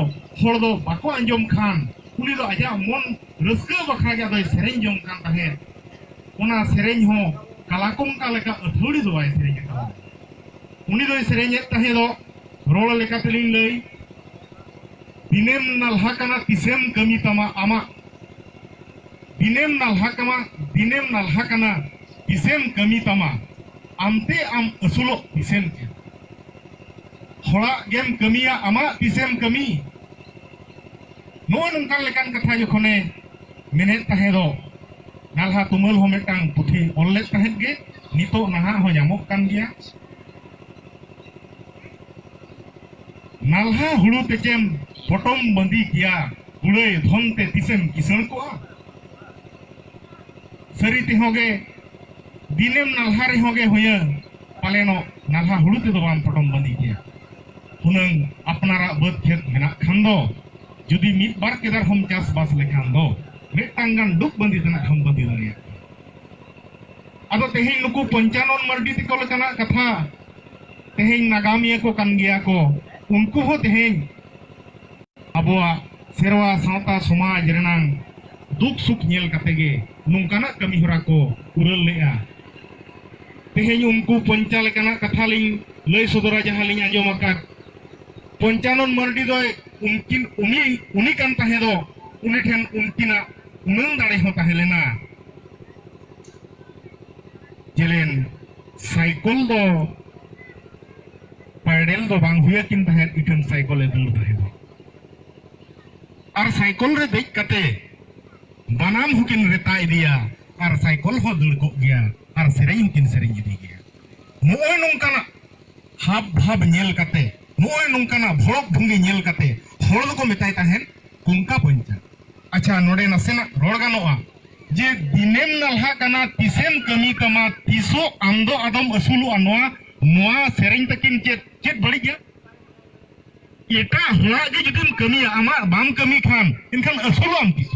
ᱦᱚᱲ ᱫᱚ ᱵᱟᱠᱚ ᱟᱸᱡᱚᱢ ᱠᱷᱟᱱ ᱩᱱᱤ ᱫᱚ ᱟᱡᱟᱜ ᱢᱚᱱ ᱨᱟᱹᱥᱠᱟᱹ ᱵᱟᱠᱷᱨᱟ ᱜᱮ ᱟᱫᱚᱭ ᱥᱮᱨᱮᱧ ᱡᱚᱝ ᱠᱟᱱ ᱛᱟᱦᱮᱸᱫ᱾ ᱚᱱᱟ ᱥᱮᱨᱮᱧ ᱦᱚᱸ ᱠᱟᱞᱟᱠᱚᱝᱠᱟ ᱞᱮᱠᱟ ᱟᱹᱛᱷᱟᱹᱲᱤ ᱫᱚ ᱵᱟᱭ ᱥᱮᱨᱮᱧ ᱟᱠᱟᱫᱟ᱾ ᱩᱱᱤ ᱫᱚᱭ ᱥᱮᱨᱮᱧᱮᱫ ᱛᱟᱦᱮᱸᱫᱚᱜ, ᱨᱚᱲ ᱞᱮᱠᱟ ᱛᱮᱞᱤᱧ ᱞᱟᱹᱭ, ᱫᱤᱱᱮᱢ ᱱᱟᱞᱦᱟ ᱠᱟᱱᱟ ᱛᱤᱥᱮᱢ ᱠᱟᱹᱢᱤ ᱛᱟᱢᱟ ᱟᱢᱟᱜ, ᱫᱤᱱᱮᱢ ᱱᱟᱞᱦᱟ ᱠᱟᱱᱟ, ᱫᱤᱱᱮᱢ ᱱᱟᱞᱦᱟ ᱠᱟᱱᱟ ᱛᱤᱥᱮᱢ ᱠᱟᱹᱢᱤ ᱛᱟᱢᱟ, ᱟᱢᱛᱮ ᱟᱢ ᱟᱹᱥᱩᱞᱚᱜ ᱛᱤᱥᱮᱢ ᱪᱮᱫ, ᱦᱚᱲᱟᱜ ᱜᱮᱢ ᱠᱟᱹᱢᱤᱭᱟ ᱟᱢᱟᱜ ᱛᱤᱥᱮᱢ ᱠᱟᱹᱢᱤ᱾ ᱱᱚᱜᱼᱚ ᱱᱚᱝᱠᱟᱱ ᱞᱮᱠᱟᱱ ᱠᱟᱛᱷᱟ ᱡᱚᱠᱷᱚᱱᱮ ᱢᱮᱱᱮᱫ ᱛᱟᱦᱮᱸᱫᱚᱜ, ᱱᱟᱞᱦᱟ ᱛᱩᱢᱟᱹᱞ ᱦᱚᱸ ᱢᱤᱫᱴᱟᱝ ᱯᱩᱛᱷᱤ ᱚᱞ ᱞᱮᱫ ᱛᱟᱦᱮᱸᱫ ᱜᱮ, ᱱᱤᱛᱚᱜ ᱱᱟᱦᱟᱜ ᱦᱚᱸ ᱧᱟᱢᱚᱜ ᱠᱟᱱ ᱜᱮᱭᱟ᱾ ᱱᱟᱞᱦᱟ ᱦᱩᱲᱩ ᱛᱮᱪᱮᱢ ᱯᱚᱴᱚᱢ ᱵᱟᱸᱫᱤ ᱠᱮᱭᱟ, ᱠᱩᱲᱟᱹᱭ ᱫᱷᱚᱱ ᱛᱮ ᱛᱤᱥᱮᱢ ᱠᱤᱥᱟᱹᱬ ᱠᱚᱜᱼᱟ? ᱥᱟᱹᱨᱤ ᱛᱮᱦᱚᱸ ᱜᱮ, ᱫᱤᱱᱮᱢ ᱱᱟᱞᱦᱟ ᱨᱮᱦᱚᱸ ᱜᱮ ᱦᱩᱭᱟᱹᱝ, ᱯᱟᱞᱮᱱᱚᱜ ᱱᱟᱞᱦᱟ ᱦᱩᱲᱩ ᱛᱮᱫᱚ ᱵᱟᱢ ᱯᱚᱴᱚᱢ ᱵᱟᱸᱫᱤ ᱠᱮᱭᱟ᱾ ᱦᱩᱱᱟᱹᱝ ᱟᱯᱱᱟᱨᱟᱜ ᱵᱟᱹᱫᱽ ᱠᱷᱮᱛ ᱢᱮᱱᱟᱜ ᱠᱷᱟᱱ ᱫᱚ, ᱡᱩᱫᱤ ᱢᱤᱫ ᱵᱟᱨ ᱠᱮᱫᱟᱨ ᱦᱚᱸᱢ ᱪᱟᱥᱵᱟᱥ ᱞᱮᱠᱷᱟᱱ ᱫᱚ, ᱢᱤᱫᱴᱟᱝ ᱜᱟᱱ ᱰᱩᱵ ᱵᱟᱸᱫᱤ ᱛᱮᱱᱟᱜ ᱦᱚᱸᱢ ᱵᱟᱸᱫᱤ ᱫᱟᱲᱮᱭᱟᱜ ᱠᱟᱱᱟ᱾ ᱟᱫᱚ ᱛᱮᱦᱮᱧ ᱱᱩᱠᱩ ᱯᱚᱧᱪᱟᱱᱚᱱ ᱢᱟᱨᱰᱤ ᱛᱮᱠᱚ ᱞᱮᱠᱟᱱᱟᱜ ᱠᱟᱛᱷᱟ, ᱛᱮᱦᱮᱧ ᱱᱟᱜᱟᱢᱤᱭᱟᱹ ᱠᱚ ᱠᱟᱱ ᱜᱮᱭᱟ ᱠᱚ, ᱩᱱᱠᱩ ᱦᱚᱸ ᱛᱮᱦᱮᱧ ᱟᱵᱚᱣᱟᱜ ᱥᱮᱨᱣᱟ ᱥᱟᱶᱛᱟ ᱥᱚᱢᱟᱡᱽ ᱨᱮᱱᱟᱝ ᱫᱩᱠ ᱥᱩᱠ ᱧᱮᱞ ᱠᱟᱛᱮ ᱜᱮ ᱱᱚᱝᱠᱟᱱᱟᱜ ᱠᱟᱹᱢᱤ ᱦᱚᱨᱟ ᱠᱚ ᱯᱩᱨᱟᱹᱣ ᱞᱮᱫᱼᱟ᱾ ᱛᱮᱦᱮᱧ ᱩᱱᱠᱩ ᱯᱚᱧᱪᱟ ᱞᱮᱠᱟᱱᱟᱜ ᱠᱟᱛᱷᱟ ᱞᱤᱧ ᱞᱟᱹᱭ ᱥᱚᱫᱚᱨᱟ, ᱡᱟᱦᱟᱸ ᱞᱤᱧ ᱟᱸᱡᱚᱢ ᱟᱠᱟᱫ᱾ ᱯᱚᱧᱪᱟᱱᱚᱱ ᱢᱟᱨᱰᱤ ᱫᱚᱭ ᱩᱱᱠᱤᱱ, ᱩᱱᱤ, ᱩᱱᱤ ᱠᱟᱱ ᱛᱟᱦᱮᱸ ᱫᱚ, ᱩᱱᱤ ᱴᱷᱮᱱ ᱩᱱᱠᱤᱱᱟᱜ ᱩᱱᱟᱹᱝ ᱫᱟᱲᱮ ᱦᱚᱸ ᱛᱟᱦᱮᱸ ᱞᱮᱱᱟ᱾ ᱡᱮᱞᱮᱱ ᱥᱟᱭᱠᱚᱞ ᱫᱚ ᱯᱟᱭᱰᱮᱞ ᱫᱚ ᱵᱟᱝ ᱦᱩᱭ ᱟᱹᱠᱤᱱ ᱛᱟᱦᱮᱸᱫ, ᱤᱴᱷᱟᱹᱱ ᱥᱟᱭᱠᱚᱞᱮ ᱫᱟᱹᱲ ᱛᱟᱦᱮᱸᱫ᱾ ᱟᱨ ᱥᱟᱭᱠᱚᱞ ᱨᱮ ᱫᱮᱡ ᱠᱟᱛᱮ ᱵᱟᱱᱟᱢ ᱦᱚᱸᱠᱤᱱ ᱨᱮᱛᱟ ᱤᱫᱤᱭᱟ, ᱟᱨ ᱥᱟᱭᱠᱚᱞ ᱦᱚᱸ ᱫᱟᱹᱲ ᱠᱚᱜ ᱜᱮᱭᱟ, ᱟᱨ ᱥᱮᱨᱮᱧ ᱦᱚᱸᱠᱤᱱ ᱥᱮᱨᱮᱧ ᱤᱫᱤ ᱜᱮᱭᱟ᱾ ᱱᱚᱜᱼᱚᱭ ᱱᱚᱝᱠᱟᱱᱟᱜ ᱦᱟᱵ ᱵᱷᱟᱵ ᱧᱮᱞ ᱠᱟᱛᱮ, ᱱᱚᱜᱼᱚᱭ ᱱᱚᱝᱠᱟᱱᱟᱜ ᱵᱷᱚᱲᱚᱠ ᱵᱷᱩᱝᱜᱤ ᱧᱮᱞ ᱠᱟᱛᱮ ᱦᱚᱲ ᱫᱚᱠᱚ ᱢᱮᱛᱟᱭ ᱛᱟᱦᱮᱸᱫ ᱠᱚᱝᱠᱟ ᱯᱚᱧᱪᱟ᱾ ᱟᱪᱪᱷᱟ, ᱱᱚᱰᱮ ᱱᱟᱥᱮᱱᱟᱜ ᱨᱚᱲ ᱜᱟᱱᱚᱜᱼᱟ ᱡᱮ, ᱫᱤᱱᱮᱢ ᱱᱟᱞᱦᱟ ᱠᱟᱱᱟ, ᱛᱤᱥᱮᱢ ᱠᱟᱹᱢᱤ ᱛᱟᱢᱟ, ᱛᱤᱥᱚᱜ ᱟᱢ ᱫᱚ ᱟᱫᱚᱢ ᱟᱹᱥᱩᱞᱚᱜᱼᱟ? ᱱᱚᱣᱟ, ᱱᱚᱣᱟ ᱥᱮᱨᱮᱧ ᱛᱟᱹᱠᱤᱱ ᱪᱮᱫ, ᱪᱮᱫ ᱵᱟᱹᱲᱤᱡ ᱜᱮᱭᱟ? ᱮᱴᱟᱜ ᱦᱚᱲᱟᱜ ᱜᱮ ᱡᱩᱫᱤᱢ ᱠᱟᱹᱢᱤᱭᱟ, ᱟᱢᱟᱜ ᱵᱟᱢ ᱠᱟᱹᱢᱤ ᱠᱷᱟᱱ, ᱮᱱᱠᱷᱟᱱ ᱟᱹᱥᱩᱞᱚᱜ ᱟᱢ ᱛᱤᱥ?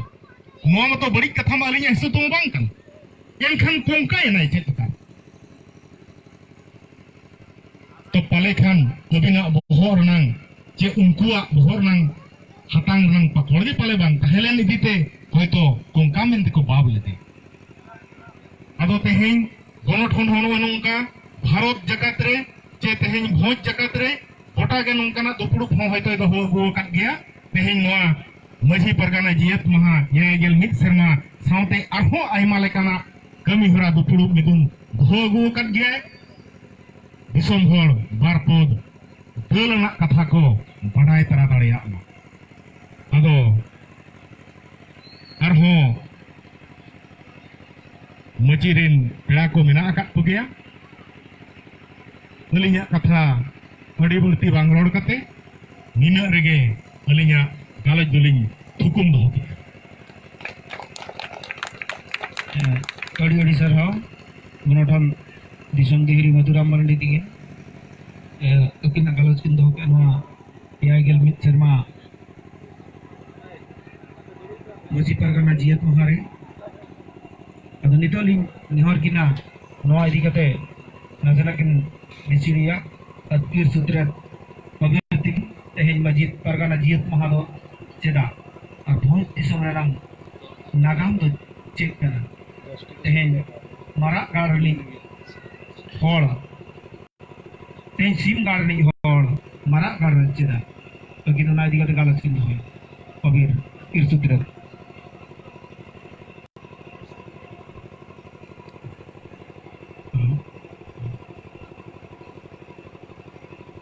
ᱱᱚᱣᱟ ᱢᱟᱛᱚ ᱵᱟᱹᱲᱤᱡ ᱠᱟᱛᱷᱟ ᱢᱟ ᱟᱹᱞᱤᱧᱟᱜ ᱦᱤᱥᱟᱹᱵ ᱛᱮᱢᱟ ᱵᱟᱝ ᱠᱟᱱᱟ᱾ ᱮᱱᱠᱷᱟᱱ ᱠᱚᱝᱠᱟᱭᱮᱱᱟᱭ ᱪᱮᱫ ᱞᱮᱠᱟ? ᱛᱚ ᱯᱟᱞᱮ ᱠᱷᱟᱱ ᱟᱹᱵᱤᱱᱟᱜ ᱵᱚᱦᱚᱜ ᱨᱮᱱᱟᱝ ᱪᱮ ᱩᱱᱠᱩᱣᱟᱜ ᱵᱚᱦᱚᱜ ᱨᱮᱱᱟᱝ ᱦᱟᱛᱟᱝ ᱨᱮᱱᱟᱝ ᱯᱟᱠᱚᱲ ᱜᱮ ᱯᱟᱞᱮ ᱵᱟᱝ ᱛᱟᱦᱮᱸ ᱞᱮᱱ ᱤᱫᱤ ᱛᱮ, ᱦᱚᱭᱛᱚ ᱠᱚᱝᱠᱟ ᱢᱮᱱᱛᱮ ᱠᱚ ᱵᱟᱵ ᱞᱮᱫᱮ᱾ ᱟᱫᱚ ᱛᱮᱦᱮᱧ ᱜᱚᱱᱚᱴᱷᱚᱱ ᱦᱚᱸ ᱱᱚᱜᱼᱚ ᱱᱚᱝᱠᱟ ᱵᱷᱟᱨᱚᱛ ᱡᱟᱠᱟᱛ ᱨᱮ ᱪᱮ ᱛᱮᱦᱮᱧ ᱵᱷᱚᱸᱡᱽ ᱡᱟᱠᱟᱛ ᱨᱮ ᱜᱚᱴᱟ ᱜᱮ ᱱᱚᱝᱠᱟᱱᱟᱜ ᱫᱩᱯᱲᱩᱵ ᱦᱚᱸ ᱦᱚᱭᱛᱚᱭ ᱫᱚᱦᱚ ᱟᱹᱜᱩ ᱟᱠᱟᱫ ᱜᱮᱭᱟ᱾ ᱛᱮᱦᱮᱧ ᱱᱚᱣᱟ ᱢᱟᱹᱡᱷᱤ ᱯᱟᱨᱜᱟᱱᱟ ᱡᱤᱭᱟᱹᱛ ᱢᱟᱦᱟ ᱮᱭᱟᱭ ᱜᱮᱞ ᱢᱤᱫ ᱥᱮᱨᱢᱟ ᱥᱟᱶᱛᱮ ᱟᱨᱦᱚᱸ ᱟᱭᱢᱟ ᱞᱮᱠᱟᱱᱟᱜ ᱠᱟᱹᱢᱤ ᱦᱚᱨᱟ ᱫᱩᱯᱲᱩᱵ ᱢᱤᱫᱩᱱ ᱫᱚᱦᱚ ᱟᱹᱜᱩ ᱟᱠᱟᱫ ᱜᱮᱭᱟᱭ᱾ ᱫᱤᱥᱚᱢ ᱦᱚᱲ ᱵᱟᱨ ᱯᱚᱫ ᱫᱟᱹᱞ ᱟᱱᱟᱜ ᱠᱟᱛᱷᱟ ᱠᱚ ᱵᱟᱰᱟᱭ ᱛᱟᱨᱟ ᱫᱟᱲᱮᱭᱟᱜ ᱢᱟ᱾ ᱟᱫᱚ ᱟᱨᱦᱚᱸ ᱢᱟᱹᱪᱤ ᱨᱮᱱ ᱯᱮᱲᱟ ᱠᱚ ᱢᱮᱱᱟᱜ ᱟᱠᱟᱫ ᱠᱚᱜᱮᱭᱟ᱾ ᱟᱹᱞᱤᱧᱟᱜ ᱠᱟᱛᱷᱟ ᱟᱹᱰᱤ ᱵᱟᱹᱲᱛᱤ ᱵᱟᱝ ᱨᱚᱲ ᱠᱟᱛᱮ ᱱᱤᱱᱟᱹᱜ ᱨᱮᱜᱮ ᱟᱹᱞᱤᱧᱟᱜ ᱜᱟᱞᱚᱪ ᱫᱚᱞᱤᱧ ᱛᱷᱩᱠᱩᱢ ᱫᱚᱦᱚ ᱠᱮᱫᱟ᱾ ᱟᱹᱰᱤ ᱟᱹᱰᱤ ᱥᱟᱨᱦᱟᱣ ᱢᱚᱱᱚᱴᱷᱚᱱ ᱫᱤᱥᱚᱢ ᱫᱤᱦᱤᱨᱤ ᱢᱚᱫᱷᱩᱨᱟᱢ ᱢᱟᱨᱟᱱᱰᱤ ᱛᱤᱠᱤᱱ᱾ ᱟᱹᱠᱤᱱᱟᱜ ᱜᱟᱞᱚᱪ ᱠᱤᱱ ᱫᱚᱦᱚ ᱠᱮᱫᱼᱟ ᱱᱚᱣᱟ ᱮᱭᱟᱭ ᱜᱮᱞ ᱢᱤᱫ ᱥᱮᱨᱢᱟ ᱢᱟᱹᱡᱷᱤ ᱯᱟᱨᱜᱟᱱᱟ ᱡᱤᱭᱟᱹᱛ ᱢᱟᱦᱟ ᱨᱮ᱾ ᱟᱫᱚ ᱱᱤᱛᱚᱜ ᱞᱤᱧ ᱱᱮᱦᱚᱨ ᱠᱤᱱᱟ ᱱᱚᱣᱟ ᱤᱫᱤ ᱠᱟᱛᱮ ᱱᱟᱥᱮᱱᱟᱜ ᱠᱤᱱ ᱵᱤᱪᱤᱨᱤᱭᱟ᱾ ᱟᱹᱛᱠᱤᱨ ᱥᱩᱛᱨᱮᱛ ᱵᱟᱵᱮᱨ ᱛᱮᱜᱮ ᱛᱮᱦᱮᱧ ᱢᱟᱹᱡᱷᱤ ᱯᱟᱨᱜᱟᱱᱟ ᱡᱤᱭᱟᱹᱛ ᱢᱟᱦᱟ ᱫᱚ ᱪᱮᱫᱟᱜ ᱟᱨ ᱵᱷᱚᱸᱡᱽ ᱫᱤᱥᱚᱢ ᱨᱮᱱᱟᱜ ᱱᱟᱜᱟᱢ ᱫᱚ ᱪᱮᱫ ᱠᱟᱱᱟ? ᱛᱮᱦᱮᱧ ᱢᱟᱨᱟᱜ ᱜᱟᱲ ᱨᱤᱱᱤᱡ ᱦᱚᱲ ᱛᱮᱦᱮᱧ ᱥᱤᱢ ᱜᱟᱲ ᱨᱤᱱᱤᱡ ᱦᱚᱲ ᱢᱟᱨᱟᱜ ᱜᱟᱲ ᱨᱮ ᱪᱮᱫᱟᱜ? ᱟᱹᱠᱤᱱ ᱚᱱᱟ ᱤᱫᱤ ᱠᱟᱛᱮ ᱜᱟᱞᱚᱪ ᱠᱤᱱ ᱫᱚᱦᱚᱭᱟ᱾ ᱠᱚᱵᱤᱨ ᱤᱨᱥᱩᱛ ᱨᱮ᱾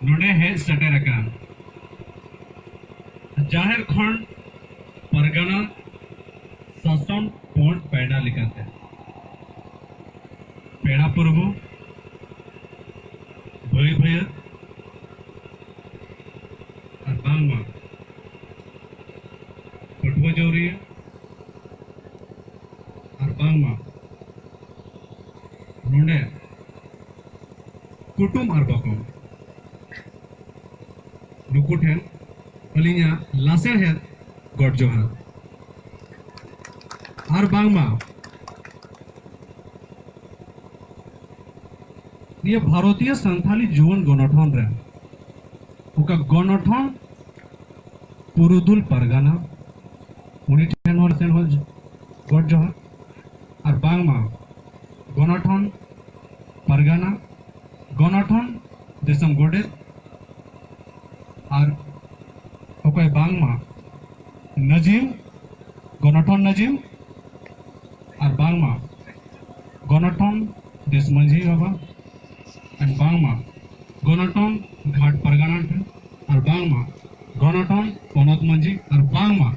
ᱱᱚᱰᱮ ᱦᱮᱡ ᱥᱮᱴᱮᱨ ᱟᱠᱟᱱ ᱡᱟᱦᱮᱨ ᱠᱷᱚᱱ ᱯᱟᱨᱜᱟᱱᱟ ᱥᱟᱥᱚᱱ ᱯᱚᱱ ᱯᱮᱲᱟ ᱞᱮᱠᱟᱛᱮ ᱯᱮᱲᱟ ᱯᱩᱨᱵᱩ, ᱵᱷᱟᱹᱭ ᱵᱷᱟᱹᱭᱟᱹᱛ ᱟᱨ ᱵᱟᱝᱢᱟ ᱯᱟᱹᱴᱷᱩᱣᱟᱹ ᱡᱟᱹᱣᱨᱤᱭᱟᱹ ᱟᱨ ᱵᱟᱝᱢᱟ ᱱᱚᱰᱮ ᱠᱩᱴᱩᱢ ᱟᱨ ᱵᱟᱠᱚᱢ, ᱱᱩᱠᱩ ᱴᱷᱮᱱ ᱟᱹᱞᱤᱧᱟᱜ ᱞᱟᱥᱮᱨᱦᱮᱫ ᱜᱚᱰ ᱡᱚᱦᱟᱨ᱾ ᱟᱨ ᱵᱟᱝᱢᱟ ᱱᱤᱭᱟᱹ ᱵᱷᱟᱨᱚᱛᱤᱭᱚ ᱥᱟᱱᱛᱷᱟᱞᱤ ᱡᱩᱣᱟᱹᱱ ᱜᱚᱱᱚᱴᱷᱚᱱ ᱨᱮ ᱚᱠᱟ ᱜᱚᱱᱚᱴᱷᱚᱱ ᱯᱩᱨᱩᱫᱷᱩᱞ ᱯᱟᱨᱜᱟᱱᱟ, ᱩᱱᱤ ᱴᱷᱮᱱ ᱦᱚᱸ ᱞᱟᱥᱮᱨᱦᱮᱫ ᱡᱚᱦᱟᱨ᱾ ᱟᱨ ᱵᱟᱝᱢᱟ ᱜᱚᱱᱚᱴᱷᱚᱱ ᱯᱟᱨᱜᱟᱱᱟ, ᱜᱚᱱᱚᱴᱷᱚᱱ ᱫᱤᱥᱚᱢ ᱜᱚᱰᱮᱛ, ᱟᱨ ᱚᱠᱚᱭ ᱵᱟᱝᱢᱟ ᱱᱟᱡᱤᱢ, ᱜᱚᱱᱚᱴᱷᱚᱱ ᱱᱟᱡᱤᱢ, ᱟᱨ ᱵᱟᱝᱢᱟ ᱜᱚᱱᱚᱴᱷᱚᱱ ᱫᱮᱥ ᱢᱟᱹᱡᱷᱤ ᱵᱟᱵᱟ, ᱟᱨ ᱵᱟᱝᱢᱟ ᱜᱚᱱᱚᱴᱷᱚᱱ ᱜᱷᱟᱴ ᱯᱟᱨᱜᱟᱱᱟ ᱴᱷᱮᱱ, ᱟᱨ ᱵᱟᱝᱢᱟ ᱜᱚᱱᱚᱴᱷᱚᱱ ᱯᱚᱱᱚᱛ ᱢᱟᱹᱡᱷᱤ, ᱟᱨ ᱵᱟᱝᱢᱟ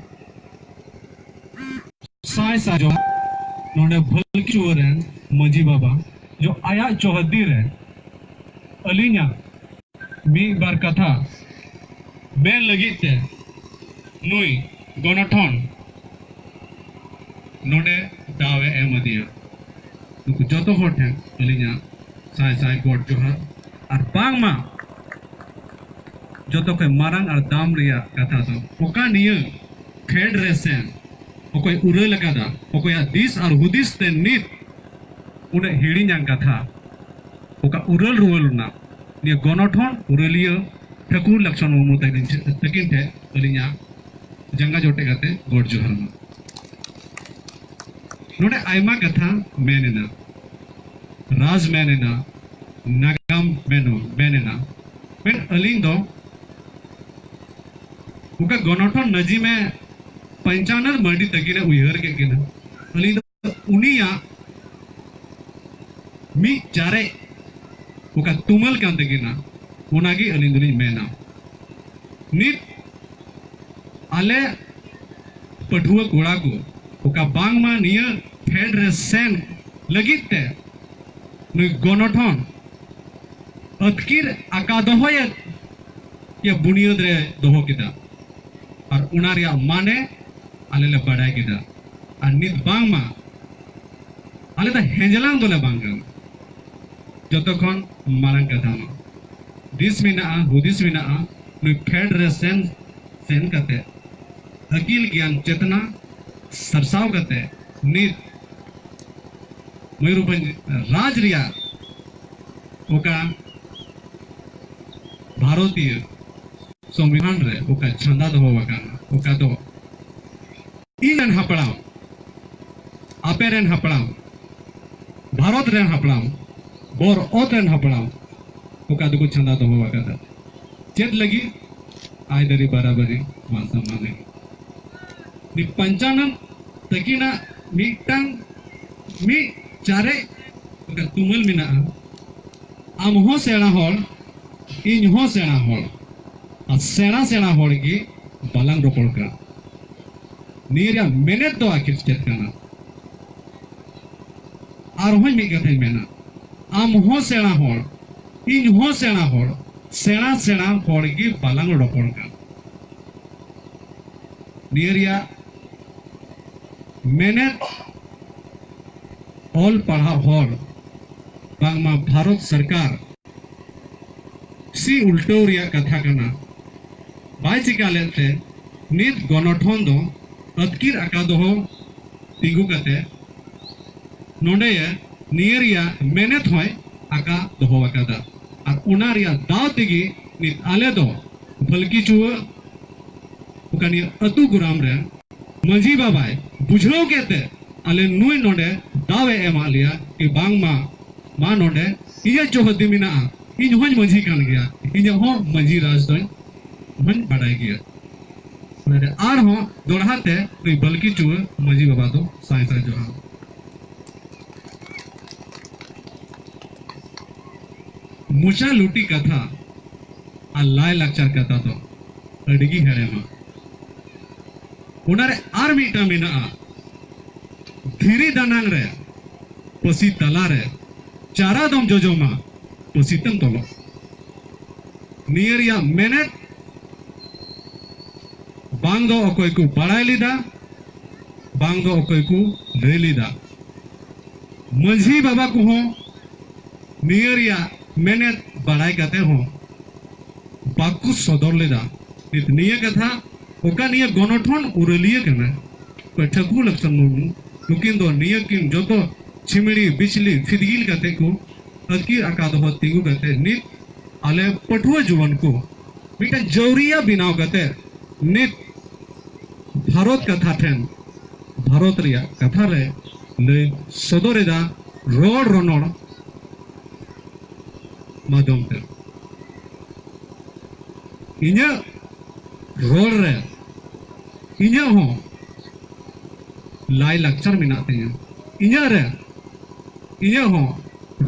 ᱥᱟᱭ ᱥᱟᱭ ᱡᱚᱦᱟᱨ ᱱᱚᱰᱮ ᱵᱷᱟᱹᱞᱠᱤ ᱪᱩᱣᱟᱹ ᱨᱮᱱ ᱢᱟᱹᱡᱷᱤ ᱵᱟᱵᱟ, ᱡᱚ ᱟᱭᱟᱜ ᱪᱚᱦᱚᱫᱤ ᱨᱮ ᱟᱹᱞᱤᱧᱟᱜ ᱢᱤᱫ ᱵᱟᱨ ᱠᱟᱛᱷᱟ ᱢᱮᱱ ᱞᱟᱹᱜᱤᱫ ᱛᱮ ᱱᱩᱭ ᱜᱚᱱᱚᱴᱷᱚᱱ ᱱᱚᱰᱮ ᱫᱟᱣ ᱮ ᱮᱢ ᱟᱫᱮᱭᱟ᱾ ᱱᱩᱠᱩ ᱡᱚᱛᱚ ᱦᱚᱲ ᱴᱷᱮᱱ ᱟᱹᱞᱤᱧᱟᱜ ᱥᱟᱭ ᱥᱟᱭ ᱜᱚᱰ ᱡᱚᱦᱟᱨ᱾ ᱟᱨ ᱵᱟᱝᱢᱟ ᱡᱚᱛᱚ ᱠᱷᱚᱱ ᱢᱟᱨᱟᱝ ᱟᱨ ᱫᱟᱢ ᱨᱮᱭᱟᱜ ᱠᱟᱛᱷᱟ ᱫᱚ ᱚᱠᱟ ᱱᱤᱭᱟᱹ ᱯᱷᱮᱰ ᱨᱮ ᱥᱮᱱ ᱚᱠᱚᱭ ᱩᱨᱟᱹᱞ ᱟᱠᱟᱫᱟ, ᱚᱠᱚᱭᱟᱜ ᱫᱤᱥ ᱟᱨ ᱦᱩᱫᱤᱥ ᱛᱮ ᱱᱤᱛ ᱩᱱᱟᱹᱜ ᱦᱤᱲᱤᱧᱟᱱ ᱠᱟᱛᱷᱟ, ᱚᱠᱟ ᱩᱨᱟᱹᱞ ᱨᱩᱣᱟᱹᱲ ᱨᱮᱱᱟᱜ ᱱᱤᱭᱟᱹ ᱜᱚᱱᱚᱴᱷᱚᱱ ᱩᱨᱟᱹᱞᱤᱭᱟᱹ ᱴᱷᱟᱹᱠᱩᱨ ᱞᱚᱠᱷᱢᱚᱱ ᱢᱩᱨᱢᱩ ᱛᱟᱹᱠᱤᱱ, ᱛᱟᱹᱠᱤᱱ ᱴᱷᱮᱱ ᱟᱹᱞᱤᱧᱟᱜ ᱡᱟᱸᱜᱟ ᱡᱚᱴᱮᱫ ᱠᱟᱛᱮ ᱜᱚᱰ ᱡᱚᱦᱟᱨ ᱢᱟ᱾ ᱱᱚᱰᱮ ᱟᱭᱢᱟ ᱠᱟᱛᱷᱟ ᱢᱮᱱ ᱮᱱᱟ, ᱨᱟᱡᱽ ᱢᱮᱱ ᱮᱱᱟ, ᱱᱟᱜᱟᱢ ᱢᱮᱱ, ᱢᱮᱱ ᱮᱱᱟ᱾ ᱢᱮᱱ ᱟᱹᱞᱤᱧ ᱫᱚ ᱚᱠᱟ ᱜᱚᱱᱚᱴᱷᱚᱱ ᱱᱟᱡᱤᱢᱮ ᱯᱚᱧᱪᱟᱱᱚᱱ ᱢᱟᱨᱰᱤ ᱛᱟᱹᱠᱤᱱᱮ ᱩᱭᱦᱟᱹᱨ ᱠᱮᱫ ᱠᱤᱱᱟ, ᱟᱹᱞᱤᱧ ᱫᱚ ᱩᱱᱤᱭᱟᱜ ᱢᱤᱫ ᱪᱟᱨᱮᱡ ᱚᱠᱟ ᱛᱩᱢᱟᱹᱞ ᱠᱟᱱ ᱛᱟᱹᱠᱤᱱᱟ, ᱚᱱᱟᱜᱮ ᱟᱹᱞᱤᱧ ᱫᱚᱞᱤᱧ ᱢᱮᱱᱟ᱾ ᱱᱤᱛ ᱟᱞᱮ ᱯᱟᱹᱴᱷᱩᱣᱟᱹ ᱠᱚᱲᱟ ᱠᱚ ᱚᱠᱟ ᱵᱟᱝᱢᱟ ᱱᱤᱭᱟᱹ ᱯᱷᱮᱰ ᱨᱮ ᱥᱮᱱ ᱞᱟᱹᱜᱤᱫ ᱛᱮ ᱱᱩᱭ ᱜᱚᱱᱚᱴᱷᱚᱱ ᱟᱹᱛᱠᱤᱨ ᱟᱠᱟ ᱫᱚᱦᱚᱭᱮᱫ ᱭᱟ ᱵᱩᱱᱤᱭᱟᱹᱫ ᱨᱮ ᱫᱚᱦᱚ ᱠᱮᱫᱟ᱾ ᱟᱨ ᱚᱱᱟ ᱨᱮᱭᱟᱜ ᱢᱟᱱᱮ ᱟᱞᱮ ᱞᱮ ᱵᱟᱰᱟᱭ ᱠᱮᱫᱟ᱾ ᱟᱨ ᱱᱤᱛ ᱵᱟᱝᱢᱟ ᱟᱞᱮ ᱫᱚ ᱦᱮᱸᱡᱞᱟᱝ ᱫᱚᱞᱮ ᱵᱟᱝ ᱠᱟᱱᱟ᱾ ᱡᱚᱛᱚ ᱠᱷᱚᱱ ᱢᱟᱨᱟᱝ ᱠᱟᱛᱷᱟ ᱢᱟ ᱫᱤᱥ ᱢᱮᱱᱟᱜᱼᱟ, ᱦᱩᱫᱤᱥ ᱢᱮᱱᱟᱜᱼᱟ, ᱱᱩᱭ ᱯᱷᱮᱰ ᱨᱮ ᱥᱮᱱ, ᱥᱮᱱ ᱠᱟᱛᱮ ᱟᱹᱠᱤᱞ ᱜᱮᱭᱟᱱ ᱪᱮᱛᱱᱟ ᱥᱟᱨᱥᱟᱣ ᱠᱟᱛᱮ ᱱᱤᱛ ᱢᱚᱭᱩᱨᱵᱷᱚᱸᱡᱽ ᱨᱟᱡᱽ ᱨᱮᱭᱟᱜ ᱚᱠᱟ ᱵᱷᱟᱨᱚᱛᱤᱭᱚ ᱥᱚᱝᱵᱤᱫᱷᱟᱱ ᱨᱮ ᱚᱠᱟ ᱪᱷᱟᱸᱫᱟ ᱫᱚᱦᱚ ᱟᱠᱟᱱᱟ, ᱚᱠᱟ ᱫᱚ ᱤᱧ ᱨᱮᱱ ᱦᱟᱯᱲᱟᱢ ᱟᱯᱮ ᱨᱮᱱ ᱦᱟᱯᱲᱟᱢ, ᱵᱷᱟᱨᱚᱛ ᱨᱮᱱ ᱦᱟᱯᱲᱟᱢ, ᱵᱚᱨ ᱚᱛ ᱨᱮᱱ ᱦᱟᱯᱲᱟᱢ ᱚᱠᱟ ᱫᱚᱠᱚ ᱪᱷᱟᱸᱫᱟ ᱫᱚᱦᱚ ᱟᱠᱟᱫᱟ᱾ ᱪᱮᱫ ᱞᱟᱹᱜᱤᱫ? ᱟᱭᱫᱟᱹᱨᱤ ᱵᱟᱨᱟᱵᱟᱨᱤ ᱢᱟᱱ ᱥᱚᱱᱢᱟᱱ ᱞᱟᱹᱜᱤᱫ᱾ ᱢᱤᱫ ᱯᱚᱧᱪᱟᱱᱚᱱ ᱛᱟᱹᱠᱤᱱᱟᱜ ᱢᱤᱫᱴᱟᱝ ᱢᱤᱫ ᱪᱟᱨᱮᱡ ᱚᱠᱟ ᱛᱩᱢᱟᱹᱞ ᱢᱮᱱᱟᱜᱼᱟ, ᱟᱢ ᱦᱚᱸ ᱥᱮᱬᱟ ᱦᱚᱲ, ᱤᱧ ᱦᱚᱸ ᱥᱮᱬᱟ ᱦᱚᱲ, ᱟᱨ ᱥᱮᱬᱟ ᱥᱮᱬᱟ ᱦᱚᱲ ᱜᱮ ᱵᱟᱞᱟᱝ ᱨᱚᱯᱚᱲ ᱠᱟᱱᱟ᱾ ᱱᱤᱭᱟᱹ ᱨᱮᱭᱟᱜ ᱢᱮᱱᱮᱛ ᱫᱚ ᱟᱹᱠᱷᱤᱨ ᱪᱮᱫ ᱠᱟᱱᱟ? ᱟᱨᱦᱚᱸ ᱢᱤᱫ ᱠᱟᱛᱷᱟᱧ ᱢᱮᱱᱟ, ᱟᱢ ᱦᱚᱸ ᱥᱮᱬᱟ ᱦᱚᱲ, ᱤᱧ ᱦᱚᱸ ᱥᱮᱬᱟ ᱦᱚᱲ, ᱥᱮᱬᱟ ᱥᱮᱬᱟ ᱦᱚᱲ ᱜᱮ ᱵᱟᱞᱟᱝ ᱨᱚᱯᱚᱲ ᱠᱟᱱᱟ᱾ ᱱᱤᱭᱟᱹ ᱨᱮᱭᱟᱜ ᱢᱮᱱᱮᱛ, ᱚᱞ ᱯᱟᱲᱦᱟᱣ ᱦᱚᱲ, ᱵᱟᱝᱢᱟ ᱵᱷᱟᱨᱚᱛ ᱥᱚᱨᱠᱟᱨ ᱥᱤ ᱩᱞᱴᱟᱹᱣ ᱨᱮᱭᱟᱜ ᱠᱟᱛᱷᱟ ᱠᱟᱱᱟ, ᱵᱟᱭ ᱪᱤᱠᱟ ᱞᱮᱫ ᱛᱮ ᱱᱤᱛ ᱜᱚᱱᱚᱴᱷᱚᱱ ᱫᱚ ᱟᱹᱛᱠᱤᱨ ᱟᱠᱟ ᱫᱚᱦᱚ ᱛᱤᱸᱜᱩ ᱠᱟᱛᱮ ᱱᱚᱰᱮ ᱱᱤᱭᱟᱹ ᱨᱮᱭᱟᱜ ᱢᱮᱱᱮᱛ ᱦᱚᱸᱭ ᱟᱠᱟ ᱫᱚᱦᱚ ᱟᱠᱟᱫᱟ᱾ ᱟᱨ ᱚᱱᱟ ᱨᱮᱭᱟᱜ ᱫᱟᱣ ᱛᱮᱜᱮ ᱱᱤᱛ ᱟᱞᱮ ᱫᱚ ᱵᱷᱟᱹᱞᱠᱤ ᱪᱩᱣᱟᱹ ᱚᱠᱟ ᱱᱤᱭᱟᱹ ᱟᱹᱛᱩ ᱜᱚᱨᱟᱢ ᱨᱮ ᱢᱟᱹᱡᱷᱤ ᱵᱟᱵᱟᱭ ᱵᱩᱡᱷᱟᱹᱣ ᱠᱮᱫ ᱛᱮ ᱟᱞᱮ ᱱᱩᱭ ᱱᱚᱰᱮ ᱫᱟᱣ ᱮ ᱮᱢᱟᱫ ᱞᱮᱭᱟ ᱠᱤ ᱵᱟᱝᱢᱟ ᱢᱟ ᱱᱚᱰᱮ ᱤᱧᱟᱹᱜ ᱪᱚᱦᱚᱫᱤ ᱢᱮᱱᱟᱜᱼᱟ, ᱤᱧ ᱦᱚᱸᱧ ᱢᱟᱹᱡᱷᱤ ᱠᱟᱱ ᱜᱮᱭᱟ, ᱤᱧᱟᱹᱜ ᱦᱚᱸ ᱢᱟᱹᱡᱷᱤ ᱨᱟᱡᱽ ᱫᱚᱧ ᱦᱚᱸᱧ ᱵᱟᱰᱟᱭ ᱜᱮᱭᱟ᱾ ᱚᱱᱟᱛᱮ ᱟᱨᱦᱚᱸ ᱫᱚᱲᱦᱟ ᱛᱮ ᱱᱩᱭ ᱵᱟᱹᱞᱠᱤ ᱪᱩᱣᱟᱹ ᱢᱟᱹᱡᱷᱤ ᱵᱟᱵᱟ ᱫᱚ ᱥᱟᱭ ᱥᱟᱭ ᱡᱚᱦᱟᱨ᱾ ᱢᱚᱪᱟ ᱞᱩᱴᱤ ᱠᱟᱛᱷᱟ ᱟᱨ ᱞᱟᱭ ᱞᱟᱠᱪᱟᱨ ᱠᱟᱛᱷᱟ ᱫᱚ ᱟᱹᱰᱤ ᱜᱮ ᱦᱮᱲᱮᱢᱟ᱾ ᱚᱱᱟᱨᱮ ᱟᱨ ᱢᱤᱫᱴᱟᱝ ᱢᱮᱱᱟᱜᱼᱟ, ᱫᱷᱤᱨᱤ ᱫᱟᱱᱟᱝ ᱨᱮ ᱯᱟᱹᱥᱤ ᱛᱟᱞᱟ ᱨᱮ ᱪᱟᱨᱟ ᱫᱚᱢ ᱡᱚᱡᱚᱢᱟ, ᱯᱟᱹᱥᱤ ᱛᱮᱢ ᱛᱚᱞᱚᱜ᱾ ᱱᱤᱭᱟᱹ ᱨᱮᱭᱟᱜ ᱢᱮᱱᱮᱛ ᱵᱟᱝ ᱫᱚ ᱚᱠᱚᱭ ᱠᱚ ᱵᱟᱲᱟᱭ ᱞᱮᱫᱟ, ᱵᱟᱝ ᱫᱚ ᱚᱠᱚᱭ ᱠᱚ ᱞᱟᱹᱭ ᱞᱮᱫᱟ᱾ ᱢᱟᱹᱡᱷᱤ ᱵᱟᱵᱟ ᱠᱚᱦᱚᱸ ᱱᱤᱭᱟᱹ ᱨᱮᱭᱟᱜ ᱢᱮᱱᱮᱛ ᱵᱟᱲᱟᱭ ᱠᱟᱛᱮ ᱦᱚᱸ ᱵᱟᱠᱚ ᱥᱚᱫᱚᱨ ᱞᱮᱫᱟ᱾ ᱱᱤᱛ ᱱᱤᱭᱟᱹ ᱠᱟᱛᱷᱟ ᱚᱠᱟ ᱱᱤᱭᱟᱹ ᱜᱚᱱᱚᱴᱷᱚᱱ ᱩᱨᱟᱹᱞᱤᱭᱟᱹ ᱠᱟᱱᱟ ᱚᱠᱚᱭ ᱴᱷᱟᱹᱠᱩᱨ ᱞᱚᱠᱥᱚᱱ ᱢᱩᱨᱢᱩ, ᱱᱩᱠᱤᱱ ᱫᱚ ᱱᱤᱭᱟᱹ ᱠᱤᱱ ᱡᱚᱛᱚ ᱪᱷᱤᱢᱲᱤ ᱵᱤᱪᱷᱞᱤ ᱯᱷᱤᱫᱜᱤᱞ ᱠᱟᱛᱮ ᱠᱚ ᱟᱹᱛᱠᱤᱨ ᱟᱠᱟ ᱫᱚᱦᱚ ᱛᱤᱸᱜᱩ ᱠᱟᱛᱮ ᱱᱤᱛ ᱟᱞᱮ ᱯᱟᱹᱴᱷᱩᱣᱟᱹ ᱡᱩᱣᱟᱹᱱ ᱠᱚ ᱢᱤᱫᱴᱟᱝ ᱡᱟᱹᱣᱨᱤᱭᱟᱹ ᱵᱮᱱᱟᱣ ᱠᱟᱛᱮ ᱱᱤᱛ ᱵᱷᱟᱨᱚᱛ ᱠᱟᱛᱷᱟ ᱴᱷᱮᱱ ᱵᱷᱟᱨᱚᱛ ᱨᱮᱭᱟᱜ ᱠᱟᱛᱷᱟ ᱨᱮ ᱞᱟᱹᱭ ᱥᱚᱫᱚᱨ ᱮᱫᱟ ᱨᱚᱲ ᱨᱚᱱᱚᱲ ᱢᱟᱫᱷᱭᱚᱢ ᱛᱮ᱾ ᱤᱧᱟᱹᱜ ᱨᱚᱲ ᱨᱮ ᱤᱧᱟᱹᱜ ᱦᱚᱸ ᱞᱟᱭ ᱞᱟᱠᱪᱟᱨ ᱢᱮᱱᱟᱜ ᱛᱤᱧᱟᱹ, ᱤᱧᱟᱹᱜ ᱨᱮ ᱤᱧᱟᱹᱜ ᱦᱚᱸ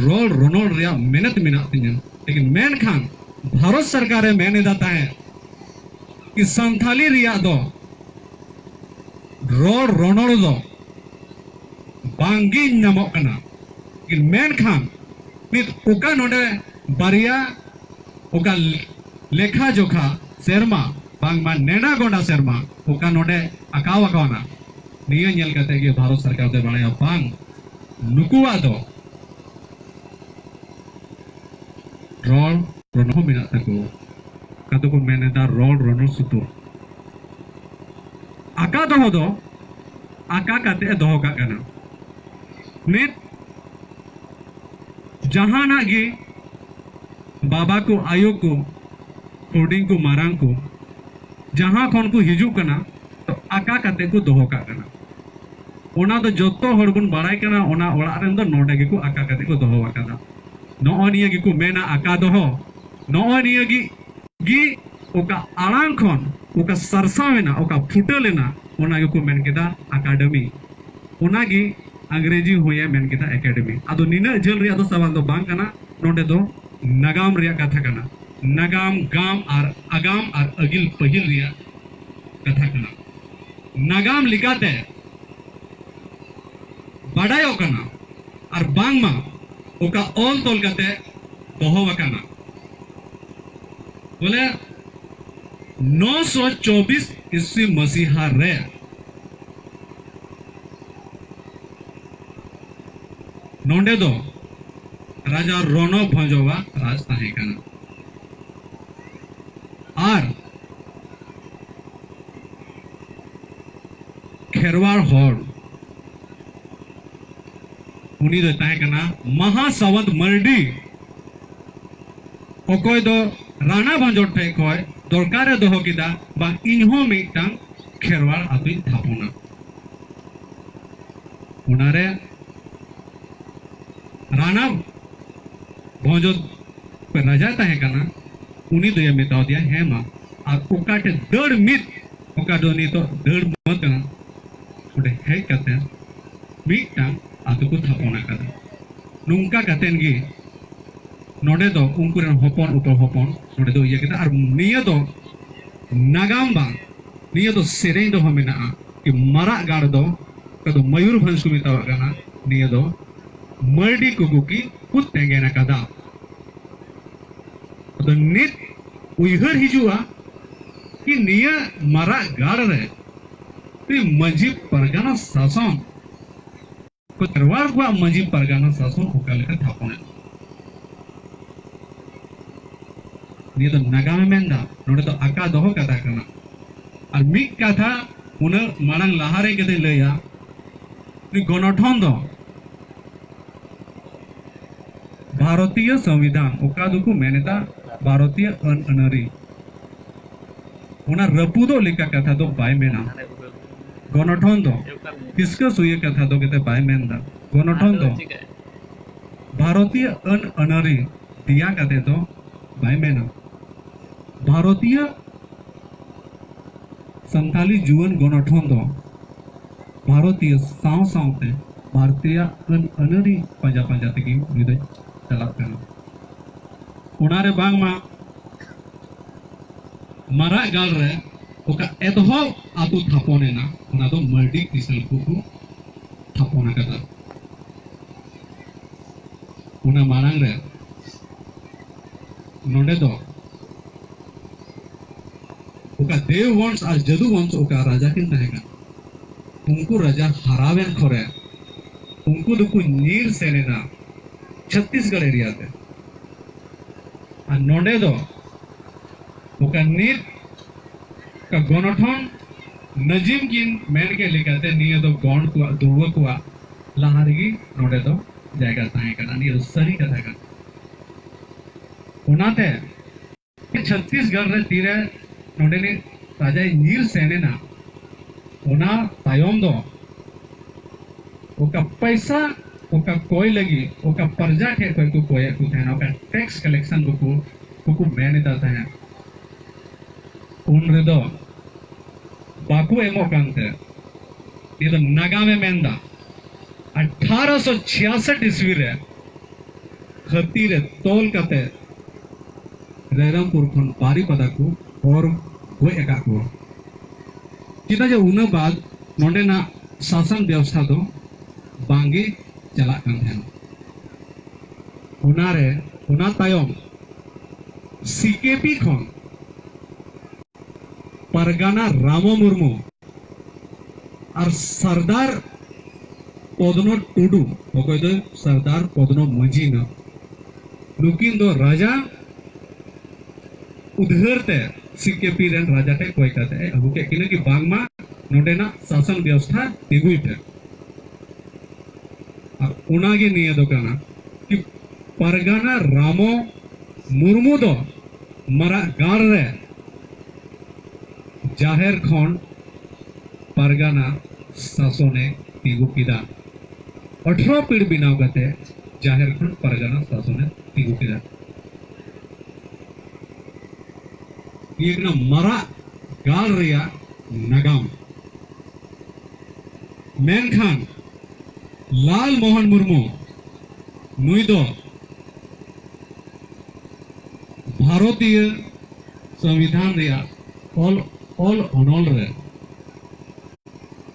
ᱨᱚᱲ ᱨᱚᱱᱚᱲ ᱨᱮᱭᱟᱜ ᱢᱮᱱᱮᱛ ᱢᱮᱱᱟᱜ ᱛᱤᱧᱟᱹ᱾ ᱞᱮᱠᱤᱱ ᱢᱮᱱᱠᱷᱟᱱ ᱵᱷᱟᱨᱚᱛ ᱥᱚᱨᱠᱟᱨᱮ ᱢᱮᱱ ᱮᱫᱟ ᱛᱟᱦᱮᱸᱫ ᱠᱤ ᱥᱟᱱᱛᱷᱟᱞᱤ ᱨᱮᱭᱟᱜ ᱫᱚ, ᱨᱚᱲ ᱨᱚᱱᱚᱲ ᱫᱚ ᱵᱟᱝᱜᱮ ᱧᱟᱢᱚᱜ ᱠᱟᱱᱟ᱾ ᱞᱮᱠᱤᱱ ᱢᱮᱱᱠᱷᱟᱱ ᱱᱤᱛ ᱚᱠᱟ ᱱᱚᱰᱮ ᱵᱟᱨᱭᱟ ᱚᱠᱟ ᱞᱮᱠᱷᱟ ᱡᱚᱠᱷᱟ ᱥᱮᱨᱢᱟ, ᱵᱟᱝᱢᱟ ᱱᱮᱰᱟ ᱜᱚᱸᱰᱟ ᱥᱮᱨᱢᱟ ᱚᱠᱟ ᱱᱚᱰᱮ ᱟᱸᱠᱟᱣ ᱟᱠᱟᱱᱟ, ᱱᱤᱭᱟᱹ ᱧᱮᱞ ᱠᱟᱛᱮ ᱜᱮ ᱵᱷᱟᱨᱚᱛ ᱥᱚᱨᱠᱟᱨ ᱫᱚᱭ ᱵᱟᱲᱟᱭᱟ ᱵᱟᱝ ᱱᱩᱠᱩᱣᱟᱜ ᱫᱚ ᱨᱚᱲ ᱨᱚᱱᱚᱲ ᱦᱚᱸ ᱢᱮᱱᱟᱜ ᱛᱟᱠᱚᱣᱟ᱾ ᱚᱠᱟ ᱫᱚᱠᱚ ᱢᱮᱱ ᱮᱫᱟ ᱨᱚᱲ ᱨᱚᱱᱚᱲ ᱥᱩᱛᱩᱨ᱾ ᱟᱸᱠᱟ ᱫᱚᱦᱚ ᱫᱚ ᱟᱸᱠᱟ ᱠᱟᱛᱮ ᱮ ᱫᱚᱦᱚ ᱠᱟᱜ ᱠᱟᱱᱟ᱾ ᱱᱤᱛ ᱡᱟᱦᱟᱱᱟᱜ ᱜᱮ ᱵᱟᱵᱟ ᱠᱚ, ᱟᱭᱳ ᱠᱚ, ᱦᱩᱰᱤᱧ ᱠᱚ, ᱢᱟᱨᱟᱝ ᱠᱚ, ᱡᱟᱦᱟᱸ ᱠᱷᱚᱱ ᱠᱚ ᱦᱤᱡᱩᱜ ᱠᱟᱱᱟ, ᱛᱚ ᱟᱸᱠᱟ ᱠᱟᱛᱮ ᱠᱚ ᱫᱚᱦᱚ ᱠᱟᱜ ᱠᱟᱱᱟ᱾ ᱚᱱᱟ ᱫᱚ ᱡᱚᱛᱚ ᱦᱚᱲ ᱵᱚᱱ ᱵᱟᱲᱟᱭ ᱠᱟᱱᱟ, ᱚᱱᱟ ᱚᱲᱟᱜ ᱨᱮᱱ ᱫᱚ ᱱᱚᱰᱮ ᱜᱮᱠᱚ ᱟᱸᱠᱟ ᱠᱟᱛᱮ ᱠᱚ ᱫᱚᱦᱚ ᱟᱠᱟᱫᱟ᱾ ᱱᱚᱜᱼᱚ ᱱᱤᱭᱟᱹ ᱜᱮᱠᱚ ᱢᱮᱱᱟ ᱟᱸᱠᱟ ᱫᱚᱦᱚ᱾ ᱱᱚᱜᱼᱚ ᱱᱤᱭᱟᱹ ᱜᱮ, ᱜᱮ ᱚᱠᱟ ᱟᱲᱟᱝ ᱠᱷᱚᱱ ᱚᱠᱟ ᱥᱟᱨᱥᱟᱣ ᱮᱱᱟ, ᱚᱠᱟ ᱯᱷᱩᱴᱟᱹᱞ ᱮᱱᱟ, ᱚᱱᱟ ᱜᱮᱠᱚ ᱢᱮᱱ ᱠᱮᱫᱟ ᱟᱠᱟᱰᱮᱢᱤ᱾ ᱚᱱᱟᱜᱮ ᱟᱝᱨᱮᱡᱤ ᱦᱚᱸᱭᱮ ᱢᱮᱱ ᱠᱮᱫᱟ ᱮᱠᱟᱰᱮᱢᱤ᱾ ᱟᱫᱚ ᱱᱤᱱᱟᱹᱜ ᱡᱷᱟᱹᱞ ᱨᱮᱭᱟᱜ ᱫᱚ ᱥᱟᱣᱟᱞ ᱫᱚ ᱵᱟᱝ ᱠᱟᱱᱟ, ᱱᱚᱰᱮ ᱫᱚ ᱱᱟᱜᱟᱢ ᱨᱮᱭᱟᱜ ᱠᱟᱛᱷᱟ ᱠᱟᱱᱟ᱾ ᱱᱟᱜᱟᱢ, ᱜᱟᱢ ᱟᱨ ᱟᱜᱟᱢ ᱟᱨ ᱟᱹᱜᱤᱞ ᱯᱟᱹᱦᱤᱞ ᱨᱮᱭᱟᱜ ᱠᱟᱛᱷᱟ ᱠᱟᱱᱟ᱾ ᱱᱟᱜᱟᱢ ᱞᱮᱠᱟᱛᱮ ᱵᱟᱰᱟᱭᱚᱜ ᱠᱟᱱᱟ ᱟᱨ ᱵᱟᱝᱢᱟ ᱚᱠᱟ ᱚᱞ ᱛᱚᱞ ᱠᱟᱛᱮ ᱫᱚᱦᱚ ᱟᱠᱟᱱᱟ᱾ ᱵᱚᱞᱮ ᱱᱚᱥᱚ ᱪᱚᱵᱵᱤᱥ ᱤᱥᱣᱤ ᱢᱟᱥᱤᱦᱟ ᱨᱮ ᱱᱚᱰᱮ ᱫᱚ ᱨᱟᱡᱟ ᱨᱚᱱᱚ ᱵᱷᱚᱸᱡᱚᱣᱟᱜ ᱨᱟᱡᱽ ᱛᱟᱦᱮᱸ ᱠᱟᱱᱟ᱾ ᱟᱨ ᱠᱷᱮᱨᱣᱟᱲ ᱦᱚᱲ, ᱩᱱᱤ ᱫᱚᱭ ᱛᱟᱦᱮᱸ ᱠᱟᱱᱟ ᱢᱟᱦᱟ ᱥᱟᱣᱟᱱᱛ ᱢᱟᱨᱰᱤ, ᱚᱠᱚᱭ ᱫᱚ ᱨᱟᱱᱟ ᱵᱷᱚᱸᱡᱚ ᱴᱷᱮᱡ ᱠᱷᱚᱡ ᱫᱚᱨᱠᱟᱨᱮ ᱫᱚᱦᱚ ᱠᱮᱫᱟ, ᱵᱟᱝ, ᱤᱧ ᱦᱚᱸ ᱢᱤᱫᱴᱟᱝ ᱠᱷᱮᱨᱣᱟᱲ ᱟᱛᱳᱧ ᱛᱷᱟᱯᱚᱱᱟ᱾ ᱚᱱᱟᱨᱮ ᱨᱟᱱᱟ ᱵᱷᱚᱸᱡᱚ ᱨᱟᱡᱟ ᱛᱟᱦᱮᱸ ᱠᱟᱱᱟ, ᱩᱱᱤ ᱫᱚᱭ ᱢᱮᱛᱟᱣ ᱫᱮᱭᱟ, "ᱦᱮᱸ ᱢᱟ, ᱟᱨ ᱚᱠᱟ ᱴᱷᱮᱱ ᱫᱟᱹᱲ ᱢᱤᱫ, ᱚᱠᱟ ᱫᱚ ᱱᱤᱛᱚᱜ ᱫᱟᱹᱲ ᱢᱚᱛ ᱠᱟᱱᱟ, ᱚᱸᱰᱮ ᱦᱮᱡ ᱠᱟᱛᱮ ᱢᱤᱫᱴᱟᱝ ᱟᱛᱳ ᱠᱚ ᱛᱷᱟᱯᱚᱱ ᱟᱠᱟᱫᱟ᱾" ᱱᱚᱝᱠᱟ ᱠᱟᱛᱮᱱ ᱜᱮ ᱱᱚᱰᱮ ᱫᱚ ᱩᱱᱠᱩ ᱨᱮᱱ ᱦᱚᱯᱚᱱ ᱩᱛᱟᱹᱨ ᱦᱚᱯᱚᱱ ᱱᱚᱰᱮ ᱫᱚ ᱤᱭᱟᱹ ᱠᱮᱫᱟ᱾ ᱟᱨ ᱱᱤᱭᱟᱹ ᱫᱚ ᱱᱟᱜᱟᱢ ᱵᱟᱝ, ᱱᱤᱭᱟᱹ ᱫᱚ ᱥᱮᱨᱮᱧ ᱨᱮᱦᱚᱸ ᱢᱮᱱᱟᱜᱼᱟ ᱠᱤ ᱢᱟᱨᱟᱜ ᱜᱟᱲ ᱫᱚ, ᱚᱠᱟ ᱫᱚ ᱢᱚᱭᱩᱨᱵᱷᱚᱸᱡᱽ ᱠᱚ ᱢᱮᱛᱟᱣᱟᱜ ᱠᱟᱱᱟ, ᱱᱤᱭᱟᱹ ᱫᱚ ᱢᱟᱹᱨᱰᱤ ᱠᱚ ᱜᱩᱠᱤ ᱠᱚ ᱛᱮᱸᱜᱮᱱ ᱟᱠᱟᱫᱟ᱾ ᱟᱫᱚ ᱱᱤᱛ ᱩᱭᱦᱟᱹᱨ ᱦᱤᱡᱩᱜᱼᱟ ᱠᱤ ᱱᱤᱭᱟᱹ ᱢᱟᱨᱟᱜ ᱜᱟᱲ ᱨᱮ ᱢᱟᱹᱡᱷᱤ ᱯᱟᱨᱜᱟᱱᱟ ᱥᱟᱥᱚᱱ ᱠᱷᱮᱨᱣᱟᱲ ᱠᱚᱣᱟᱜ ᱢᱟᱹᱡᱷᱤ ᱯᱟᱨᱜᱟᱱᱟ ᱥᱟᱥᱚᱱ ᱚᱠᱟ ᱞᱮᱠᱟ ᱛᱷᱟᱯᱚᱱ ᱮᱱᱟ? ᱱᱤᱭᱟᱹ ᱫᱚ ᱱᱟᱜᱟᱢᱮ ᱢᱮᱱᱫᱟ, ᱱᱚᱰᱮ ᱫᱚ ᱟᱠᱟ ᱫᱚᱦᱚ ᱠᱟᱛᱷᱟ ᱠᱟᱱᱟ᱾ ᱟᱨ ᱢᱤᱫ ᱠᱟᱛᱷᱟ ᱩᱱᱟᱹᱜ ᱢᱟᱲᱟᱝ ᱞᱟᱦᱟᱨᱮ ᱠᱟᱛᱮᱧ ᱞᱟᱹᱭᱟ, ᱩᱱᱤ ᱜᱚᱱᱚᱴᱷᱚᱱ ᱫᱚ ᱵᱷᱟᱨᱚᱛᱤᱭᱚ ᱥᱚᱝᱵᱤᱫᱷᱟᱱ, ᱚᱠᱟ ᱫᱚᱠᱚ ᱢᱮᱱᱮᱫᱟ ᱵᱷᱟᱨᱚᱛᱤᱭᱚ ᱟᱹᱱ ᱟᱹᱱᱟᱹᱨᱤ, ᱚᱱᱟ ᱨᱟᱹᱯᱩᱫᱚᱜ ᱞᱮᱠᱟ ᱠᱟᱛᱷᱟ ᱫᱚ ᱵᱟᱭ ᱢᱮᱱᱟ᱾ ᱜᱚᱱᱚᱴᱷᱚᱱ ᱫᱚ ᱰᱤᱥᱠᱟᱥ ᱦᱩᱭᱩᱜ ᱠᱟᱛᱷᱟ ᱫᱚ ᱠᱟᱛᱮ ᱵᱟᱭ ᱢᱮᱱᱫᱟ᱾ ᱜᱚᱱᱚᱴᱷᱚᱱ ᱫᱚ ᱵᱷᱟᱨᱚᱛᱤᱭᱚ ᱟᱹᱱ ᱟᱹᱱᱟᱹᱨᱤ ᱫᱮᱭᱟ ᱠᱟᱛᱮ ᱫᱚ ᱵᱟᱭ ᱢᱮᱱᱟ᱾ ᱵᱷᱟᱨᱚᱛᱤᱭᱚ ᱥᱟᱱᱛᱟᱞᱤ ᱡᱩᱣᱟᱹᱱ ᱜᱚᱱᱚᱴᱷᱚᱱ ᱫᱚ ᱵᱷᱟᱨᱚᱛᱤᱭᱚ ᱥᱟᱶ ᱥᱟᱶᱛᱮ ᱵᱷᱟᱨᱚᱛᱤᱭᱚ ᱟᱹᱱ ᱟᱹᱱᱟᱹᱨᱤ ᱯᱟᱸᱡᱟ ᱯᱟᱸᱡᱟ ᱛᱮᱜᱮ ᱩᱱᱤ ᱫᱚᱭ ᱪᱟᱞᱟᱜ ᱠᱟᱱᱟ᱾ ᱚᱱᱟᱨᱮ ᱵᱟᱝᱢᱟ ᱢᱟᱨᱟᱜ ᱜᱟᱲ ᱨᱮ ᱚᱠᱟ ᱮᱛᱚᱦᱚᱵ ᱟᱛᱳ ᱛᱷᱟᱯᱚᱱ ᱮᱱᱟ, ᱚᱱᱟ ᱫᱚ ᱢᱟᱹᱨᱰᱤ ᱠᱤᱥᱟᱹᱬ ᱠᱚᱠᱚ ᱛᱷᱟᱯᱚᱱ ᱟᱠᱟᱫᱟ᱾ ᱚᱱᱟ ᱢᱟᱲᱟᱝ ᱨᱮ ᱱᱚᱰᱮ ᱫᱚ ᱚᱠᱟ ᱫᱮᱣ ᱵᱚᱝᱥ ᱟᱨ ᱡᱟᱫᱩ ᱵᱚᱝᱥ ᱚᱠᱟ ᱨᱟᱡᱟ ᱠᱤᱱ ᱛᱟᱦᱮᱸ ᱠᱟᱱᱟ, ᱩᱱᱠᱩ ᱨᱟᱡᱟ ᱦᱟᱨᱟᱣᱮᱱ ᱠᱷᱚᱨᱮ ᱩᱱᱠᱩ ᱫᱚᱠᱚ ᱧᱤᱨ ᱥᱮᱱ ᱮᱱᱟ ᱪᱷᱚᱛᱛᱤᱥᱜᱚᱲ ᱮᱨᱤᱭᱟ ᱛᱮ᱾ ᱟᱨ ᱱᱚᱰᱮ ᱫᱚ ᱚᱠᱟ ᱱᱤᱛ ᱚᱠᱟ ᱜᱚᱱᱚᱴᱷᱚᱱ ᱱᱟᱡᱤᱢ ᱠᱤᱱ ᱢᱮᱱ ᱠᱮᱫ ᱞᱮᱠᱟᱛᱮ, ᱱᱤᱭᱟᱹ ᱫᱚ ᱜᱚᱸᱰ ᱠᱚᱣᱟᱜ, ᱫᱩᱲᱣᱟᱹ ᱠᱚᱣᱟᱜ ᱞᱟᱦᱟ ᱨᱮᱜᱮ ᱱᱚᱰᱮ ᱫᱚ ᱡᱟᱭᱜᱟ ᱛᱟᱦᱮᱸ ᱠᱟᱱᱟ᱾ ᱱᱤᱭᱟᱹ ᱫᱚ ᱥᱟᱹᱨᱤ ᱠᱟᱛᱷᱟ ᱠᱟᱱᱟ᱾ ᱚᱱᱟᱛᱮ ᱪᱷᱚᱛᱛᱤᱥᱜᱚᱲ ᱨᱮ ᱛᱤᱨᱮ ᱱᱚᱰᱮᱱᱤᱡ ᱨᱟᱡᱟᱭ ᱧᱤᱨ ᱥᱮᱱ ᱮᱱᱟ, ᱚᱱᱟ ᱛᱟᱭᱚᱢ ᱫᱚ ᱚᱠᱟ ᱯᱚᱭᱥᱟ, ᱚᱠᱟ ᱠᱚᱭ ᱞᱟᱹᱜᱤᱫ, ᱚᱠᱟ ᱯᱨᱚᱡᱟ ᱴᱷᱮᱱ ᱠᱷᱚᱱ ᱠᱚ ᱠᱚᱭᱮᱫ ᱠᱚ ᱛᱟᱦᱮᱱᱟ, ᱚᱠᱟ ᱴᱮᱠᱥ ᱠᱟᱞᱮᱠᱥᱚᱱ ᱠᱚᱠᱚ, ᱠᱚᱠᱚ ᱢᱮᱱ ᱮᱫᱟ ᱛᱟᱦᱮᱸᱫ, ᱩᱱ ᱨᱮᱫᱚ ᱵᱟᱠᱚ ᱮᱢᱚᱜ ᱠᱟᱱ ᱛᱮ, ᱱᱤᱭᱟᱹ ᱫᱚ ᱱᱟᱜᱟᱢᱮ ᱢᱮᱱᱫᱟ᱾ ᱟᱴᱷᱟᱨᱚᱥᱚ ᱪᱷᱤᱭᱟᱥᱚᱴ ᱤᱥᱣᱤ ᱨᱮ ᱦᱟᱹᱛᱤ ᱨᱮ ᱛᱚᱞ ᱠᱟᱛᱮ ᱨᱟᱭᱨᱚᱝᱯᱩᱨ ᱠᱷᱚᱱ ᱵᱟᱨᱤᱯᱟᱫᱟ ᱠᱚ ᱚᱨ ᱜᱚᱡ ᱟᱠᱟᱫ ᱠᱚᱣᱟ᱾ ᱪᱮᱫᱟᱜ ᱡᱮ ᱩᱱᱟᱹᱜ ᱵᱟᱫ ᱱᱚᱰᱮᱱᱟᱜ ᱥᱟᱥᱚᱱ ᱵᱮᱵᱚᱥᱛᱷᱟ ᱫᱚ ᱵᱟᱝᱜᱮ ᱪᱟᱞᱟᱜ ᱠᱟᱱ ᱛᱟᱦᱮᱱᱟ᱾ ᱚᱱᱟᱨᱮ, ᱚᱱᱟ ᱛᱟᱭᱚᱢ ᱥᱤ ᱠᱮ ᱯᱤ ᱠᱷᱚᱱ ᱯᱟᱨᱜᱟᱱᱟ ᱨᱟᱢᱚ ᱢᱩᱨᱢᱩ ᱟᱨ ᱥᱟᱨᱫᱟᱨ ᱯᱚᱫᱽᱱᱚ ᱴᱩᱰᱩ, ᱚᱠᱚᱭ ᱫᱚ ᱥᱟᱨᱫᱟᱨ ᱯᱚᱫᱽᱱᱚ ᱢᱟᱹᱡᱷᱤ ᱱᱟ, ᱱᱩᱠᱤᱱ ᱫᱚ ᱨᱟᱡᱟ ᱩᱫᱷᱟᱹᱨ ᱛᱮ ᱥᱤ ᱠᱮ ᱯᱤ ᱨᱮᱱ ᱨᱟᱡᱟ ᱴᱷᱮᱱ ᱠᱚᱭ ᱠᱟᱛᱮ ᱮ ᱟᱹᱜᱩ ᱠᱮᱫ ᱠᱤᱱᱟ ᱠᱤ ᱵᱟᱝᱢᱟ ᱱᱚᱰᱮᱱᱟᱜ ᱥᱟᱥᱚᱱ ᱵᱮᱵᱚᱥᱛᱷᱟ ᱛᱤᱸᱜᱩᱭ ᱯᱮ᱾ ᱟᱨ ᱚᱱᱟᱜᱮ ᱱᱤᱭᱟᱹ ᱫᱚ ᱠᱟᱱᱟ ᱠᱤ ᱯᱟᱨᱜᱟᱱᱟ ᱨᱟᱢᱚ ᱢᱩᱨᱢᱩ ᱫᱚ ᱢᱟᱨᱟᱜ ᱜᱟᱲ ᱨᱮ ᱡᱟᱦᱮᱨ ᱠᱷᱚᱱ ᱯᱟᱨᱜᱟᱱᱟ ᱥᱟᱥᱚᱱᱮ ᱛᱤᱸᱜᱩ ᱠᱮᱫᱟ᱾ ᱟᱴᱷᱨᱚ ᱯᱤᱲ ᱵᱮᱱᱟᱣ ᱠᱟᱛᱮ ᱡᱟᱦᱮᱨ ᱠᱷᱚᱱ ᱯᱟᱨᱜᱟᱱᱟ ᱥᱟᱥᱚᱱᱮ ᱛᱤᱸᱜᱩ ᱠᱮᱫᱟ᱾ ᱱᱤᱭᱟᱹ ᱠᱟᱱᱟ ᱢᱟᱨᱟᱜ ᱜᱟᱲ ᱨᱮᱭᱟᱜ ᱱᱟᱜᱟᱢ᱾ ᱢᱮᱱᱠᱷᱟᱱ ᱞᱟᱞ ᱢᱳᱦᱚᱱ ᱢᱩᱨᱢᱩ ᱱᱩᱭ ᱫᱚ ᱵᱷᱟᱨᱚᱛᱤᱭᱚ ᱥᱚᱝᱵᱤᱫᱷᱟᱱ ᱨᱮᱭᱟᱜ ᱚᱞ, ᱚᱞ ᱚᱱᱚᱞ ᱨᱮ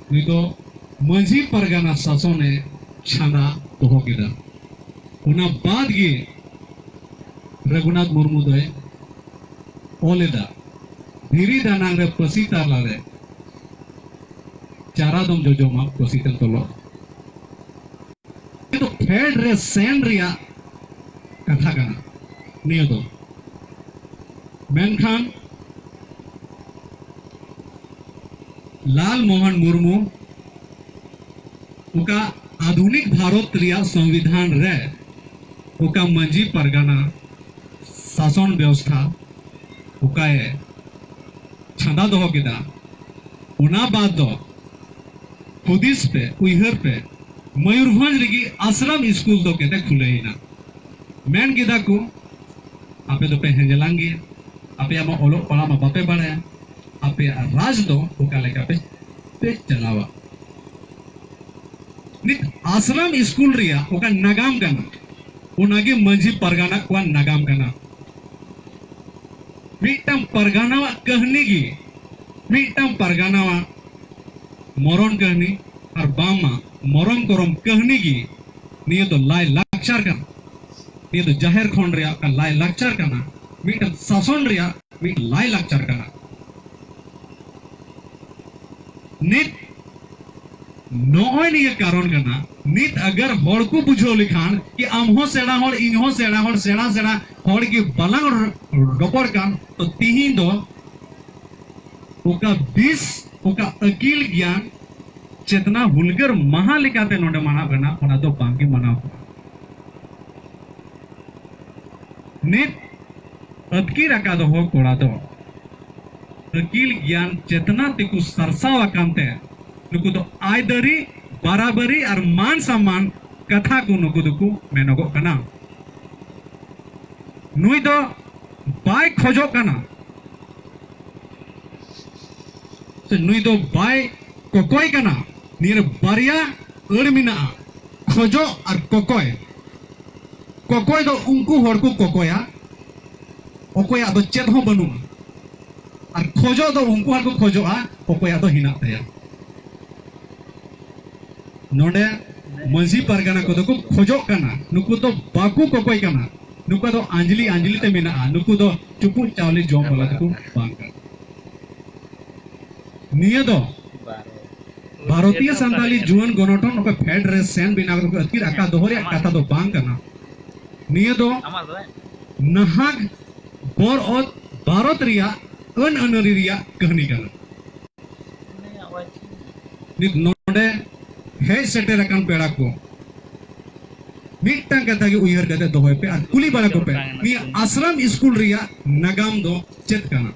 ᱱᱩᱭ ᱫᱚ ᱢᱟᱹᱡᱷᱤ ᱯᱟᱨᱜᱟᱱᱟ ᱥᱟᱥᱚᱱᱮ ᱪᱷᱟᱸᱫᱟ ᱫᱚᱦᱚ ᱠᱮᱫᱟ᱾ ᱚᱱᱟ ᱵᱟᱫ ᱜᱮ ᱨᱟᱹᱜᱷᱩᱱᱟᱛᱷ ᱢᱩᱨᱢᱩ ᱫᱚᱭ ᱚᱞ ᱮᱫᱟ, "ᱫᱷᱤᱨᱤ ᱫᱟᱱᱟᱝ ᱨᱮ ᱯᱟᱹᱥᱤ ᱛᱟᱞᱟ ᱨᱮ ᱪᱟᱨᱟ ᱫᱚᱢ ᱡᱚᱡᱚᱢᱟ, ᱯᱟᱹᱥᱤ ᱛᱮᱢ ᱛᱚᱞᱚᱜ᱾" ᱱᱤᱭᱟᱹ ᱫᱚ ᱯᱷᱮᱰ ᱨᱮ ᱥᱮᱱ ᱨᱮᱭᱟᱜ ᱠᱟᱛᱷᱟ ᱠᱟᱱᱟ ᱱᱤᱭᱟᱹ ᱫᱚ᱾ ᱢᱮᱱᱠᱷᱟᱱ ᱞᱟᱞ ᱢᱳᱦᱚᱱ ᱢᱩᱨᱢᱩ ᱚᱠᱟ ᱟᱫᱷᱩᱱᱤᱠ ᱵᱷᱟᱨᱚᱛ ᱨᱮᱭᱟᱜ ᱥᱚᱝᱵᱤᱫᱷᱟᱱ ᱨᱮ ᱚᱠᱟ ᱢᱟᱹᱡᱷᱤ ᱯᱟᱨᱜᱟᱱᱟ ᱥᱟᱥᱚᱱ ᱵᱮᱵᱚᱥᱛᱷᱟ ᱚᱠᱟᱭᱮ ᱪᱷᱟᱸᱫᱟ ᱫᱚᱦᱚ ᱠᱮᱫᱟ, ᱚᱱᱟ ᱵᱟᱫ ᱫᱚ ᱦᱩᱫᱤᱥ ᱯᱮ, ᱩᱭᱦᱟᱹᱨ ᱯᱮ, ᱢᱚᱭᱩᱨᱵᱷᱚᱸᱡᱽ ᱨᱮᱜᱮ ᱟᱥᱨᱟᱢ ᱥᱠᱩᱞ ᱫᱚ ᱠᱮᱛᱮ ᱠᱷᱩᱞᱟᱹᱭᱮᱱᱟ᱾ ᱢᱮᱱ ᱠᱮᱫᱟ ᱠᱚ, ᱟᱯᱮ ᱫᱚᱯᱮ ᱦᱮᱸᱡᱮᱞᱟᱝ ᱜᱮᱭᱟ, ᱟᱯᱮᱭᱟᱜ ᱢᱟ ᱚᱞᱚᱜ ᱯᱟᱲᱦᱟᱜ ᱢᱟ ᱵᱟᱯᱮ ᱵᱟᱲᱟᱭᱟ, ᱟᱯᱮᱭᱟᱜ ᱨᱟᱡᱽ ᱫᱚ ᱚᱠᱟ ᱞᱮᱠᱟ ᱯᱮ, ᱯᱮ ᱪᱟᱞᱟᱣᱟ? ᱱᱤᱛ ᱟᱥᱨᱟᱢ ᱥᱠᱩᱞ ᱨᱮᱭᱟᱜ ᱚᱠᱟ ᱱᱟᱜᱟᱢ ᱠᱟᱱᱟ, ᱚᱱᱟᱜᱮ ᱢᱟᱹᱡᱷᱤ ᱯᱟᱨᱜᱟᱱᱟ ᱠᱚᱣᱟᱜ ᱱᱟᱜᱟᱢ ᱠᱟᱱᱟ᱾ ᱢᱤᱫᱴᱟᱝ ᱯᱟᱨᱜᱟᱱᱟᱣᱟᱜ ᱠᱟᱹᱦᱱᱤ ᱜᱮ, ᱢᱤᱫᱴᱟᱝ ᱯᱟᱨᱜᱟᱱᱟᱣᱟᱜ ᱢᱚᱨᱚᱱ ᱠᱟᱹᱦᱱᱤ ᱟᱨ ᱵᱟᱝᱢᱟ ᱢᱚᱨᱚᱱ ᱠᱚᱨᱚᱢ ᱠᱟᱹᱦᱱᱤ ᱜᱮ ᱱᱤᱭᱟᱹ ᱫᱚ ᱞᱟᱭ ᱞᱟᱠᱪᱟᱨ ᱠᱟᱱᱟ᱾ ᱱᱤᱭᱟᱹ ᱫᱚ ᱡᱟᱦᱮᱨ ᱠᱷᱚᱸᱰ ᱨᱮᱭᱟᱜ ᱞᱟᱭ ᱞᱟᱠᱪᱟᱨ ᱠᱟᱱᱟ, ᱢᱤᱫᱴᱟᱝ ᱥᱟᱥᱚᱱ ᱨᱮᱭᱟᱜ ᱢᱤᱫ ᱞᱟᱭ ᱞᱟᱠᱪᱟᱨ ᱠᱟᱱᱟ᱾ ᱱᱤᱛ ᱱᱚᱜᱼᱚᱭ ᱱᱤᱭᱟᱹ ᱠᱟᱨᱚᱱ ᱠᱟᱱᱟ, ᱱᱤᱛ ᱟᱜᱟᱨ ᱦᱚᱲ ᱠᱚ ᱵᱩᱡᱷᱟᱹᱣ ᱞᱮᱠᱷᱟᱱ ᱠᱤ ᱟᱢ ᱦᱚᱸ ᱥᱮᱬᱟ ᱦᱚᱲ, ᱤᱧ ᱦᱚᱸ ᱥᱮᱬᱟ ᱦᱚᱲ, ᱥᱮᱬᱟ ᱥᱮᱬᱟ ᱦᱚᱲ ᱜᱮ ᱵᱟᱞᱟᱝ ᱨᱚᱯᱚᱲ ᱠᱟᱱ, ᱛᱚ ᱛᱤᱦᱤᱧ ᱫᱚ ᱚᱠᱟ ᱵᱤᱥ, ᱚᱠᱟ ᱟᱹᱠᱤᱞ ᱜᱮᱭᱟᱱ ᱪᱮᱛᱱᱟ ᱦᱩᱞᱜᱟᱹᱨ ᱢᱟᱦᱟ ᱞᱮᱠᱟᱛᱮ ᱱᱚᱰᱮ ᱢᱟᱱᱟᱣ ᱠᱟᱱᱟ, ᱚᱱᱟ ᱫᱚ ᱵᱟᱝᱜᱮ ᱢᱟᱱᱟᱣ ᱠᱟᱱᱟ᱾ ᱱᱤᱛ ᱟᱹᱛᱠᱤᱨ ᱟᱠᱟᱫ ᱦᱚᱸ ᱠᱚᱲᱟ ᱫᱚ ᱟᱹᱠᱤᱞ ᱜᱮᱭᱟᱱ ᱪᱮᱛᱱᱟ ᱛᱮᱠᱚ ᱥᱟᱨᱥᱟᱣ ᱟᱠᱟᱱ ᱛᱮ ᱱᱩᱠᱩ ᱫᱚ ᱟᱹᱭᱫᱟᱹᱨᱤ, ᱵᱟᱨᱟᱵᱟᱹᱨᱤ ᱟᱨ ᱢᱟᱱ ᱥᱚᱢᱢᱟᱱ ᱠᱟᱛᱷᱟ ᱠᱚ ᱱᱩᱠᱩ ᱫᱚᱠᱚ ᱢᱮᱱᱚᱜᱚᱜ ᱠᱟᱱᱟ᱾ ᱱᱩᱭ ᱫᱚ ᱵᱟᱭ ᱠᱷᱚᱡᱚᱜ ᱠᱟᱱᱟ, ᱥᱮ ᱱᱩᱭ ᱫᱚ ᱵᱟᱭ ᱠᱚᱠᱚᱭ ᱠᱟᱱᱟ᱾ ᱱᱤᱭᱟᱹ ᱨᱮ ᱵᱟᱨᱭᱟ ᱟᱹᱲ ᱢᱮᱱᱟᱜᱼᱟ, ᱠᱷᱚᱡᱚᱜ ᱟᱨ ᱠᱚᱠᱚᱭ᱾ ᱠᱚᱠᱚᱭ ᱫᱚ ᱩᱱᱠᱩ ᱦᱚᱲ ᱠᱚ ᱠᱚᱠᱚᱭᱟ, ᱚᱠᱚᱭᱟᱜ ᱫᱚ ᱪᱮᱫ ᱦᱚᱸ ᱵᱟᱹᱱᱩᱜᱼᱟ, ᱟᱨ ᱠᱷᱚᱡᱚᱜ ᱫᱚ ᱩᱱᱠᱩ ᱦᱚᱲ ᱠᱚ ᱠᱷᱚᱡᱚᱜᱼᱟ, ᱚᱠᱚᱭᱟᱜ ᱫᱚ ᱦᱮᱱᱟᱜ ᱛᱟᱭᱟ᱾ ᱱᱚᱰᱮ ᱢᱟᱹᱡᱷᱤ ᱯᱟᱨᱜᱟᱱᱟ ᱠᱚᱫᱚ ᱠᱚ ᱠᱷᱚᱡᱚᱜ ᱠᱟᱱᱟ, ᱱᱩᱠᱩ ᱫᱚ ᱵᱟᱠᱚ ᱠᱚᱠᱚᱭ ᱠᱟᱱᱟ, ᱱᱩᱠᱩ ᱫᱚ ᱟᱸᱡᱽᱞᱤ ᱟᱸᱡᱽᱞᱤ ᱛᱮ ᱢᱮᱱᱟᱜᱼᱟ, ᱱᱩᱠᱩ ᱫᱚ ᱪᱩᱯᱩᱫ ᱪᱟᱣᱞᱮ ᱡᱚᱢ ᱵᱟᱞᱟ ᱫᱚᱠᱚ ᱵᱟᱝ ᱠᱟᱱᱟ᱾ ᱱᱤᱭᱟᱹ ᱫᱚ ᱵᱷᱟᱨᱚᱛᱤᱭᱚ ᱥᱟᱱᱛᱟᱞᱤ ᱡᱩᱣᱟᱹᱱ ᱜᱚᱱᱚᱴᱷᱚᱱ ᱚᱠᱟ ᱯᱷᱮᱰ ᱨᱮ ᱥᱮᱱ ᱵᱮᱱᱟᱣ ᱠᱟᱛᱮ ᱠᱚ ᱟᱹᱛᱠᱤᱨ ᱟᱠᱟᱫ ᱫᱚᱦᱚ ᱨᱮᱭᱟᱜ ᱠᱟᱛᱷᱟ ᱫᱚ ᱵᱟᱝ ᱠᱟᱱᱟ᱾ ᱱᱤᱭᱟᱹ ᱫᱚ ᱱᱟᱦᱟᱜ ᱵᱚᱨᱚᱛ ᱵᱷᱟᱨᱚᱛ ᱨᱮᱭᱟᱜ ᱟᱹᱱ ᱟᱹᱱᱟᱹᱨᱤ ᱨᱮᱭᱟᱜ ᱠᱟᱹᱦᱱᱤ ᱠᱟᱱᱟ᱾ ᱱᱤᱛ ᱱᱚᱰᱮ ᱦᱮᱡ ᱥᱮᱴᱮᱨ ᱟᱠᱟᱱ ᱯᱮᱲᱟ ᱠᱚ, ᱢᱤᱫᱴᱟᱝ ᱠᱟᱛᱷᱟ ᱜᱮ ᱩᱭᱦᱟᱹᱨ ᱠᱟᱛᱮ ᱫᱚᱦᱚᱭ ᱯᱮ ᱟᱨ ᱠᱩᱞᱤ ᱵᱟᱲᱟ ᱠᱚᱯᱮ, ᱱᱤᱭᱟᱹ ᱟᱥᱨᱟᱢ ᱥᱠᱩᱞ ᱨᱮᱭᱟᱜ ᱱᱟᱜᱟᱢ ᱫᱚ ᱪᱮᱫ ᱠᱟᱱᱟ?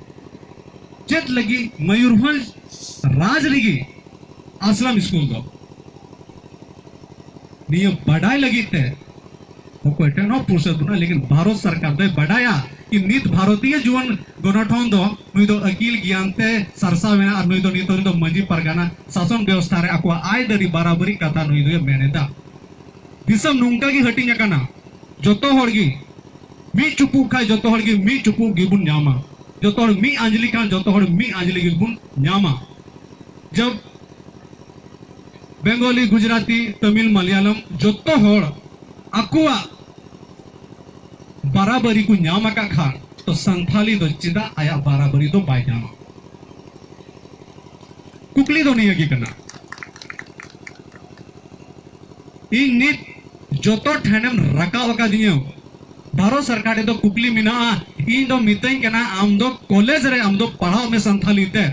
ᱪᱮᱫ ᱞᱟᱹᱜᱤᱫ ᱢᱚᱭᱩᱨᱵᱷᱚᱸᱡᱽ ᱨᱟᱡᱽ ᱨᱮᱜᱮ ᱟᱥᱨᱟᱢ ᱥᱠᱩᱞ ᱫᱚ? ᱱᱤᱭᱟᱹ ᱵᱟᱰᱟᱭ ᱞᱟᱹᱜᱤᱫ ᱛᱮ ᱚᱠᱚᱭ ᱴᱷᱮᱱ ᱦᱚᱸ ᱯᱩᱨᱥᱟᱹᱫ ᱵᱟᱹᱱᱩᱜᱼᱟ, ᱞᱮᱠᱤᱱ ᱵᱷᱟᱨᱚᱛ ᱥᱚᱨᱠᱟᱨ ᱫᱚᱭ ᱵᱟᱰᱟᱭᱟ ᱠᱤ ᱱᱤᱛ ᱵᱷᱟᱨᱚᱛᱤᱭᱚ ᱡᱩᱣᱟᱹᱱ ᱜᱚᱱᱚᱴᱷᱚᱱ ᱫᱚ ᱱᱩᱭ ᱫᱚ ᱟᱹᱠᱤᱞ ᱜᱮᱭᱟᱱ ᱛᱮ ᱥᱟᱨᱥᱟᱣ ᱮᱱᱟ ᱟᱨ ᱱᱩᱭ ᱫᱚ ᱱᱤᱛᱚᱜ ᱫᱚ ᱢᱟᱹᱡᱷᱤ ᱯᱟᱨᱜᱟᱱᱟ ᱥᱟᱥᱚᱱ ᱵᱮᱵᱚᱥᱛᱷᱟ ᱨᱮ ᱟᱠᱚᱣᱟᱜ ᱟᱹᱭᱫᱟᱹᱨᱤ ᱵᱟᱨᱟᱵᱟᱹᱨᱤ ᱠᱟᱛᱷᱟ ᱱᱩᱭ ᱫᱚᱭ ᱢᱮᱱ ᱮᱫᱟ᱾ ᱫᱤᱥᱚᱢ ᱱᱚᱝᱠᱟ ᱜᱮ ᱦᱟᱹᱴᱤᱧ ᱟᱠᱟᱱᱟ, ᱡᱚᱛᱚ ᱦᱚᱲ ᱜᱮ ᱢᱤᱫ ᱪᱩᱯᱩᱜ ᱠᱷᱟᱱ ᱡᱚᱛᱚ ᱦᱚᱲ ᱜᱮ ᱢᱤᱫ ᱪᱩᱯᱩᱜ ᱜᱮᱵᱚᱱ ᱧᱟᱢᱟ, ᱡᱚᱛᱚ ᱦᱚᱲ ᱢᱤᱫ ᱟᱸᱡᱽᱞᱤ ᱠᱷᱟᱱ ᱡᱚᱛᱚ ᱦᱚᱲ ᱢᱤᱫ ᱟᱸᱡᱽᱞᱤ ᱜᱮᱵᱚᱱ ᱧᱟᱢᱟ᱾ ᱡᱟᱵ ᱵᱮᱝᱜᱚᱞᱤ, ᱜᱩᱡᱽᱨᱟᱴᱤ, ᱛᱟᱢᱤᱞ, ᱢᱟᱞᱭᱟᱞᱚᱢ, ᱡᱚᱛᱚ ᱦᱚᱲ ᱟᱠᱚᱣᱟᱜ ᱵᱟᱨᱟᱵᱟᱨᱤ ᱠᱚ ᱧᱟᱢ ᱟᱠᱟᱫ ᱠᱷᱟᱱ, ᱛᱚ ᱥᱟᱱᱛᱷᱟᱞᱤ ᱫᱚ ᱪᱮᱫᱟᱜ ᱟᱭᱟᱜ ᱵᱟᱨᱟᱵᱟᱨᱤ ᱫᱚ ᱵᱟᱭ ᱧᱟᱢᱟ? ᱠᱩᱠᱞᱤ ᱫᱚ ᱱᱤᱭᱟᱹ ᱜᱮ ᱠᱟᱱᱟ᱾ ᱤᱧ ᱱᱤᱛ ᱡᱚᱛᱚ ᱴᱷᱮᱱᱮᱢ ᱨᱟᱠᱟᱵ ᱟᱠᱟᱫᱤᱧᱟᱹ᱾ ᱵᱷᱟᱨᱚᱛ ᱥᱚᱨᱠᱟᱨ ᱴᱷᱮᱱ ᱫᱚ ᱠᱩᱠᱞᱤ ᱢᱮᱱᱟᱜᱼᱟ, ᱤᱧ ᱫᱚ ᱢᱤᱛᱟᱹᱧ ᱠᱟᱱᱟ, ᱟᱢ ᱫᱚ ᱠᱚᱞᱮᱡᱽ ᱨᱮ ᱟᱢ ᱫᱚ ᱯᱟᱲᱦᱟᱣ ᱢᱮ ᱥᱟᱱᱛᱷᱟᱞᱤ ᱛᱮ᱾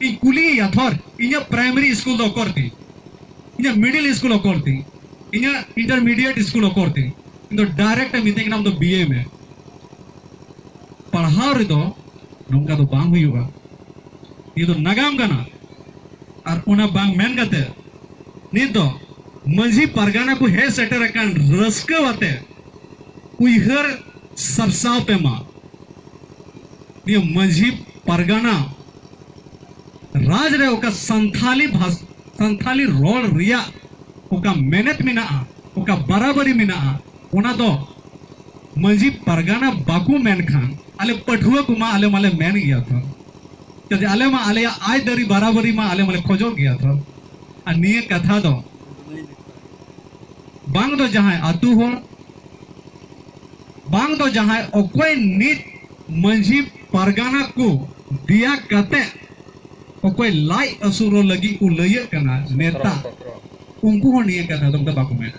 ᱤᱧ ᱠᱩᱞᱤᱭᱮᱭᱟ ᱛᱷᱚᱨ, ᱤᱧᱟᱹᱜ ᱯᱨᱟᱭᱢᱟᱨᱤ ᱥᱠᱩᱞ ᱫᱚ ᱚᱠᱚᱨ ᱛᱤᱧ? ᱤᱧᱟᱹᱜ ᱢᱤᱰᱤᱞ ᱥᱠᱩᱞ ᱚᱠᱚᱨ ᱛᱤᱧ? ᱤᱧᱟᱹᱜ ᱤᱱᱴᱟᱨᱢᱤᱰᱤᱭᱮᱴ ᱥᱠᱩᱞ ᱚᱠᱚᱨ ᱛᱤᱧ? ᱤᱧ ᱫᱚ ᱰᱟᱭᱨᱮᱠᱴ ᱮ ᱢᱤᱛᱟᱹᱧ ᱠᱟᱱᱟ, ᱟᱢ ᱫᱚ ᱵᱤ ᱮ ᱢᱮ᱾ ᱯᱟᱲᱦᱟᱣ ᱨᱮᱫᱚ ᱱᱚᱝᱠᱟ ᱫᱚ ᱵᱟᱝ ᱦᱩᱭᱩᱜᱼᱟ᱾ ᱱᱤᱭᱟᱹ ᱫᱚ ᱱᱟᱜᱟᱢ ᱠᱟᱱᱟ᱾ ᱟᱨ ᱚᱱᱟ ᱵᱟᱝ ᱢᱮᱱ ᱠᱟᱛᱮ ᱱᱤᱛ ᱫᱚ ᱢᱟᱹᱡᱷᱤ ᱯᱟᱨᱜᱟᱱᱟ ᱠᱚ ᱦᱮᱡ ᱥᱮᱴᱮᱨ ᱟᱠᱟᱱ ᱨᱟᱹᱥᱠᱟᱹ ᱟᱛᱮ ᱩᱭᱦᱟᱹᱨ ᱥᱟᱨᱥᱟᱣ ᱯᱮ ᱢᱟ᱾ ᱱᱤᱭᱟᱹ ᱢᱟᱹᱡᱷᱤ ᱯᱟᱨᱜᱟᱱᱟ ᱨᱟᱡᱽ ᱨᱮ ᱚᱠᱟ ᱥᱟᱱᱛᱷᱟᱞᱤ ᱵᱷᱟᱥ-, ᱥᱟᱱᱛᱷᱟᱞᱤ ᱨᱚᱲ ᱨᱮᱭᱟᱜ ᱚᱠᱟ ᱢᱮᱱᱮᱛ ᱢᱮᱱᱟᱜᱼᱟ, ᱚᱠᱟ ᱵᱟᱨᱟᱵᱟᱨᱤ ᱢᱮᱱᱟᱜᱼᱟ, ᱚᱱᱟ ᱫᱚ ᱢᱟᱹᱡᱷᱤ ᱯᱟᱨᱜᱟᱱᱟ ᱵᱟᱠᱚ ᱢᱮᱱ ᱠᱷᱟᱱ, ᱟᱞᱮ ᱯᱟᱹᱴᱷᱩᱣᱟᱹ ᱠᱚᱢᱟ ᱟᱞᱮ ᱢᱟᱞᱮ ᱢᱮᱱ ᱜᱮᱭᱟ ᱛᱚ᱾ ᱪᱮᱫᱟᱜ ᱡᱮ ᱟᱞᱮ ᱢᱟ ᱟᱞᱮᱭᱟᱜ ᱟᱹᱭᱫᱟᱹᱨᱤ ᱵᱟᱨᱟᱵᱟᱨᱤ ᱢᱟ ᱟᱞᱮ ᱢᱟᱞᱮ ᱠᱷᱚᱡᱚᱜ ᱜᱮᱭᱟ ᱛᱚ᱾ ᱟᱨ ᱱᱤᱭᱟᱹ ᱠᱟᱛᱷᱟ ᱫᱚ ᱵᱟᱝ ᱫᱚ ᱡᱟᱦᱟᱸᱭ ᱟᱹᱛᱩ ᱦᱚᱲ, ᱵᱟᱝ ᱫᱚ ᱡᱟᱦᱟᱸᱭ ᱚᱠᱚᱭ ᱱᱤᱛ ᱢᱟᱹᱡᱷᱤ ᱯᱟᱨᱜᱟᱱᱟ ᱠᱚ ᱫᱮᱭᱟ ᱠᱟᱛᱮ ᱚᱠᱚᱭ ᱞᱟᱡ ᱟᱹᱥᱩᱞᱚᱜ ᱞᱟᱹᱜᱤᱫ ᱠᱚ ᱞᱟᱹᱭᱟᱹᱜ ᱠᱟᱱᱟ ᱱᱮᱛᱟ, ᱩᱱᱠᱩ ᱦᱚᱸ ᱱᱤᱭᱟᱹ ᱠᱟᱛᱷᱟ ᱫᱚ ᱵᱟᱠᱚ ᱢᱮᱱᱟ᱾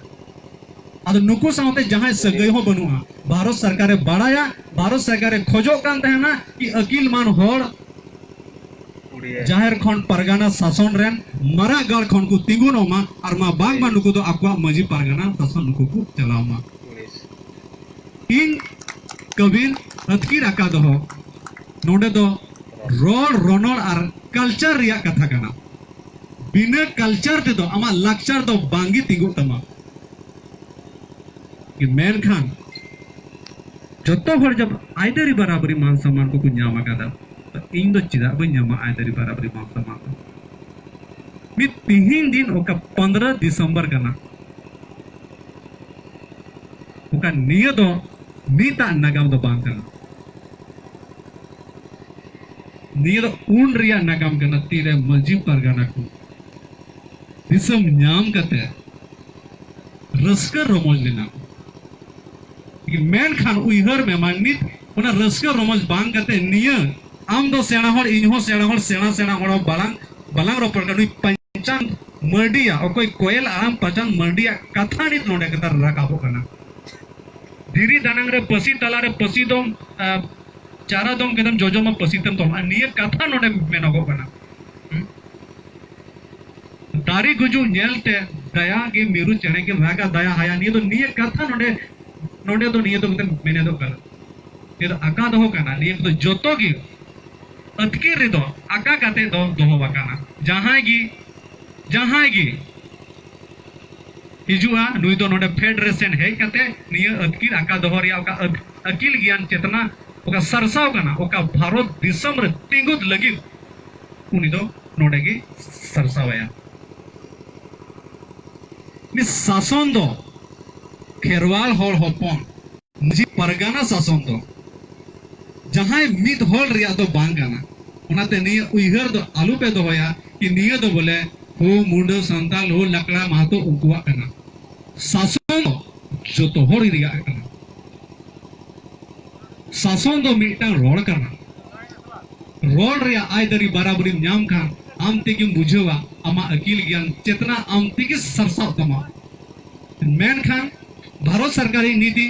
ᱟᱫᱚ ᱱᱩᱠᱩ ᱥᱟᱶᱛᱮ ᱡᱟᱦᱟᱸᱭ ᱥᱟᱹᱜᱟᱹᱭ ᱦᱚᱸ ᱵᱟᱹᱱᱩᱜᱼᱟ᱾ ᱵᱷᱟᱨᱚᱛ ᱥᱚᱨᱠᱟᱨᱮ ᱵᱟᱲᱟᱭᱟ, ᱵᱷᱟᱨᱚᱛ ᱥᱚᱨᱠᱟᱨᱮ ᱠᱷᱚᱡᱚᱜ ᱠᱟᱱ ᱛᱟᱦᱮᱱᱟ ᱠᱤ ᱟᱹᱠᱤᱞ ᱢᱟᱱ ᱦᱚᱲ ᱡᱟᱦᱮᱨ ᱠᱷᱚᱱ ᱯᱟᱨᱜᱟᱱᱟ ᱥᱟᱥᱚᱱ ᱨᱮᱱ ᱢᱟᱨᱟᱜ ᱜᱟᱲ ᱠᱷᱚᱱ ᱠᱚ ᱛᱤᱸᱜᱩᱱᱚᱜ ᱢᱟ, ᱟᱨ ᱢᱟ ᱵᱟᱝᱢᱟ ᱱᱩᱠᱩ ᱫᱚ ᱟᱠᱚᱣᱟᱜ ᱢᱟᱹᱡᱷᱤ ᱯᱟᱨᱜᱟᱱᱟ ᱥᱟᱥᱚᱱ ᱱᱩᱠᱩ ᱠᱚ ᱪᱟᱞᱟᱣ ᱢᱟ᱾ ᱤᱧ ᱠᱟᱹᱵᱤᱱ ᱟᱹᱛᱠᱤᱨ ᱟᱠᱟᱫ ᱫᱚᱦᱚ, ᱱᱚᱰᱮ ᱫᱚ ᱨᱚᱲ ᱨᱚᱱᱚᱲ ᱟᱨ ᱠᱟᱞᱪᱟᱨ ᱨᱮᱭᱟᱜ ᱠᱟᱛᱷᱟ ᱠᱟᱱᱟ᱾ ᱵᱤᱱᱟᱹ ᱠᱟᱞᱪᱟᱨ ᱛᱮᱫᱚ ᱟᱢᱟᱜ ᱞᱟᱠᱪᱟᱨ ᱫᱚ ᱵᱟᱝᱜᱮ ᱛᱤᱸᱜᱩᱜ ᱛᱟᱢᱟ᱾ ᱢᱮᱱᱠᱷᱟᱱ ᱡᱚᱛᱚ ᱦᱚᱲ ᱡᱚᱵ ᱟᱹᱭᱫᱟᱹᱨᱤ ᱵᱟᱨᱟᱵᱟᱹᱨᱤ ᱢᱟᱱ ᱥᱚᱱᱢᱟᱱ ᱠᱚᱠᱚ ᱧᱟᱢ ᱟᱠᱟᱫᱟ, ᱛᱚ ᱤᱧ ᱫᱚ ᱪᱮᱫᱟᱜ ᱵᱟᱹᱧ ᱧᱟᱢᱟ ᱟᱹᱭᱫᱟᱹᱨᱤ ᱵᱟᱨᱟᱵᱟᱹᱨᱤ ᱢᱟᱱ ᱥᱚᱱᱢᱟᱱ ᱫᱚ? ᱢᱤᱫ ᱛᱤᱦᱤᱧ ᱫᱤᱱ ᱚᱠᱟ ᱯᱚᱱᱫᱽᱨᱚ ᱰᱤᱥᱮᱢᱵᱚᱨ ᱠᱟᱱᱟ, ᱚᱠᱟ ᱱᱤᱭᱟᱹ ᱫᱚ ᱱᱤᱛᱟᱜ ᱱᱟᱜᱟᱢ ᱫᱚ ᱵᱟᱝ ᱠᱟᱱᱟ᱾ ᱱᱤᱭᱟᱹ ᱫᱚ ᱩᱱ ᱨᱮᱭᱟᱜ ᱱᱟᱜᱟᱢ ᱠᱟᱱᱟ, ᱛᱤᱨᱮ ᱢᱟᱹᱡᱷᱤ ᱯᱟᱨᱜᱟᱱᱟ ᱠᱚ ᱫᱤᱥᱚᱢ ᱧᱟᱢ ᱠᱟᱛᱮ ᱨᱟᱹᱥᱠᱟᱹ ᱨᱚᱢᱚᱡᱽ ᱞᱮᱱᱟ᱾ ᱢᱮᱱᱠᱷᱟᱱ ᱩᱭᱦᱟᱹᱨ ᱢᱮ ᱢᱟ, ᱱᱤᱛ ᱚᱱᱟ ᱨᱟᱹᱥᱠᱟᱹ ᱨᱚᱢᱚᱡᱽ ᱵᱟᱝ ᱠᱟᱛᱮ ᱱᱤᱭᱟᱹ ᱟᱢ ᱫᱚ ᱥᱮᱬᱟ ᱦᱚᱲ, ᱤᱧ ᱦᱚᱸ ᱥᱮᱬᱟ ᱦᱚᱲ, ᱥᱮᱬᱟ ᱥᱮᱬᱟ ᱦᱚᱲ ᱦᱚᱸ ᱵᱟᱞᱟᱝ ᱵᱟᱞᱟᱝ ᱨᱚᱯᱚᱲ ᱠᱟᱱᱟ᱾ ᱱᱩᱭ ᱯᱟᱧᱪᱟᱱ ᱢᱟᱹᱨᱰᱤᱭᱟᱜ, ᱚᱠᱚᱭ ᱠᱚᱭᱮᱞ ᱟᱲᱟᱝ ᱯᱟᱧᱪᱟᱱ ᱢᱟᱹᱨᱰᱤᱭᱟᱜ ᱠᱟᱛᱷᱟ ᱱᱤᱛ ᱱᱚᱰᱮ ᱠᱟᱛᱷᱟ ᱨᱟᱠᱟᱵᱚᱜ ᱠᱟᱱᱟ᱾ ᱫᱷᱤᱨᱤ ᱫᱟᱱᱟᱝ ᱨᱮ ᱯᱟᱹᱥᱤ ᱛᱟᱞᱟ ᱨᱮ ᱯᱟᱹᱥᱤ ᱫᱚᱢ, ᱟ, ᱪᱟᱨᱟ ᱫᱚᱢ ᱠᱮᱫᱟᱢ, ᱡᱚᱡᱚᱢᱟ ᱯᱟᱹᱥᱤ ᱛᱮᱢ ᱛᱚᱞᱟ, ᱱᱤᱭᱟᱹ ᱠᱟᱛᱷᱟ ᱱᱚᱰᱮ ᱢᱮᱱᱚᱜᱚᱜ ᱠᱟᱱᱟ᱾ ᱦᱩᱸ? ᱫᱟᱨᱮ ᱜᱩᱡᱩᱜ ᱧᱮᱞ ᱛᱮ ᱫᱟᱭᱟ ᱜᱮ ᱢᱤᱨᱩ ᱪᱮᱬᱮ ᱜᱮ ᱨᱟᱜᱟ ᱫᱟᱭᱟ ᱦᱟᱭᱟ, ᱱᱤᱭᱟᱹ ᱫᱚ ᱱᱤᱭᱟᱹ ᱠᱟᱛᱷᱟ ᱱᱚᱰᱮ, ᱱᱚᱰᱮ ᱫᱚ ᱱᱤᱭᱟᱹ ᱫᱚ ᱢᱤᱫᱴᱮᱱ ᱢᱮᱱᱮᱫᱚᱜ ᱠᱟᱱᱟ᱾ ᱱᱤᱭᱟᱹ ᱫᱚ ᱟᱠᱟ ᱫᱚᱦᱚ ᱠᱟᱱᱟ, ᱱᱤᱭᱟᱹ ᱫᱚ ᱡᱚᱛᱚ ᱜᱮ ᱟᱹᱛᱠᱤᱨ ᱨᱮᱫᱚ ᱟᱠᱟ ᱠᱟᱛᱮ ᱫᱚ ᱫᱚᱦᱚ ᱟᱠᱟᱱᱟ᱾ ᱡᱟᱦᱟᱸᱭ ᱜᱮ, ᱡᱟᱦᱟᱸᱭ ᱜᱮ ᱦᱤᱡᱩᱜᱼᱟ, ᱱᱩᱭ ᱫᱚ ᱱᱚᱰᱮ ᱯᱷᱮᱰ ᱨᱮ ᱥᱮᱱ ᱦᱮᱡ ᱠᱟᱛᱮ ᱱᱤᱭᱟᱹ ᱟᱹᱛᱠᱤᱨ ᱟᱠᱟ ᱫᱚᱦᱚ ᱨᱮᱭᱟᱜ ᱚᱠᱟ ᱟᱹᱛ-, ᱟᱹᱠᱤᱞ ᱜᱮᱭᱟᱱ ᱪᱮᱛᱱᱟ ᱚᱠᱟ ᱥᱟᱨᱥᱟᱣ ᱠᱟᱱᱟ, ᱚᱠᱟ ᱵᱷᱟᱨᱚᱛ ᱫᱤᱥᱚᱢ ᱨᱮ ᱛᱤᱸᱜᱩᱫ ᱞᱟᱹᱜᱤᱫ ᱩᱱᱤ ᱫᱚ ᱱᱚᱰᱮ ᱜᱮ ᱥᱟᱨᱥᱟᱣᱟᱭᱟ᱾ ᱩᱱᱤ ᱥᱟᱥᱚᱱ ᱫᱚ ᱠᱷᱮᱨᱣᱟᱞ ᱦᱚᱲ ᱦᱚᱯᱚᱱ ᱢᱟᱹᱡᱷᱤ ᱯᱟᱨᱜᱟᱱᱟ ᱥᱟᱥᱚᱱ ᱫᱚ ᱡᱟᱦᱟᱸᱭ ᱢᱤᱫ ᱦᱚᱲ ᱨᱮᱭᱟᱜ ᱫᱚ ᱵᱟᱝ ᱠᱟᱱᱟ᱾ ᱚᱱᱟᱛᱮ ᱱᱤᱭᱟᱹ ᱩᱭᱦᱟᱹᱨ ᱫᱚ ᱟᱞᱚᱯᱮ ᱫᱚᱦᱚᱭᱟ ᱠᱤ ᱱᱤᱭᱟᱹ ᱫᱚ ᱵᱚᱞᱮ ᱦᱳ ᱢᱩᱰᱟᱹ ᱥᱟᱱᱛᱟᱞ, ᱦᱳ ᱞᱟᱠᱲᱟ ᱢᱟᱦᱟᱛᱚ ᱩᱱᱠᱩᱣᱟᱜ ᱠᱟᱱᱟ᱾ ᱥᱟᱥᱚᱱ ᱫᱚ ᱡᱚᱛᱚ ᱦᱚᱲ ᱨᱮᱭᱟᱜ ᱠᱟᱱᱟ᱾ ᱥᱟᱥᱚᱱ ᱫᱚ ᱢᱤᱫᱴᱟᱝ ᱨᱚᱲ ᱠᱟᱱᱟ᱾ ᱨᱚᱲ ᱨᱮᱭᱟᱜ ᱟᱹᱭᱫᱟᱹᱨᱤ ᱵᱟᱨᱟᱵᱟᱹᱨᱤᱢ ᱧᱟᱢ ᱠᱷᱟᱱ ᱟᱢ ᱛᱮᱜᱮᱢ ᱵᱩᱡᱷᱟᱹᱣᱟ, ᱟᱢᱟᱜ ᱟᱹᱠᱤᱞ ᱜᱮᱭᱟᱱ ᱪᱮᱛᱱᱟ ᱟᱢ ᱛᱮᱜᱮ ᱥᱟᱨᱥᱟᱜ ᱛᱟᱢᱟ᱾ ᱢᱮᱱᱠᱷᱟᱱ ᱵᱷᱟᱨᱚᱛ ᱥᱚᱨᱠᱟᱨᱤ ᱱᱤᱛᱤ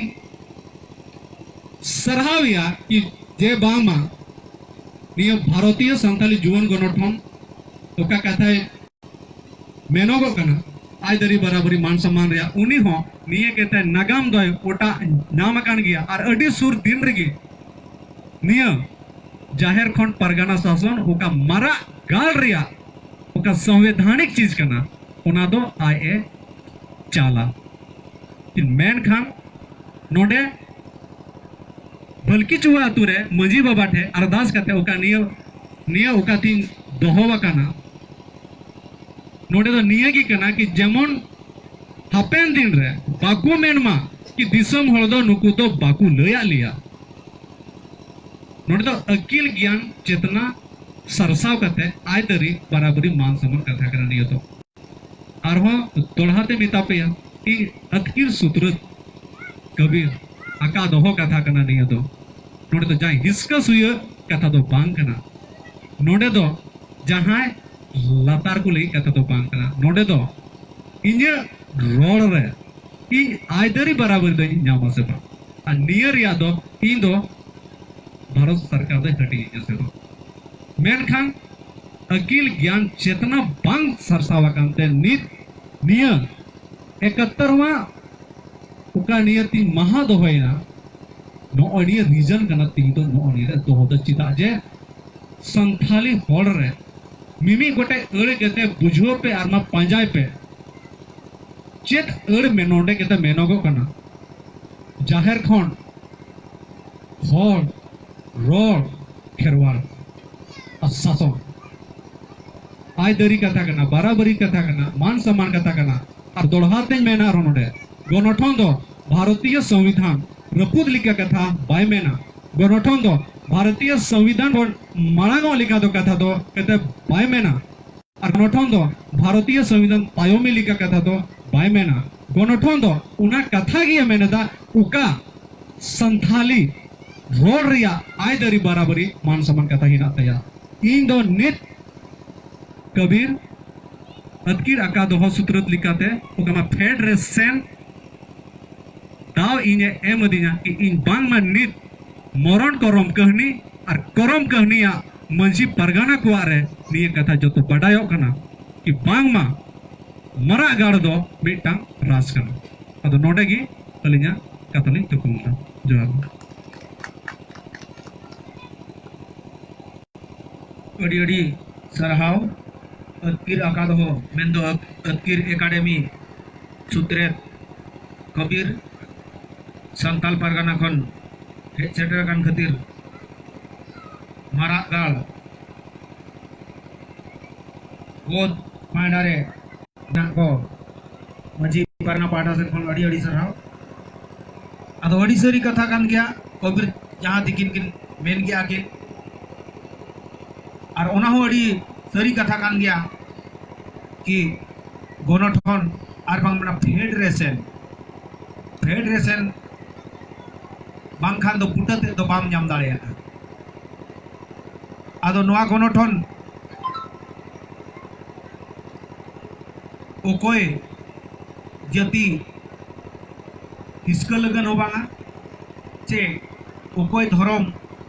ᱥᱟᱨᱦᱟᱣᱮᱭᱟ ᱠᱤ ᱡᱮ ᱵᱟᱝᱢᱟ ᱱᱤᱭᱟᱹ ᱵᱷᱟᱨᱚᱛᱤᱭᱚ ᱥᱟᱱᱛᱟᱞᱤ ᱡᱩᱣᱟᱹᱱ ᱜᱚᱱᱚᱴᱷᱚᱱ ᱚᱠᱟ ᱠᱟᱛᱷᱟᱭ ᱢᱮᱱᱚᱜᱚᱜ ᱠᱟᱱᱟ, ᱟᱹᱭᱫᱟᱹᱨᱤ ᱵᱟᱨᱟᱵᱟᱹᱨᱤ ᱢᱟᱱ ᱥᱚᱱᱢᱟᱱ ᱨᱮᱭᱟᱜ, ᱩᱱᱤ ᱦᱚᱸ ᱱᱤᱭᱟᱹ ᱠᱟᱛᱮ ᱱᱟᱜᱟᱢ ᱫᱚᱭ ᱚᱴᱟᱜ ᱧᱟᱢ ᱟᱠᱟᱱ ᱜᱮᱭᱟ᱾ ᱟᱨ ᱟᱹᱰᱤ ᱥᱩᱨ ᱫᱤᱱ ᱨᱮᱜᱮ ᱱᱤᱭᱟᱹ ᱡᱟᱦᱮᱨ ᱠᱷᱚᱱ ᱯᱟᱨᱜᱟᱱᱟ ᱥᱟᱥᱚᱱ ᱚᱠᱟ ᱢᱟᱨᱟᱜ ᱜᱟᱲ ᱨᱮᱭᱟᱜ ᱚᱠᱟ ᱥᱚᱝᱵᱤᱫᱷᱟᱱᱤᱠ ᱪᱤᱡᱽ ᱠᱟᱱᱟ, ᱚᱱᱟ ᱫᱚ ᱟᱡ ᱮ ᱪᱟᱞᱟ᱾ ᱢᱮᱱᱠᱷᱟᱱ ᱱᱚᱰᱮ ᱵᱷᱟᱹᱞᱠᱤᱪᱩᱣᱟ ᱟᱛᱳ ᱨᱮ ᱢᱟᱹᱡᱷᱤ ᱵᱟᱵᱟ ᱴᱷᱮᱱ ᱟᱨᱫᱟᱥ ᱠᱟᱛᱮ ᱚᱠᱟ ᱱᱤᱭᱟᱹ, ᱱᱤᱭᱟᱹ ᱚᱠᱟ ᱛᱤᱧ ᱫᱚᱦᱚ ᱟᱠᱟᱱᱟ, ᱱᱚᱰᱮ ᱫᱚ ᱱᱤᱭᱟᱹ ᱜᱮ ᱠᱟᱱᱟ ᱠᱤ ᱡᱮᱢᱚᱱ ᱦᱟᱯᱮᱱ ᱫᱤᱱ ᱨᱮ ᱵᱟᱠᱚ ᱢᱮᱱ ᱢᱟ ᱠᱤ ᱫᱤᱥᱚᱢ ᱦᱚᱲ ᱫᱚ ᱱᱩᱠᱩ ᱫᱚ ᱵᱟᱠᱚ ᱞᱟᱹᱭᱟᱫ ᱞᱮᱭᱟ᱾ ᱱᱚᱰᱮ ᱫᱚ ᱟᱹᱠᱤᱞ ᱜᱮᱭᱟᱱ ᱪᱮᱛᱱᱟ ᱥᱟᱨᱥᱟᱣ ᱠᱟᱛᱮ ᱟᱭᱫᱟᱹᱨᱤ ᱵᱟᱨᱟᱵᱟᱹᱨᱤ ᱢᱟᱱ ᱥᱚᱢᱢᱟᱱ ᱠᱟᱛᱷᱟ ᱠᱟᱱᱟ ᱱᱤᱭᱟᱹ ᱫᱚ᱾ ᱟᱨᱦᱚᱸ ᱫᱚᱲᱦᱟ ᱛᱮ ᱢᱮᱛᱟ ᱯᱮᱭᱟ ᱠᱤ ᱟᱹᱛᱠᱤᱨ ᱥᱩᱛᱨᱟᱹᱛ ᱠᱟᱹᱵᱤᱨ ᱟᱠᱟ ᱫᱚᱦᱚ ᱠᱟᱛᱷᱟ ᱠᱟᱱᱟ ᱱᱤᱭᱟᱹ ᱫᱚ᱾ ᱱᱚᱰᱮ ᱫᱚ ᱡᱟᱦᱟᱸᱭ ᱦᱤᱥᱠᱟᱹ ᱥᱩᱭᱟᱹ ᱠᱟᱛᱷᱟ ᱫᱚ ᱵᱟᱝ ᱠᱟᱱᱟ᱾ ᱱᱚᱰᱮ ᱫᱚ ᱡᱟᱦᱟᱸᱭ ᱞᱟᱛᱟᱨ ᱠᱚ ᱞᱟᱹᱜᱤᱫ ᱠᱟᱛᱷᱟ ᱫᱚ ᱵᱟᱝ ᱠᱟᱱᱟ᱾ ᱱᱚᱰᱮ ᱫᱚ ᱤᱧᱟᱹᱜ ᱨᱚᱲ ᱨᱮ ᱤᱧ ᱟᱭᱫᱟᱹᱨᱤ ᱵᱟᱨᱟᱵᱟᱹᱨᱤ ᱫᱚᱧ ᱧᱟᱢᱟ ᱥᱮ ᱵᱟᱝ? ᱟᱨ ᱱᱤᱭᱟᱹ ᱨᱮᱭᱟᱜ ᱫᱚ ᱤᱧ ᱫᱚ ᱵᱷᱟᱨᱚᱛ ᱥᱚᱨᱠᱟᱨ ᱫᱚᱭ ᱦᱟᱹᱴᱤᱧ ᱤᱧᱟ ᱥᱮ ᱵᱟᱝ? ᱢᱮᱱᱠᱷᱟᱱ ᱟᱹᱠᱤᱞ ᱜᱮᱭᱟᱱ ᱪᱮᱛᱱᱟ ᱵᱟᱝ ᱥᱟᱨᱥᱟᱣ ᱟᱠᱟᱱ ᱛᱮ ᱱᱤᱛ ᱱᱤᱭᱟᱹ ᱮᱠᱟᱛᱛᱚᱨᱣᱟ ᱚᱠᱟ ᱱᱤᱭᱟᱹ ᱛᱤᱧ ᱢᱟᱦᱟ ᱫᱚᱦᱚᱭᱮᱱᱟ, ᱱᱚᱜᱼᱚᱭ ᱱᱤᱭᱟᱹ ᱨᱤᱡᱚᱱ ᱠᱟᱱᱟ ᱛᱤᱧ ᱫᱚ ᱱᱚᱜᱼᱚᱭ ᱱᱤᱭᱟᱹ ᱫᱚᱦᱚ ᱫᱚ᱾ ᱪᱮᱫᱟᱜ ᱡᱮ ᱥᱟᱱᱛᱷᱟᱞᱤ ᱦᱚᱲ ᱨᱮ ᱢᱤᱢᱤᱫ ᱜᱚᱴᱮᱡ ᱟᱹᱲ ᱠᱟᱛᱮ ᱵᱩᱡᱷᱟᱹᱣ ᱯᱮ ᱟᱨ ᱢᱟ ᱯᱟᱸᱡᱟᱭ ᱯᱮ᱾ ᱪᱮᱫ ᱟᱹᱲ ᱢᱮ ᱱᱚᱰᱮ ᱠᱟᱛᱮ ᱢᱮᱱᱚᱜᱚᱜ ᱠᱟᱱᱟ? ᱡᱟᱦᱮᱨ ᱠᱷᱚᱱ ᱦᱚᱲ ᱨᱚᱲ ᱠᱷᱮᱨᱣᱟᱲ ᱟᱨ ᱥᱟᱥᱚᱱ ᱟᱭᱫᱟᱹᱨᱤ ᱠᱟᱛᱷᱟ ᱠᱟᱱᱟ, ᱵᱟᱨᱟᱵᱟᱹᱨᱤ ᱠᱟᱛᱷᱟ ᱠᱟᱱᱟ, ᱢᱟᱱ ᱥᱚᱢᱢᱟᱱ ᱠᱟᱛᱷᱟ ᱠᱟᱱᱟ᱾ ᱟᱨ ᱫᱚᱲᱦᱟ ᱛᱮᱧ ᱢᱮᱱᱟ ᱟᱨᱦᱚᱸ ᱱᱚᱰᱮ, ᱜᱚᱱᱚᱴᱷᱚᱱ ᱫᱚ ᱵᱷᱟᱨᱚᱛᱤᱭᱚ ᱥᱚᱝᱵᱤᱫᱷᱟᱱ ᱨᱟᱹᱯᱩᱫ ᱞᱮᱠᱟ ᱠᱟᱛᱷᱟ ᱵᱟᱭ ᱢᱮᱱᱟ᱾ ᱜᱚᱱᱚᱴᱷᱚᱱ ᱫᱚ ᱵᱷᱟᱨᱚᱛᱤᱭᱚ ᱥᱚᱝᱵᱤᱫᱷᱟᱱ ᱠᱷᱚᱱ ᱢᱟᱲᱟᱝᱚᱜ ᱞᱮᱠᱟ ᱫᱚ ᱠᱟᱛᱷᱟ ᱫᱚ ᱠᱟᱛᱮ ᱵᱟᱭ ᱢᱮᱱᱟ᱾ ᱟᱨ ᱜᱚᱱᱚᱴᱷᱚᱱ ᱫᱚ ᱵᱷᱟᱨᱚᱛᱤᱭᱚ ᱥᱚᱝᱵᱤᱫᱷᱟᱱ ᱛᱟᱭᱚᱢᱤ ᱞᱮᱠᱟ ᱠᱟᱛᱷᱟ ᱫᱚ ᱵᱟᱭ ᱢᱮᱱᱟ᱾ ᱜᱚᱱᱚᱴᱷᱚᱱ ᱫᱚ ᱚᱱᱟ ᱠᱟᱛᱷᱟ ᱜᱮ ᱢᱮᱱᱮᱫᱟ, ᱚᱠᱟ ᱥᱟᱱᱛᱷᱟᱞᱤ ᱨᱚᱲ ᱨᱮᱭᱟᱜ ᱟᱭᱫᱟᱹᱨᱤ ᱵᱟᱨᱟᱵᱟᱹᱨᱤ ᱢᱟᱱ ᱥᱚᱢᱢᱟᱱ ᱠᱟᱛᱷᱟ ᱦᱮᱱᱟᱜ ᱛᱟᱭᱟ᱾ ᱤᱧ ᱫᱚ ᱱᱤᱛ ᱠᱟᱹᱵᱤᱨ ᱟᱹᱛᱠᱤᱨ ᱟᱠᱟ ᱫᱚᱦᱚ ᱥᱩᱛᱨᱟᱹᱛ ᱞᱮᱠᱟᱛᱮ ᱚᱠᱟ ᱢᱟ ᱯᱷᱮᱰ ᱨᱮ ᱥᱮᱱ ᱫᱟᱣ ᱤᱧᱮ ᱮᱢ ᱟᱹᱫᱤᱧᱟ ᱠᱤ ᱤᱧ ᱵᱟᱝᱢᱟ ᱱᱤᱛ ᱢᱚᱨᱚᱱ ᱠᱚᱨᱚᱢ ᱠᱟᱹᱦᱱᱤ ᱟᱨ ᱠᱚᱨᱚᱢ ᱠᱟᱹᱦᱱᱤᱭᱟᱜ ᱢᱟᱹᱡᱷᱤ ᱯᱟᱨᱜᱟᱱᱟ ᱠᱚᱣᱟᱜ ᱨᱮ ᱱᱤᱭᱟᱹ ᱠᱟᱛᱷᱟ ᱡᱚᱛᱚ ᱵᱟᱰᱟᱭᱚᱜ ᱠᱟᱱᱟ ᱠᱤ ᱵᱟᱝᱢᱟ ᱢᱟᱨᱟᱜ ᱜᱟᱲ ᱫᱚ ᱢᱤᱫᱴᱟᱝ ᱨᱟᱡᱽ ᱠᱟᱱᱟ᱾ ᱟᱫᱚ ᱱᱚᱰᱮ ᱜᱮ ᱟᱹᱞᱤᱧᱟᱜ ᱠᱟᱛᱷᱟ ᱞᱤᱧ ᱛᱷᱩᱠᱩᱢ ᱮᱫᱟ᱾ ᱡᱚᱦᱟᱨ᱾ ᱟᱹᱰᱤ ᱟᱹᱰᱤ ᱥᱟᱨᱦᱟᱣ᱾ ᱟᱹᱛᱠᱤᱨ ᱟᱠᱟ ᱫᱚᱦᱚ ᱢᱮᱱᱫᱚ ᱟᱹᱛ-, ᱟᱹᱛᱠᱤᱨ ᱮᱠᱟᱰᱮᱢᱤ ᱥᱩᱛᱨᱮᱛ ᱠᱚᱵᱤᱨ ᱥᱟᱱᱛᱟᱞ ᱯᱟᱨᱜᱟᱱᱟ ᱠᱷᱚᱱ ᱦᱮᱡ ᱥᱮᱴᱮᱨ ᱟᱠᱟᱱ ᱠᱷᱟᱹᱛᱤᱨ ᱢᱟᱨᱟᱜ ᱜᱟᱲ ᱵᱚᱫ ᱯᱟᱦᱴᱟ ᱨᱮ ᱢᱮᱱᱟᱜ ᱠᱚ ᱢᱟᱹᱡᱷᱤ ᱯᱟᱨᱜᱟᱱᱟ ᱯᱟᱦᱴᱟ ᱥᱮᱫ ᱠᱷᱚᱱ ᱟᱹᱰᱤ ᱟᱹᱰᱤ ᱥᱟᱨᱦᱟᱣ᱾ ᱟᱫᱚ ᱟᱹᱰᱤ ᱥᱟᱹᱨᱤ ᱠᱟᱛᱷᱟ ᱠᱟᱱ ᱜᱮᱭᱟ, ᱠᱚᱵᱤᱨ ᱡᱟᱦᱟᱸ ᱛᱤᱠᱤᱱ ᱠᱤᱱ ᱢᱮᱱ ᱜᱮᱭᱟ ᱠᱤᱱ, ᱟᱨ ᱚᱱᱟ ᱦᱚᱸ ᱟᱹᱰᱤ ᱥᱟᱹᱨᱤ ᱠᱟᱛᱷᱟ ᱠᱟᱱ ᱜᱮᱭᱟ ᱠᱤ ᱜᱚᱱᱚᱴᱷᱚᱱ ᱟᱨ ᱵᱟᱝ ᱢᱮᱱᱟ ᱯᱷᱮᱰᱟᱨᱮᱥᱚᱱ, ᱯᱷᱮᱰᱟᱨᱮᱥᱚᱱ ᱵᱟᱝᱠᱷᱟᱱ ᱫᱚ ᱵᱩᱴᱟᱹ ᱛᱮᱫ ᱫᱚ ᱵᱟᱢ ᱧᱟᱢ ᱫᱟᱲᱮᱭᱟᱜᱼᱟ᱾ ᱟᱫᱚ ᱱᱚᱣᱟ ᱜᱚᱱᱚᱴᱷᱚᱱ ᱚᱠᱚᱭ ᱡᱟᱹᱛᱤ ᱦᱤᱥᱠᱟᱹ ᱞᱟᱹᱜᱤᱫ ᱦᱚᱸ ᱵᱟᱝᱟ, ᱪᱮ ᱚᱠᱚᱭ ᱫᱷᱚᱨᱚᱢ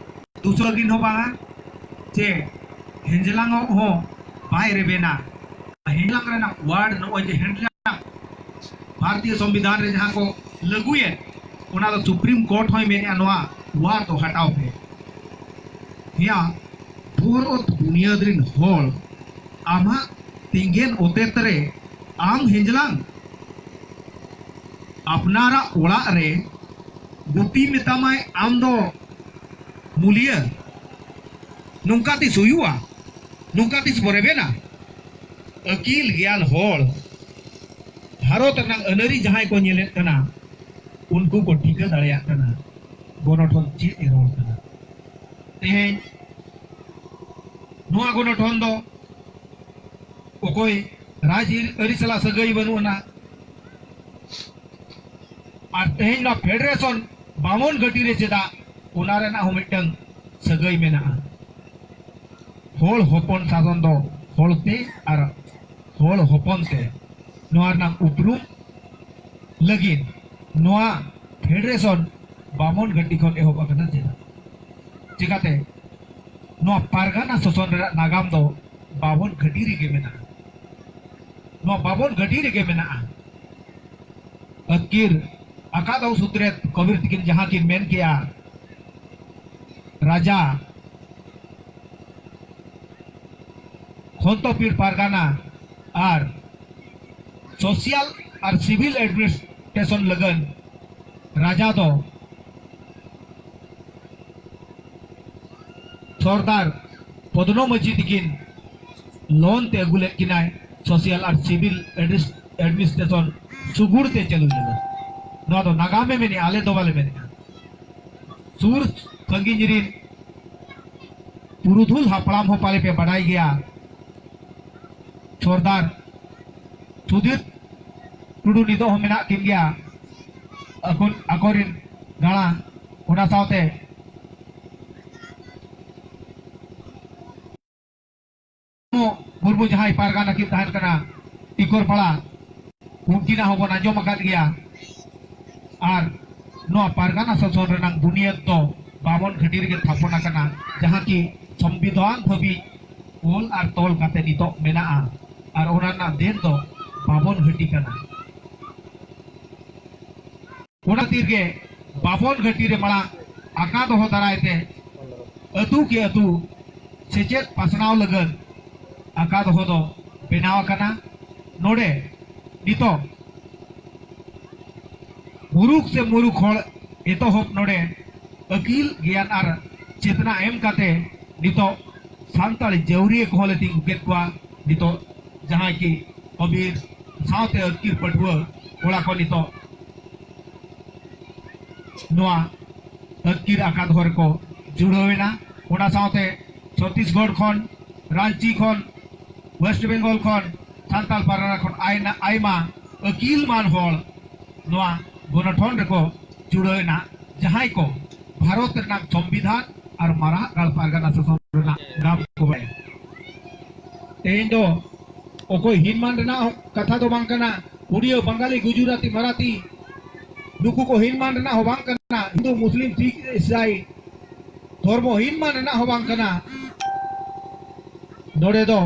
ᱫᱩᱥᱟᱹ ᱞᱟᱹᱜᱤᱫ ᱦᱚᱸ ᱵᱟᱝᱟ, ᱪᱮ ᱦᱮᱸᱡᱞᱟᱝᱚᱜ ᱦᱚᱸ ᱵᱟᱭ ᱨᱮᱵᱮᱱᱟ᱾ ᱦᱮᱸᱡᱞᱟᱝ ᱨᱮᱱᱟᱜ ᱣᱟᱨᱰ, ᱱᱚᱜᱼᱚᱭ ᱡᱮ ᱦᱮᱸᱡᱞᱟᱝ ᱵᱷᱟᱨᱚᱛᱤᱭᱚ ᱥᱚᱝᱵᱤᱫᱷᱟᱱ ᱨᱮ ᱡᱟᱦᱟᱸ ᱠᱚ ᱞᱟᱹᱜᱩᱭᱮᱫ, ᱚᱱᱟ ᱫᱚ ᱥᱩᱯᱨᱤᱢ ᱠᱳᱨᱴ ᱦᱚᱸᱭ ᱢᱮᱱᱮᱫᱼᱟ ᱱᱚᱣᱟ ᱣᱟᱨᱰ ᱫᱚ ᱦᱟᱴᱟᱣ ᱯᱮ᱾ ᱦᱮᱸᱭᱟ, ᱵᱷᱚᱨᱚᱛ ᱵᱩᱱᱤᱭᱟᱹᱫ ᱨᱤᱱ ᱦᱚᱲ ᱟᱢᱟᱜ ᱛᱤᱸᱜᱮᱱ ᱚᱛᱮᱛ ᱨᱮ ᱟᱢ ᱦᱮᱸᱡᱞᱟᱝ ᱟᱯᱱᱟᱨᱟᱜ ᱚᱲᱟᱜ ᱨᱮ ᱜᱩᱯᱤ ᱢᱮᱛᱟᱢᱟᱭ ᱟᱢ ᱫᱚ ᱢᱩᱞᱤᱭᱟᱹ᱾ ᱱᱚᱝᱠᱟ ᱛᱤᱥ ᱦᱩᱭᱩᱜᱼᱟ? ᱱᱚᱝᱠᱟ ᱛᱤᱥ ᱵᱚ ᱨᱮᱵᱮᱱᱟ? ᱟᱹᱠᱤᱞ ᱜᱮᱭᱟᱱ ᱦᱚᱲ, ᱵᱷᱟᱨᱚᱛ ᱨᱮᱱᱟᱜ ᱟᱹᱱᱟᱹᱨᱤ ᱡᱟᱦᱟᱸᱭ ᱠᱚ ᱧᱮᱞᱮᱫ ᱠᱟᱱᱟ, ᱩᱱᱠᱩ ᱠᱚ ᱴᱷᱤᱠᱟᱹ ᱫᱟᱲᱮᱭᱟᱜ ᱠᱟᱱᱟ ᱜᱚᱱᱚᱴᱷᱚᱱ ᱪᱮᱫ ᱮ ᱨᱚᱲ ᱠᱟᱱᱟ᱾ ᱛᱮᱦᱮᱧ ᱱᱚᱣᱟ ᱜᱚᱱᱚᱴᱷᱚᱱ ᱫᱚ ᱚᱠᱚᱭ ᱨᱟᱡᱽ ᱟᱹᱨᱤ ᱥᱟᱞᱟᱜ ᱥᱟᱹᱜᱟᱹᱭ ᱵᱟᱹᱱᱩᱜ ᱟᱱᱟ, ᱟᱨ ᱛᱮᱦᱮᱧ ᱱᱚᱣᱟ ᱯᱷᱮᱰᱟᱨᱮᱥᱚᱱ ᱵᱟᱢᱚᱱ ᱜᱷᱟᱹᱴᱤ ᱨᱮ ᱪᱮᱫᱟᱜ, ᱚᱱᱟ ᱨᱮᱱᱟᱜ ᱦᱚᱸ ᱢᱤᱫᱴᱟᱝ ᱥᱟᱹᱜᱟᱹᱭ ᱢᱮᱱᱟᱜᱼᱟ᱾ ᱦᱚᱲ ᱦᱚᱯᱚᱱ ᱥᱟᱥᱚᱱ ᱫᱚ ᱦᱚᱲ ᱛᱮ ᱟᱨ ᱦᱚᱲ ᱦᱚᱯᱚᱱ ᱛᱮ, ᱱᱚᱣᱟ ᱨᱮᱱᱟᱜ ᱩᱯᱨᱩᱢ ᱞᱟᱹᱜᱤᱫ ᱱᱚᱣᱟ ᱯᱷᱮᱰᱟᱨᱮᱥᱚᱱ ᱵᱟᱢᱚᱱ ᱜᱷᱟᱹᱴᱤ ᱠᱷᱚᱱ ᱮᱦᱚᱵ ᱟᱠᱟᱱᱟ᱾ ᱪᱮᱫᱟᱜ? ᱪᱤᱠᱟᱛᱮ ᱱᱚᱣᱟ ᱯᱟᱨᱜᱟᱱᱟ ᱥᱟᱥᱚᱱ ᱨᱮᱱᱟᱜ ᱱᱟᱜᱟᱢ ᱫᱚ ᱵᱟᱢᱚᱱ ᱜᱷᱟᱹᱴᱤ ᱨᱮᱜᱮ ᱢᱮᱱᱟᱜᱼᱟ᱾ ᱱᱚᱣᱟ ᱵᱟᱢᱚᱱ ᱜᱷᱟᱹᱴᱤ ᱨᱮᱜᱮ ᱢᱮᱱᱟᱜᱼᱟ᱾ ᱟᱹᱛᱠᱤᱨ ᱟᱠᱟᱫ ᱥᱩᱛᱨᱮᱛ ᱠᱚᱵᱤᱨ ᱛᱤᱠᱤᱱ ᱡᱟᱦᱟᱸ ᱠᱤᱱ ᱢᱮᱱ ᱠᱮᱜᱼᱟ, ᱨᱟᱡᱟ, ᱠᱷᱚᱱᱛᱚᱯᱤᱲ ᱯᱟᱨᱜᱟᱱᱟ ᱟᱨ ᱥᱳᱥᱤᱭᱟᱞ ᱟᱨ ᱥᱤᱵᱷᱤᱞ ᱮᱰᱢᱤᱱᱤᱥᱴᱨᱮᱥᱚᱱ ᱥᱴᱮᱥᱚᱱ ᱞᱟᱹᱜᱤᱫ ᱨᱟᱡᱟ ᱫᱚ ᱥᱚᱨᱫᱟᱨ ᱯᱚᱫᱽᱱᱚ ᱢᱟᱹᱡᱷᱤ ᱛᱤᱠᱤᱱ ᱞᱳᱱ ᱛᱮ ᱟᱹᱜᱩ ᱞᱮᱫ ᱠᱤᱱᱟᱭ᱾ ᱥᱳᱥᱤᱭᱟᱞ ᱟᱨ ᱥᱤᱵᱤᱞ ᱮᱰᱢᱤᱱᱤᱥᱴᱨᱮᱥᱚᱱ ᱥᱩᱜᱩᱲ ᱛᱮ ᱪᱟᱹᱞᱩ ᱞᱮᱱᱟ᱾ ᱱᱚᱣᱟ ᱫᱚ ᱱᱟᱜᱟᱢᱮ ᱢᱮᱱᱮᱜᱼᱟ, ᱟᱞᱮ ᱫᱚ ᱵᱟᱞᱮ ᱢᱮᱱᱮᱜᱼᱟ᱾ ᱥᱩᱨ ᱥᱟᱺᱜᱤᱧ ᱨᱤᱱ ᱯᱩᱨᱩᱫᱷᱩᱞ ᱦᱟᱯᱲᱟᱢ ᱦᱚᱸ ᱯᱟᱞᱮ ᱯᱮ ᱵᱟᱰᱟᱭ ᱜᱮᱭᱟ᱾ ᱥᱚᱨᱫᱟᱨ ᱥᱩᱫᱷᱤᱨ ᱴᱩᱰᱩ ᱱᱤᱛᱚᱜ ᱦᱚᱸ ᱢᱮᱱᱟᱜ ᱠᱤᱱ ᱜᱮᱭᱟ᱾ ᱟᱠᱚ, ᱟᱠᱚᱨᱮᱱ ᱜᱟᱬᱟ, ᱚᱱᱟ ᱥᱟᱶᱛᱮ ᱢᱩᱨᱢᱩ ᱡᱟᱦᱟᱸᱭ ᱯᱟᱨᱜᱟᱱᱟ ᱠᱤᱱ ᱛᱟᱦᱮᱱ ᱠᱟᱱᱟ ᱴᱤᱠᱚᱨ ᱯᱟᱲᱟ, ᱩᱱᱠᱤᱱᱟᱜ ᱦᱚᱸᱵᱚᱱ ᱟᱸᱡᱚᱢ ᱟᱠᱟᱫ ᱜᱮᱭᱟ᱾ ᱟᱨ ᱱᱚᱣᱟ ᱯᱟᱨᱜᱟᱱᱟ ᱥᱟᱥᱚᱱ ᱨᱮᱱᱟᱜ ᱵᱩᱱᱤᱭᱟᱹᱫ ᱫᱚ ᱵᱟᱵᱚᱱ ᱜᱷᱟᱹᱴᱤ ᱨᱮᱜᱮ ᱛᱷᱟᱯᱚᱱ ᱟᱠᱟᱱᱟ, ᱡᱟᱦᱟᱸ ᱠᱤ ᱥᱚᱝᱵᱤᱫᱷᱟᱱ ᱫᱷᱟᱹᱵᱤᱡ ᱚᱞ ᱟᱨ ᱛᱚᱞ ᱠᱟᱛᱮ ᱱᱤᱛᱚᱜ ᱢᱮᱱᱟᱜᱼᱟ᱾ ᱟᱨ ᱚᱱᱟ ᱨᱮᱱᱟᱜ ᱫᱮᱱ ᱫᱚ ᱵᱟᱵᱚᱱ ᱜᱷᱟᱹᱴᱤ ᱠᱟᱱᱟ᱾ ᱚᱱᱟ ᱠᱷᱟᱹᱛᱤᱨ ᱜᱮ ᱵᱟᱵᱚᱱ ᱜᱷᱟᱹᱴᱤ ᱨᱮ ᱢᱟᱲᱟᱝ ᱟᱠᱟ ᱫᱚᱦᱚ ᱫᱟᱨᱟᱭ ᱛᱮ ᱟᱹᱛᱩ ᱠᱮ ᱟᱹᱛᱩ ᱥᱮᱪᱮᱫ ᱯᱟᱥᱱᱟᱣ ᱞᱟᱹᱜᱤᱫ ᱟᱠᱟ ᱫᱚᱦᱚ ᱫᱚ ᱵᱮᱱᱟᱣ ᱟᱠᱟᱱᱟ᱾ ᱱᱚᱰᱮ ᱱᱤᱛᱚᱜ ᱢᱩᱨᱩᱠ ᱥᱮ ᱢᱩᱨᱩᱠ ᱦᱚᱲ ᱮᱛᱚᱦᱚᱵ ᱱᱚᱰᱮ ᱟᱹᱠᱤᱞ ᱜᱮᱭᱟᱱ ᱟᱨ ᱪᱮᱛᱱᱟ ᱮᱢ ᱠᱟᱛᱮ ᱱᱤᱛᱚᱜ ᱥᱟᱱᱛᱟᱲ ᱡᱟᱹᱣᱨᱤᱭᱟᱹ ᱠᱚᱦᱚᱸ ᱞᱮ ᱛᱤᱸᱜᱩ ᱠᱮᱫ ᱠᱚᱣᱟ᱾ ᱱᱤᱛᱚᱜ ᱡᱟᱦᱟᱸᱭ ᱠᱤ ᱟᱹᱢᱤᱨ ᱥᱟᱶᱛᱮ ᱟᱹᱛᱠᱤᱨ ᱯᱟᱹᱴᱷᱩᱣᱟᱹ ᱠᱚᱲᱟ ᱠᱚ ᱱᱤᱛᱚᱜ ᱱᱚᱣᱟ ᱟᱹᱛᱠᱤᱨ ᱟᱠᱟᱫ ᱦᱚᱨ ᱨᱮᱠᱚ ᱡᱩᱲᱟᱹᱣ ᱮᱱᱟ᱾ ᱚᱱᱟ ᱥᱟᱶᱛᱮ ᱪᱷᱚᱛᱤᱥᱜᱚᱲ ᱠᱷᱚᱱ, ᱨᱟᱸᱪᱤ ᱠᱷᱚᱱ, ᱣᱮᱥᱴ ᱵᱮᱝᱜᱚᱞ ᱠᱷᱚᱱ, ᱥᱟᱱᱛᱟᱲ ᱯᱟᱨᱜᱟᱱᱟ ᱠᱷᱚᱱ ᱟᱭᱱᱟ-, ᱟᱭᱢᱟ ᱟᱹᱠᱤᱞ ᱢᱟᱱ ᱦᱚᱲ ᱱᱚᱣᱟ ᱜᱚᱱᱚᱴᱷᱚᱱ ᱨᱮᱠᱚ ᱡᱩᱲᱟᱹᱣ ᱮᱱᱟ, ᱡᱟᱦᱟᱸᱭ ᱠᱚ ᱵᱷᱟᱨᱚᱛ ᱨᱮᱱᱟᱜ ᱥᱚᱝᱵᱤᱫᱷᱟᱱ ᱟᱨ ᱢᱟᱨᱟᱜ ᱜᱟᱲ ᱯᱟᱨᱜᱟᱱᱟ ᱥᱟᱥᱚᱱ ᱨᱮᱱᱟᱜ ᱜᱟᱢ ᱠᱚ ᱵᱟᱲᱟᱭᱟ᱾ ᱛᱮᱦᱮᱧ ᱫᱚ ᱚᱠᱚᱭ ᱦᱤᱱ ᱢᱟᱱ ᱨᱮᱱᱟᱜ ᱦᱚᱸ ᱠᱟᱛᱷᱟ ᱫᱚ ᱵᱟᱝ ᱠᱟᱱᱟ, ᱩᱲᱤᱭᱟᱹ, ᱵᱟᱝᱜᱟᱞᱤ, ᱜᱩᱡᱩᱨᱟᱛᱤ, ᱢᱟᱨᱟᱴᱷᱤ, ᱱᱩᱠᱩ ᱠᱚ ᱦᱤᱱ ᱢᱟᱱ ᱨᱮᱱᱟᱜ ᱦᱚᱸ ᱵᱟᱝ ᱠᱟᱱᱟ, ᱦᱤᱱᱫᱩ, ᱢᱩᱥᱞᱤᱢ, ᱥᱤᱠᱷ, ᱤᱥᱟᱭ, ᱫᱷᱚᱨᱢᱚ ᱦᱤᱱ ᱢᱟᱱ ᱨᱮᱱᱟᱜ ᱦᱚᱸ ᱵᱟᱝ ᱠᱟᱱᱟ᱾ ᱱᱚᱰᱮ ᱫᱚ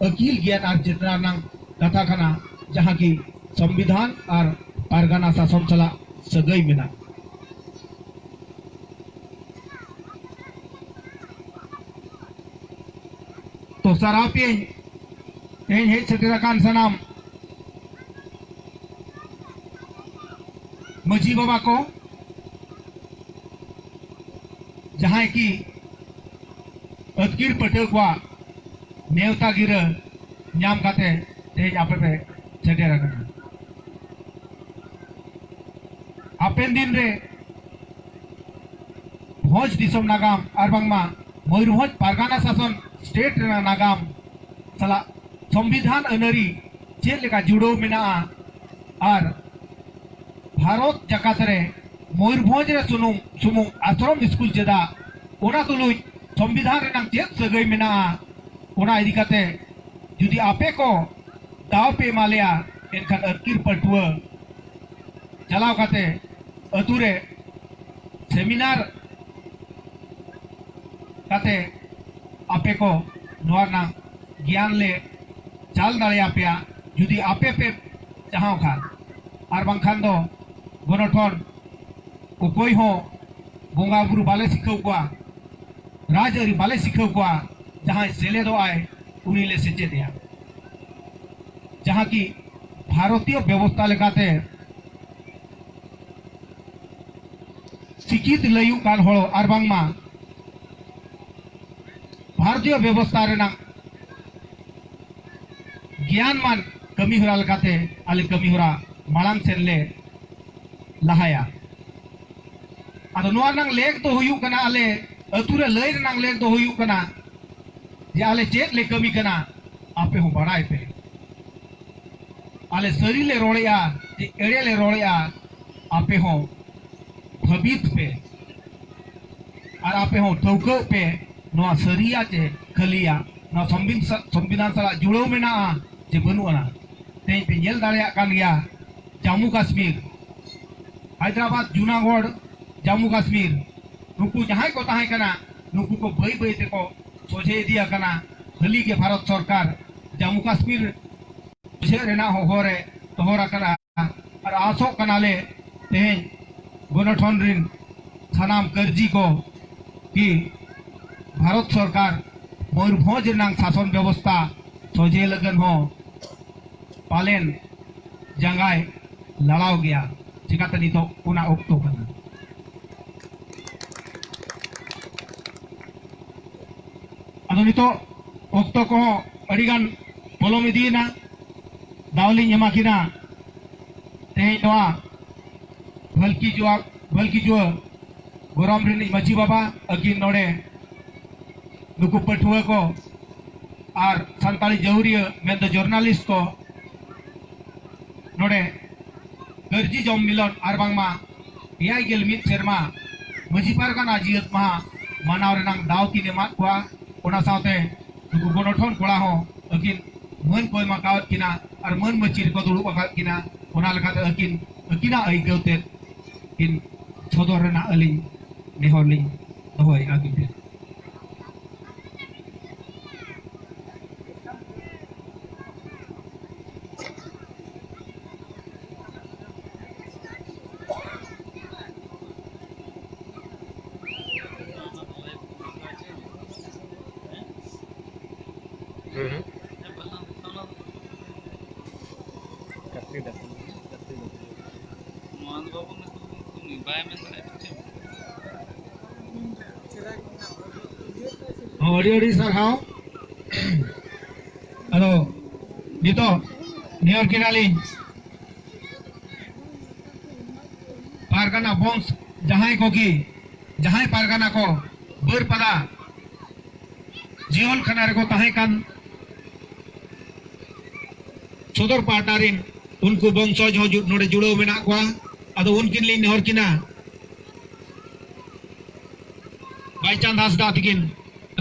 ᱟᱹᱠᱤᱞ ᱜᱮᱭᱟᱱ ᱟᱨ ᱪᱮᱛᱱᱟ ᱨᱮᱱᱟᱜ ᱠᱟᱛᱷᱟ ᱠᱟᱱᱟ, ᱡᱟᱦᱟᱸ ᱠᱤ ᱥᱚᱝᱵᱤᱫᱷᱟᱱ ᱟᱨ ᱯᱟᱨᱜᱟᱱᱟ ᱥᱟᱥᱚᱱ ᱥᱟᱞᱟᱜ ᱥᱟᱹᱜᱟᱹᱭ ᱢᱮᱱᱟᱜᱼᱟ᱾ ᱛᱚ ᱥᱟᱨᱦᱟᱣ ᱯᱮ, ᱛᱮᱦᱮᱧ ᱦᱮᱡ ᱥᱮᱴᱮᱨ ᱟᱠᱟᱱ ᱥᱟᱱᱟᱢ ᱢᱟᱹᱡᱷᱤ ᱵᱟᱵᱟ ᱠᱚ, ᱡᱟᱦᱟᱸᱭ ᱠᱤ ᱟᱹᱛᱠᱤᱨ ᱯᱟᱹᱴᱷᱩᱣᱟᱹ ᱠᱚᱣᱟᱜ ᱱᱮᱣᱛᱟ ᱜᱤᱨᱟᱹ ᱧᱟᱢ ᱠᱟᱛᱮ ᱛᱮᱦᱮᱧ ᱟᱯᱮ ᱯᱮ ᱥᱮᱴᱮᱨ ᱟᱠᱟᱱᱟ᱾ ᱦᱟᱯᱮᱱ ᱫᱤᱱ ᱨᱮ ᱵᱷᱚᱸᱡᱽ ᱫᱤᱥᱚᱢ ᱱᱟᱜᱟᱢ ᱟᱨ ᱵᱟᱝᱢᱟ ᱢᱚᱭᱩᱨᱵᱷᱚᱸᱡᱽ ᱯᱟᱨᱜᱟᱱᱟ ᱥᱟᱥᱚᱱ, ᱥᱴᱮᱴ ᱨᱮᱱᱟᱜ ᱱᱟᱜᱟᱢ ᱥᱟᱞᱟᱜ ᱥᱚᱝᱵᱤᱫᱷᱟᱱ ᱟᱹᱱᱟᱹᱨᱤ ᱪᱮᱫ ᱞᱮᱠᱟ ᱡᱩᱲᱟᱹᱣ ᱢᱮᱱᱟᱜᱼᱟ ᱟᱨ ᱵᱷᱟᱨᱚᱛ ᱡᱟᱠᱟᱛ ᱨᱮ ᱢᱚᱭᱩᱨᱵᱷᱚᱸᱡᱽ ᱨᱮ ᱥᱩᱱᱩᱢ ᱥᱩᱢᱩᱝ ᱟᱥᱨᱚᱢ ᱥᱠᱩᱞ ᱪᱮᱫᱟᱜ, ᱚᱱᱟ ᱛᱩᱞᱩᱡ ᱥᱚᱝᱵᱤᱫᱷᱟᱱ ᱨᱮᱱᱟᱜ ᱪᱮᱫ ᱥᱟᱹᱜᱟᱹᱭ ᱢᱮᱱᱟᱜᱼᱟ, ᱚᱱᱟ ᱤᱫᱤ ᱠᱟᱛᱮ ᱡᱩᱫᱤ ᱟᱯᱮ ᱠᱚ ᱫᱟᱣ ᱯᱮ ᱮᱢᱟ ᱞᱮᱭᱟ, ᱮᱱᱠᱷᱟᱱ ᱟᱹᱛᱠᱤᱨ ᱯᱟᱹᱴᱷᱩᱣᱟᱹ ᱪᱟᱞᱟᱣ ᱠᱟᱛᱮ ᱟᱹᱛᱩ ᱨᱮ ᱥᱮᱢᱤᱱᱟᱨ ᱠᱟᱛᱮ ᱟᱯᱮ ᱠᱚ ᱱᱚᱣᱟ ᱨᱮᱱᱟᱜ ᱜᱮᱭᱟᱱ ᱞᱮ ᱪᱟᱞ ᱫᱟᱲᱮᱭᱟᱯᱮᱭᱟ, ᱡᱩᱫᱤ ᱟᱯᱮ ᱯᱮ ᱪᱟᱦᱟᱣ ᱠᱷᱟᱱ᱾ ᱟᱨ ᱵᱟᱝᱠᱷᱟᱱ ᱫᱚ ᱜᱚᱱᱚᱴᱷᱚᱱ ᱚᱠᱚᱭ ᱦᱚᱸ ᱵᱚᱸᱜᱟ ᱵᱩᱨᱩ ᱵᱟᱞᱮ ᱥᱤᱠᱷᱟᱹᱣ ᱠᱚᱣᱟ, ᱨᱟᱡᱽᱟᱹᱨᱤ ᱵᱟᱞᱮ ᱥᱤᱠᱷᱟᱹᱣ ᱠᱚᱣᱟ, ᱡᱟᱦᱟᱸᱭ ᱥᱮᱞᱮᱫᱚᱜ ᱟᱭ ᱩᱱᱤ ᱞᱮ ᱥᱮᱪᱮᱫᱮᱭᱟ᱾ ᱡᱟᱦᱟᱸ ᱠᱤ ᱵᱷᱟᱨᱚᱛᱤᱭᱚ ᱵᱮᱵᱚᱥᱛᱷᱟ ᱞᱮᱠᱟᱛᱮ ᱥᱤᱠᱷᱤᱛ ᱞᱟᱹᱭᱩᱜ ᱠᱟᱱ ᱦᱚᱲ ᱟᱨ ᱵᱟᱝᱢᱟ ᱵᱷᱟᱨᱚᱛᱤᱭᱚ ᱵᱮᱵᱚᱥᱛᱷᱟ ᱨᱮᱱᱟᱜ ᱜᱮᱭᱟᱱ ᱢᱟᱱ ᱠᱟᱹᱢᱤ ᱦᱚᱨᱟ ᱞᱮᱠᱟᱛᱮ ᱟᱞᱮ ᱠᱟᱹᱢᱤ ᱦᱚᱨᱟ ᱢᱟᱲᱟᱝ ᱥᱮᱱ ᱞᱮ ᱞᱟᱦᱟᱭᱟ᱾ ᱟᱫᱚ ᱱᱚᱣᱟ ᱨᱮᱱᱟᱜ ᱞᱮᱠ ᱫᱚ ᱦᱩᱭᱩᱜ ᱠᱟᱱᱟ, ᱟᱞᱮ ᱟᱹᱛᱩ ᱨᱮ ᱞᱟᱹᱭ ᱨᱮᱱᱟᱜ ᱞᱮᱠ ᱫᱚ ᱦᱩᱭᱩᱜ ᱠᱟᱱᱟ ᱡᱮ ᱟᱞᱮ ᱪᱮᱫ ᱞᱮ ᱠᱟᱹᱢᱤ ᱠᱟᱱᱟ, ᱟᱯᱮ ᱦᱚᱸ ᱵᱟᱲᱟᱭ ᱯᱮ᱾ ᱟᱞᱮ ᱥᱟᱹᱨᱤ ᱞᱮ ᱨᱚᱲᱮᱜᱼᱟ ᱪᱮ ᱮᱲᱮ ᱞᱮ ᱨᱚᱲᱮᱜᱼᱟ, ᱟᱯᱮ ᱦᱚᱸ ᱵᱷᱟᱹᱵᱤᱛ ᱯᱮ᱾ ᱟᱨ ᱟᱯᱮ ᱦᱚᱸ ᱴᱷᱟᱹᱣᱠᱟᱹᱜ ᱯᱮ, ᱱᱚᱣᱟ ᱥᱟᱹᱨᱤᱭᱟ ᱪᱮ ᱠᱷᱟᱹᱞᱤᱭᱟ, ᱱᱚᱣᱟ ᱥᱚᱝᱵᱤᱫ-, ᱥᱚᱝᱵᱤᱫᱷᱟᱱ ᱥᱟᱞᱟᱜ ᱡᱩᱲᱟᱹᱣ ᱢᱮᱱᱟᱜᱼᱟ ᱪᱮ ᱵᱟᱹᱱᱩᱜ ᱟᱱᱟ᱾ ᱛᱮᱦᱮᱧ ᱯᱮ ᱧᱮᱞ ᱫᱟᱲᱮᱭᱟᱜ ᱠᱟᱱ ᱜᱮᱭᱟ, ᱡᱟᱢᱢᱩ ᱠᱟᱥᱢᱤᱨ, ᱦᱟᱭᱫᱨᱟᱵᱟᱫ, ᱡᱩᱱᱟᱜᱚᱲ, ᱡᱟᱢᱢᱩ ᱠᱟᱥᱢᱤᱨ, ᱱᱩᱠᱩ ᱡᱟᱦᱟᱸᱭ ᱠᱚ ᱛᱟᱦᱮᱸ ᱠᱟᱱᱟ, ᱱᱩᱠᱩ ᱠᱚ ᱵᱟᱹᱭ ᱵᱟᱹᱭ ᱛᱮᱠᱚ ᱥᱚᱡᱷᱮ ᱤᱫᱤ ᱟᱠᱟᱱᱟ᱾ ᱦᱟᱹᱞᱤ ᱜᱮ ᱵᱷᱟᱨᱚᱛ ᱥᱚᱨᱠᱟᱨ ᱡᱟᱢᱢᱩ ᱠᱟᱥᱢᱤᱨ ᱵᱩᱡᱷᱟᱹᱣ ᱨᱮᱱᱟᱜ ᱦᱚᱦᱚ ᱨᱮ ᱛᱚᱦᱚᱨ ᱟᱠᱟᱱᱟ᱾ ᱟᱨ ᱟᱥᱚᱜ ᱠᱟᱱᱟᱞᱮ ᱛᱮᱦᱮᱧ ᱜᱚᱱᱚᱴᱷᱚᱱ ᱨᱤᱱ ᱥᱟᱱᱟᱢ ᱠᱟᱹᱨᱡᱤ ᱠᱚ ᱠᱤ ᱵᱷᱟᱨᱚᱛ ᱥᱚᱨᱠᱟᱨ ᱢᱚᱭᱩᱨᱵᱷᱚᱸᱡᱽ ᱨᱮᱱᱟᱜ ᱥᱟᱥᱚᱱ ᱵᱮᱵᱚᱥᱛᱷᱟ ᱥᱚᱡᱷᱮ ᱞᱟᱹᱜᱤᱫ ᱦᱚᱸ ᱯᱟᱞᱮᱱ ᱡᱟᱸᱜᱟᱭ ᱞᱟᱲᱟᱣ ᱜᱮᱭᱟ᱾ ᱪᱤᱠᱟᱹᱛᱮ ᱱᱤᱛᱚᱜ ᱚᱱᱟ ᱚᱠᱛᱚ ᱠᱟᱱᱟ᱾ ᱟᱫᱚ ᱱᱤᱛᱚᱜ ᱚᱠᱛᱚ ᱠᱚᱦᱚᱸ ᱟᱹᱰᱤᱜᱟᱱ ᱯᱚᱞᱚᱢ ᱤᱫᱤᱭᱮᱱᱟ᱾ ᱫᱟᱣ ᱞᱤᱧ ᱮᱢᱟ ᱠᱤᱱᱟ ᱛᱮᱦᱮᱧ ᱱᱚᱣᱟ ᱵᱷᱟᱹᱞᱠᱤ ᱡᱩᱣᱟ-, ᱵᱷᱟᱹᱞᱠᱤ ᱡᱩᱣᱟᱹ ᱜᱚᱨᱚᱢ ᱨᱤᱱᱤᱡ ᱢᱟᱹᱡᱷᱤ ᱵᱟᱵᱟ ᱟᱹᱠᱤᱱ ᱱᱚᱰᱮ ᱱᱩᱠᱩ ᱯᱟᱹᱴᱷᱩᱣᱟᱹ ᱠᱚ ᱟᱨ ᱥᱟᱱᱛᱟᱲᱤ ᱡᱟᱹᱦᱩᱨᱤᱭᱟᱹ ᱢᱮᱱᱫᱚ journalist ᱠᱚ ᱱᱚᱰᱮ ᱠᱟᱹᱨᱡᱤ ᱡᱚᱢ ᱢᱤᱞᱚᱱ ᱟᱨ ᱵᱟᱝᱢᱟ ᱮᱭᱟᱭ ᱜᱮᱞ ᱢᱤᱫ ᱥᱮᱨᱢᱟ ᱢᱟᱹᱡᱷᱤ ᱯᱟᱨᱜᱟᱱᱟ ᱡᱤᱭᱟᱹᱛ ᱢᱟᱦᱟ ᱢᱟᱱᱟᱣ ᱨᱮᱱᱟᱜ ᱫᱟᱣ ᱠᱤᱱ ᱮᱢᱟᱫ ᱠᱚᱣᱟ᱾ ᱚᱱᱟ ᱥᱟᱶᱛᱮ ᱱᱩᱠᱩ ᱜᱚᱱᱚᱴᱷᱚᱱ ᱠᱚᱲᱟ ᱦᱚᱸ ᱟᱹᱠᱤᱱ ᱢᱟᱹᱱ ᱠᱚ ᱮᱢ ᱟᱠᱟᱫ ᱠᱤᱱᱟ ᱟᱨ ᱢᱟᱹᱱ ᱢᱟᱹᱪᱤ ᱨᱮᱠᱚ ᱫᱩᱲᱩᱵ ᱟᱠᱟᱫ ᱠᱤᱱᱟ᱾ ᱚᱱᱟ ᱞᱮᱠᱟᱛᱮ ᱟᱹᱠᱤᱱ ᱟᱹᱠᱤᱱᱟᱜ ᱟᱹᱭᱠᱟᱹᱣ ᱛᱮ ᱠᱤᱱ ᱥᱚᱫᱚᱨ ᱨᱮᱱᱟᱜ ᱟᱹᱞᱤᱧ ᱱᱮᱦᱚᱨ ᱞᱤᱧ ᱫᱚᱦᱚᱭᱮᱫᱼᱟ ᱟᱹᱠᱤᱱ ᱴᱷᱮᱱ᱾ ᱦᱚᱸ, ᱟᱹᱰᱤ ᱟᱹᱰᱤ ᱥᱟᱨᱦᱟᱣ᱾ ᱟᱫᱚ ᱱᱤᱛᱚᱜ ᱱᱮᱦᱚᱨ ᱠᱮᱫᱟᱞᱤᱧ, ᱯᱟᱨᱜᱟᱱᱟ ᱵᱚᱝᱥ ᱡᱟᱦᱟᱸᱭ ᱠᱚᱜᱮ, ᱡᱟᱦᱟᱸᱭ ᱯᱟᱨᱜᱟᱱᱟ ᱠᱚ ᱵᱟᱹᱨᱯᱟᱫᱟ ᱡᱤᱭᱚᱱ ᱠᱷᱟᱱᱟ ᱨᱮᱠᱚ ᱛᱟᱦᱮᱸ ᱠᱟᱱ ᱥᱚᱫᱚᱨ ᱯᱟᱦᱴᱟ ᱨᱮᱱ ᱩᱱᱠᱩ ᱵᱚᱝᱥᱚᱡᱽ ᱦᱚᱸ ᱡᱩ-, ᱱᱚᱰᱮ ᱡᱩᱲᱟᱹᱣ ᱢᱮᱱᱟᱜ ᱠᱚᱣᱟ᱾ ᱟᱫᱚ ᱩᱱᱠᱤᱱ ᱞᱤᱧ ᱱᱮᱦᱚᱨ ᱠᱤᱱᱟ, ᱵᱟᱭᱪᱟᱸᱫᱽ ᱦᱟᱸᱥᱫᱟ ᱛᱟᱹᱠᱤᱱ,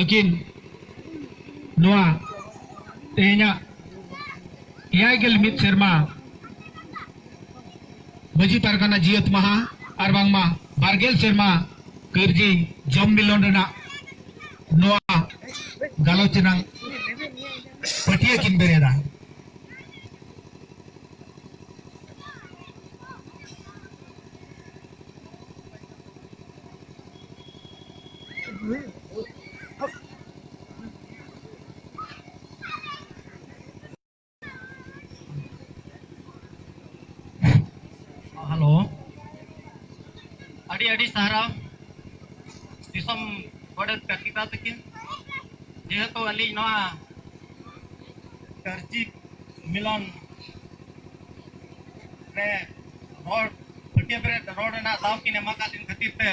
ᱟᱹᱠᱤᱱ ᱱᱚᱣᱟ ᱛᱮᱦᱮᱧᱟᱜ ᱮᱭᱟᱭ ᱜᱮᱞ ᱢᱤᱫ ᱥᱮᱨᱢᱟ ᱢᱟᱹᱡᱷᱤ ᱯᱟᱨᱜᱟᱱᱟ ᱡᱤᱭᱟᱹᱛ ᱢᱟᱦᱟ ᱟᱨ ᱵᱟᱝᱢᱟ ᱵᱟᱨ ᱜᱮᱞ ᱥᱮᱨᱢᱟ ᱠᱟᱹᱨᱡᱤ ᱡᱚᱢ ᱢᱤᱞᱚᱱ ᱨᱮᱱᱟᱜ ᱱᱚᱣᱟ ᱜᱟᱞᱚᱪ ᱨᱮᱱᱟᱜ ᱯᱟᱹᱴᱤᱭᱟᱹ ᱠᱤᱱ ᱵᱮᱨᱮᱫᱟ᱾ ᱦᱮᱞᱳ᱾ ᱟᱹᱰᱤ ᱟᱹᱰᱤ ᱥᱟᱨᱦᱟᱣ ᱫᱤᱥᱚᱢ ᱜᱚᱰᱮᱛ ᱠᱟᱨᱠᱤᱛᱟ ᱛᱟᱹᱠᱤᱱ, ᱡᱮᱦᱮᱛᱩ ᱟᱹᱞᱤᱧ ᱱᱚᱣᱟ ᱠᱟᱹᱨᱡᱤ ᱢᱤᱞᱚᱱ ᱨᱮ ᱨᱚᱲ, ᱯᱟᱹᱴᱭᱟᱹ ᱵᱮᱨᱮᱫ ᱨᱚᱲ ᱨᱮᱱᱟᱜ ᱫᱟᱣ ᱠᱤᱱ ᱮᱢ ᱟᱠᱟᱫ ᱞᱤᱧ ᱠᱷᱟᱹᱛᱤᱨ ᱛᱮ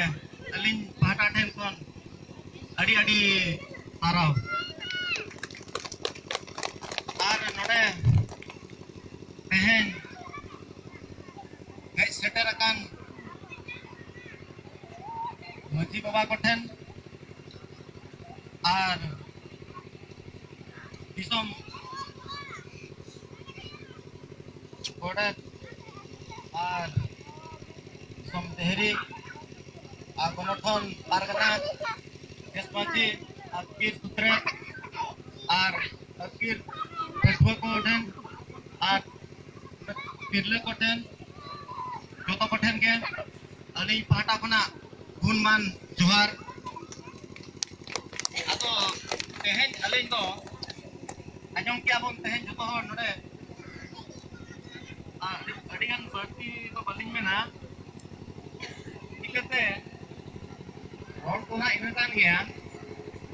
ᱟᱹᱞᱤᱧ ᱯᱟᱦᱴᱟ ᱴᱷᱮᱱ ᱠᱷᱚᱱ ᱟᱹᱰᱤ ᱟᱹᱰᱤ ᱥᱟᱨᱦᱟᱣ᱾ ᱟᱨ ᱱᱚᱰᱮ ᱛᱮᱦᱮᱧ ᱦᱮᱡ ᱥᱮᱴᱮᱨ ᱟᱠᱟᱱ ᱢᱟᱹᱡᱷᱤ ᱵᱟᱵᱟ ᱠᱚᱴᱷᱮᱱ ᱟᱨ ᱫᱤᱥᱚᱢ ᱜᱚᱰᱮᱛ ᱟᱨ ᱫᱤᱥᱚᱢ ᱰᱟᱹᱦᱨᱤ ᱟᱨ ᱜᱚᱱᱚᱴᱷᱚᱱ ᱯᱟᱨᱜᱟᱱᱟ, ᱫᱮᱥ ᱢᱟᱹᱡᱷᱤ, ᱟᱹᱛᱠᱤᱨ ᱥᱩᱛᱨᱮᱛ ᱟᱨ ᱟᱹᱛᱠᱤᱨ ᱯᱟᱹᱴᱷᱩᱣᱟᱹ ᱠᱚ ᱴᱷᱮᱱ ᱟᱨ ᱛᱤᱨᱞᱟᱹ ᱠᱚᱴᱷᱮᱱ, ᱡᱚᱛᱚ ᱠᱚᱴᱷᱮᱱ ᱜᱮ ᱟᱹᱞᱤᱧ ᱯᱟᱦᱴᱟ ᱠᱷᱚᱱᱟᱜ ᱜᱩᱱᱢᱟᱱ ᱡᱚᱦᱟᱨ᱾ ᱟᱫᱚ ᱛᱮᱦᱮᱧ ᱟᱹᱞᱤᱧ ᱫᱚ ᱟᱸᱡᱚᱢ ᱠᱮᱜᱼᱟ ᱵᱚᱱ ᱛᱮᱦᱮᱧ ᱡᱚᱛᱚ ᱦᱚᱲ ᱱᱚᱰᱮ, ᱟᱨ ᱟᱹᱰᱤ ᱜᱟᱱ ᱵᱟᱹᱲᱛᱤ ᱫᱚ ᱵᱟᱹᱞᱤᱧ ᱢᱮᱱᱟ, ᱪᱤᱠᱟᱹᱛᱮ ᱦᱚᱲ ᱠᱚ ᱦᱟᱸᱜ ᱤᱱᱟᱹ ᱠᱟᱱ ᱜᱮᱭᱟ᱾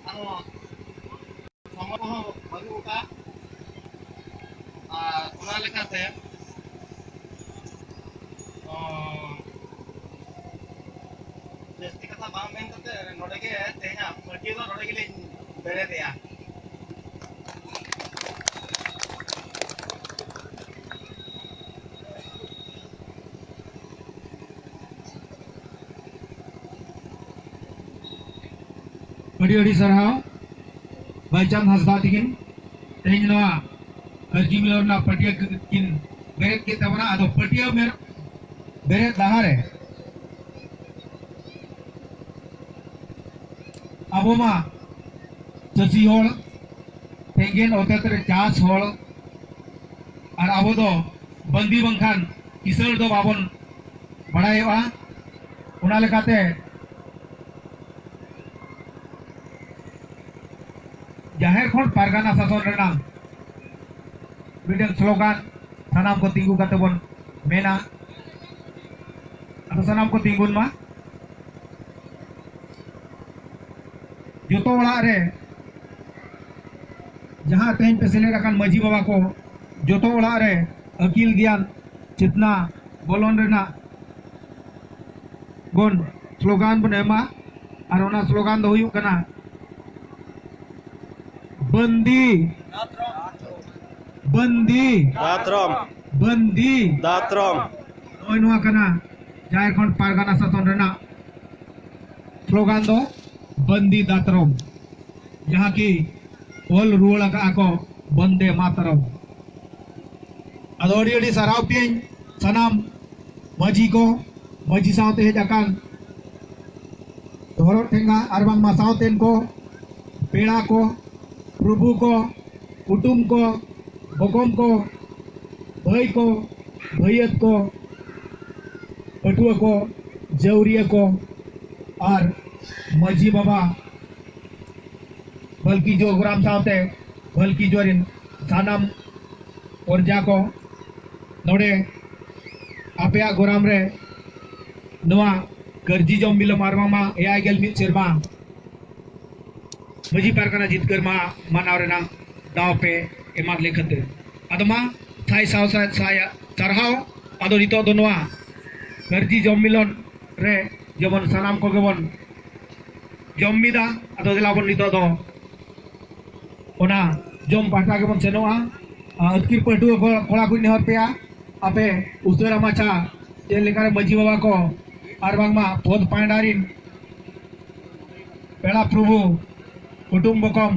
ᱟᱫᱚ ᱥᱚᱢᱚᱭ ᱠᱚᱦᱚᱸ ᱵᱟᱹᱱᱩᱜ ᱟᱠᱟᱫ, ᱟᱨ ᱚᱱᱟ ᱞᱮᱠᱟᱛᱮ, ᱚ, ᱡᱟᱹᱥᱛᱤ ᱠᱟᱛᱷᱟ ᱵᱟᱝ ᱢᱮᱱ ᱠᱟᱛᱮ ᱱᱚᱰᱮ ᱜᱮ ᱛᱮᱦᱮᱧᱟᱜ ᱯᱟᱹᱴᱭᱟᱹ ᱫᱚ ᱱᱚᱰᱮ ᱜᱮᱞᱤᱧ ᱵᱮᱨᱮᱫᱮᱜᱼᱟ᱾ ᱟᱹᱰᱤ ᱟᱹᱰᱤ ᱥᱟᱨᱦᱟᱣ ᱵᱟᱭᱪᱟᱸᱫ ᱦᱟᱸᱥᱫᱟ ᱛᱤᱠᱤᱱ ᱛᱮᱦᱮᱧ ᱱᱚᱣᱟ ᱠᱟᱹᱨᱡᱤ ᱢᱤᱞᱚᱱ ᱨᱮᱱᱟᱜ ᱯᱟᱹᱴᱭᱟᱹ ᱠᱤᱱ ᱵᱮᱨᱮᱫ ᱠᱮᱫ ᱛᱟᱵᱚᱱᱟ᱾ ᱟᱫᱚ ᱯᱟᱹᱴᱭᱟᱹ ᱢᱮᱨ-, ᱵᱮᱨᱮᱫ ᱞᱟᱦᱟᱨᱮ ᱟᱵᱚ ᱢᱟ ᱪᱟᱹᱥᱤ ᱦᱚᱲ, ᱛᱮᱸᱜᱮᱱ ᱚᱛᱮᱛ ᱨᱮ ᱪᱟᱥ ᱦᱚᱲ, ᱟᱨ ᱟᱵᱚ ᱫᱚ ᱵᱟᱹᱱᱫᱤ ᱵᱟᱝᱠᱷᱟᱱ ᱠᱤᱥᱟᱹᱬ ᱫᱚ ᱵᱟᱵᱚᱱ ᱵᱟᱲᱟᱭᱚᱜᱼᱟ᱾ ᱚᱱᱟ ᱞᱮᱠᱟᱛᱮ ᱡᱟᱦᱮᱨ ᱠᱷᱚᱱ ᱯᱟᱨᱜᱟᱱᱟ ᱥᱟᱥᱚᱱ ᱨᱮᱱᱟᱜ ᱢᱤᱫᱴᱮᱱ ᱥᱞᱳᱜᱟᱱ ᱥᱟᱱᱟᱢ ᱠᱚ ᱛᱤᱸᱜᱩ ᱠᱟᱛᱮ ᱵᱚᱱ ᱢᱮᱱᱟ᱾ ᱟᱫᱚ ᱥᱟᱱᱟᱢ ᱠᱚ ᱛᱤᱸᱜᱩᱱ ᱢᱟ᱾ ᱡᱚᱛᱚ ᱚᱲᱟᱜ ᱨᱮ ᱡᱟᱦᱟᱸ ᱛᱮᱦᱮᱧ ᱯᱮ ᱥᱮᱞᱮᱫ ᱟᱠᱟᱱ ᱢᱟᱹᱡᱷᱤ ᱵᱟᱵᱟ ᱠᱚ, ᱡᱚᱛᱚ ᱚᱲᱟᱜ ᱨᱮ ᱟᱹᱠᱤᱞ ᱜᱮᱭᱟᱱ ᱪᱮᱛᱱᱟ ᱵᱚᱞᱚᱱ ᱨᱮᱱᱟᱜ ᱵᱚᱱ ᱥᱞᱳᱜᱟᱱ ᱵᱚᱱ ᱮᱢᱟ᱾ ᱟᱨ ᱚᱱᱟ ᱥᱞᱳᱜᱟᱱ ᱫᱚ ᱦᱩᱭᱩᱜ ᱠᱟᱱᱟ, ᱵᱟᱱᱫᱤ, ᱵᱟᱱᱫᱤ, ᱫᱟᱛᱨᱚᱢ, ᱵᱟᱱᱫᱤ, ᱫᱟᱛᱨᱚᱢ᱾ ᱱᱚᱜᱼᱚᱭ ᱱᱚᱣᱟ ᱠᱟᱱᱟ ᱡᱷᱟᱲᱠᱷᱚᱸᱰ ᱯᱟᱨᱜᱟᱱᱟ ᱥᱟᱥᱚᱱ ᱨᱮᱱᱟᱜ ᱥᱞᱳᱜᱟᱱ ᱫᱚ, ᱵᱟᱱᱫᱤ ᱫᱟᱛᱨᱚᱢ, ᱡᱟᱦᱟᱸ ᱠᱤ ᱚᱞ ᱨᱩᱣᱟᱹᱲ ᱟᱠᱟᱫᱼᱟ ᱠᱚ ᱵᱚᱱᱫᱮ ᱢᱟᱛᱨᱚᱢ᱾ ᱟᱫᱚ ᱟᱹᱰᱤ ᱟᱹᱰᱤ ᱥᱟᱨᱦᱟᱣ ᱯᱮᱭᱟᱧ ᱥᱟᱱᱟᱢ ᱢᱟᱹᱡᱷᱤ ᱠᱚ, ᱢᱟᱹᱡᱷᱤ ᱥᱟᱶᱛᱮ ᱦᱮᱡ ᱟᱠᱟᱱ ᱫᱷᱚᱨᱚᱢ ᱴᱷᱮᱸᱜᱟ ᱟᱨ ᱵᱟᱝᱢᱟ ᱥᱟᱶᱛᱮᱱ ᱠᱚ, ᱯᱮᱲᱟ ᱠᱚ, ᱯᱨᱚᱵᱷᱩ ᱠᱚ, ᱠᱩᱴᱩᱢ ᱠᱚ, ᱵᱚᱠᱚᱢ ᱠᱚ, ᱵᱷᱟᱹᱭ ᱠᱚ, ᱵᱷᱟᱹᱭᱟᱹᱛ ᱠᱚ, ᱯᱟᱹᱴᱷᱩᱣᱟᱹ ᱠᱚ, ᱡᱟᱹᱣᱨᱤᱭᱟᱹ ᱠᱚ ᱟᱨ ᱢᱟᱹᱡᱷᱤ ᱵᱟᱵᱟ ᱵᱷᱟᱹᱞᱠᱤ ᱡᱚ ᱜᱚᱨᱟᱢ ᱥᱟᱶᱛᱮ ᱵᱷᱟᱹᱞᱠᱤ ᱡᱚ ᱨᱮᱱ ᱥᱟᱱᱟᱢ ᱯᱨᱚᱡᱟ ᱠᱚ, ᱱᱚᱰᱮ ᱟᱯᱮᱭᱟᱜ ᱜᱚᱨᱟᱢ ᱨᱮ ᱱᱚᱣᱟ ᱠᱟᱹᱨᱡᱤ ᱡᱚᱢ ᱵᱤᱞᱚᱢ ᱟᱨ ᱵᱟᱝᱢᱟ ᱮᱭᱟᱭ ᱜᱮᱞ ᱢᱤᱫ ᱥᱮᱨᱢᱟ ᱢᱟᱹᱡᱷᱤ ᱯᱟᱨᱜᱟᱱᱟ ᱡᱤᱛᱠᱟᱹᱨ ᱢᱟᱦᱟ ᱢᱟᱱᱟᱣ ᱨᱮᱱᱟᱜ ᱫᱟᱣ ᱯᱮ ᱮᱢᱟᱫ ᱞᱮ ᱠᱷᱟᱹᱛᱤᱨ᱾ ᱟᱫᱚ ᱢᱟ ᱥᱟᱭ ᱥᱟᱭ ᱥᱟᱭ ᱥᱟᱭ ᱥᱟᱨᱦᱟᱣ᱾ ᱟᱫᱚ ᱱᱤᱛᱚᱜ ᱫᱚ ᱱᱚᱣᱟ ᱠᱟᱹᱨᱡᱤ ᱡᱚᱢ ᱢᱤᱞᱚᱱ ᱨᱮ ᱡᱮᱢᱚᱱ ᱥᱟᱱᱟᱢ ᱠᱚᱜᱮ ᱵᱚᱱ ᱡᱚᱢ ᱢᱤᱫᱟ᱾ ᱟᱫᱚ ᱫᱮᱞᱟ ᱵᱚᱱ ᱱᱤᱛᱚᱜ ᱫᱚ ᱚᱱᱟ ᱡᱚᱢ ᱯᱟᱦᱴᱟ ᱜᱮᱵᱚᱱ ᱥᱮᱱᱚᱜᱼᱟ᱾ ᱟᱨ ᱟᱹᱛᱠᱤᱨ ᱯᱟᱹᱴᱷᱩᱣᱟᱹ ᱠᱚ, ᱠᱚᱲᱟ ᱠᱚᱧ ᱱᱮᱦᱚᱨ ᱯᱮᱭᱟ, ᱟᱯᱮ ᱩᱥᱟᱹᱨᱟ ᱢᱟᱪᱷᱟ ᱪᱮᱫ ᱞᱮᱠᱟᱨᱮ ᱢᱟᱹᱡᱷᱤ ᱵᱟᱵᱟ ᱠᱚ ᱟᱨ ᱵᱟᱝᱢᱟ ᱯᱚᱫᱽ ᱯᱟᱦᱴᱟ ᱨᱤᱱ ᱯᱮᱲᱟ ᱯᱨᱚᱵᱷᱩ, ᱠᱩᱴᱩᱢ ᱵᱚᱠᱚᱢ,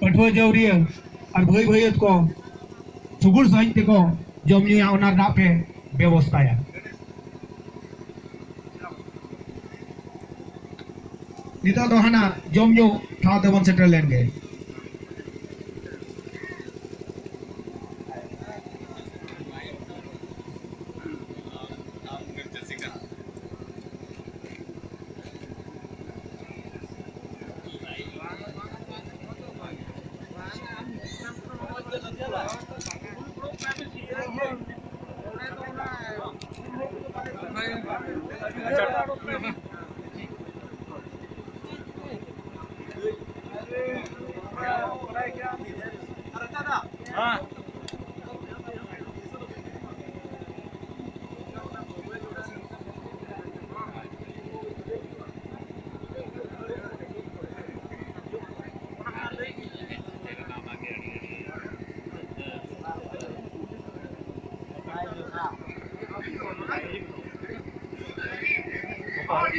ᱯᱟᱹᱴᱷᱩᱣᱟᱹ ᱡᱟᱹᱣᱨᱤᱭᱟᱹ ᱟᱨ ᱵᱷᱟᱹᱭ ᱵᱷᱟᱹᱭᱟᱹᱛ ᱠᱚ ᱥᱩᱜᱩᱲ ᱥᱟᱺᱦᱤᱡ ᱛᱮᱠᱚ ᱡᱚᱢ ᱧᱩᱭᱟ, ᱚᱱᱟ ᱨᱮᱱᱟᱜ ᱯᱮ ᱵᱮᱵᱚᱥᱛᱷᱟᱭᱟ᱾ ᱱᱤᱛᱚᱜ ᱫᱚ ᱦᱟᱱᱟ ᱡᱚᱢ ᱧᱩ ᱴᱷᱟᱶ ᱛᱮᱵᱚᱱ ᱥᱮᱴᱮᱨ ᱞᱮᱱ ᱜᱮ᱾ ᱟᱨ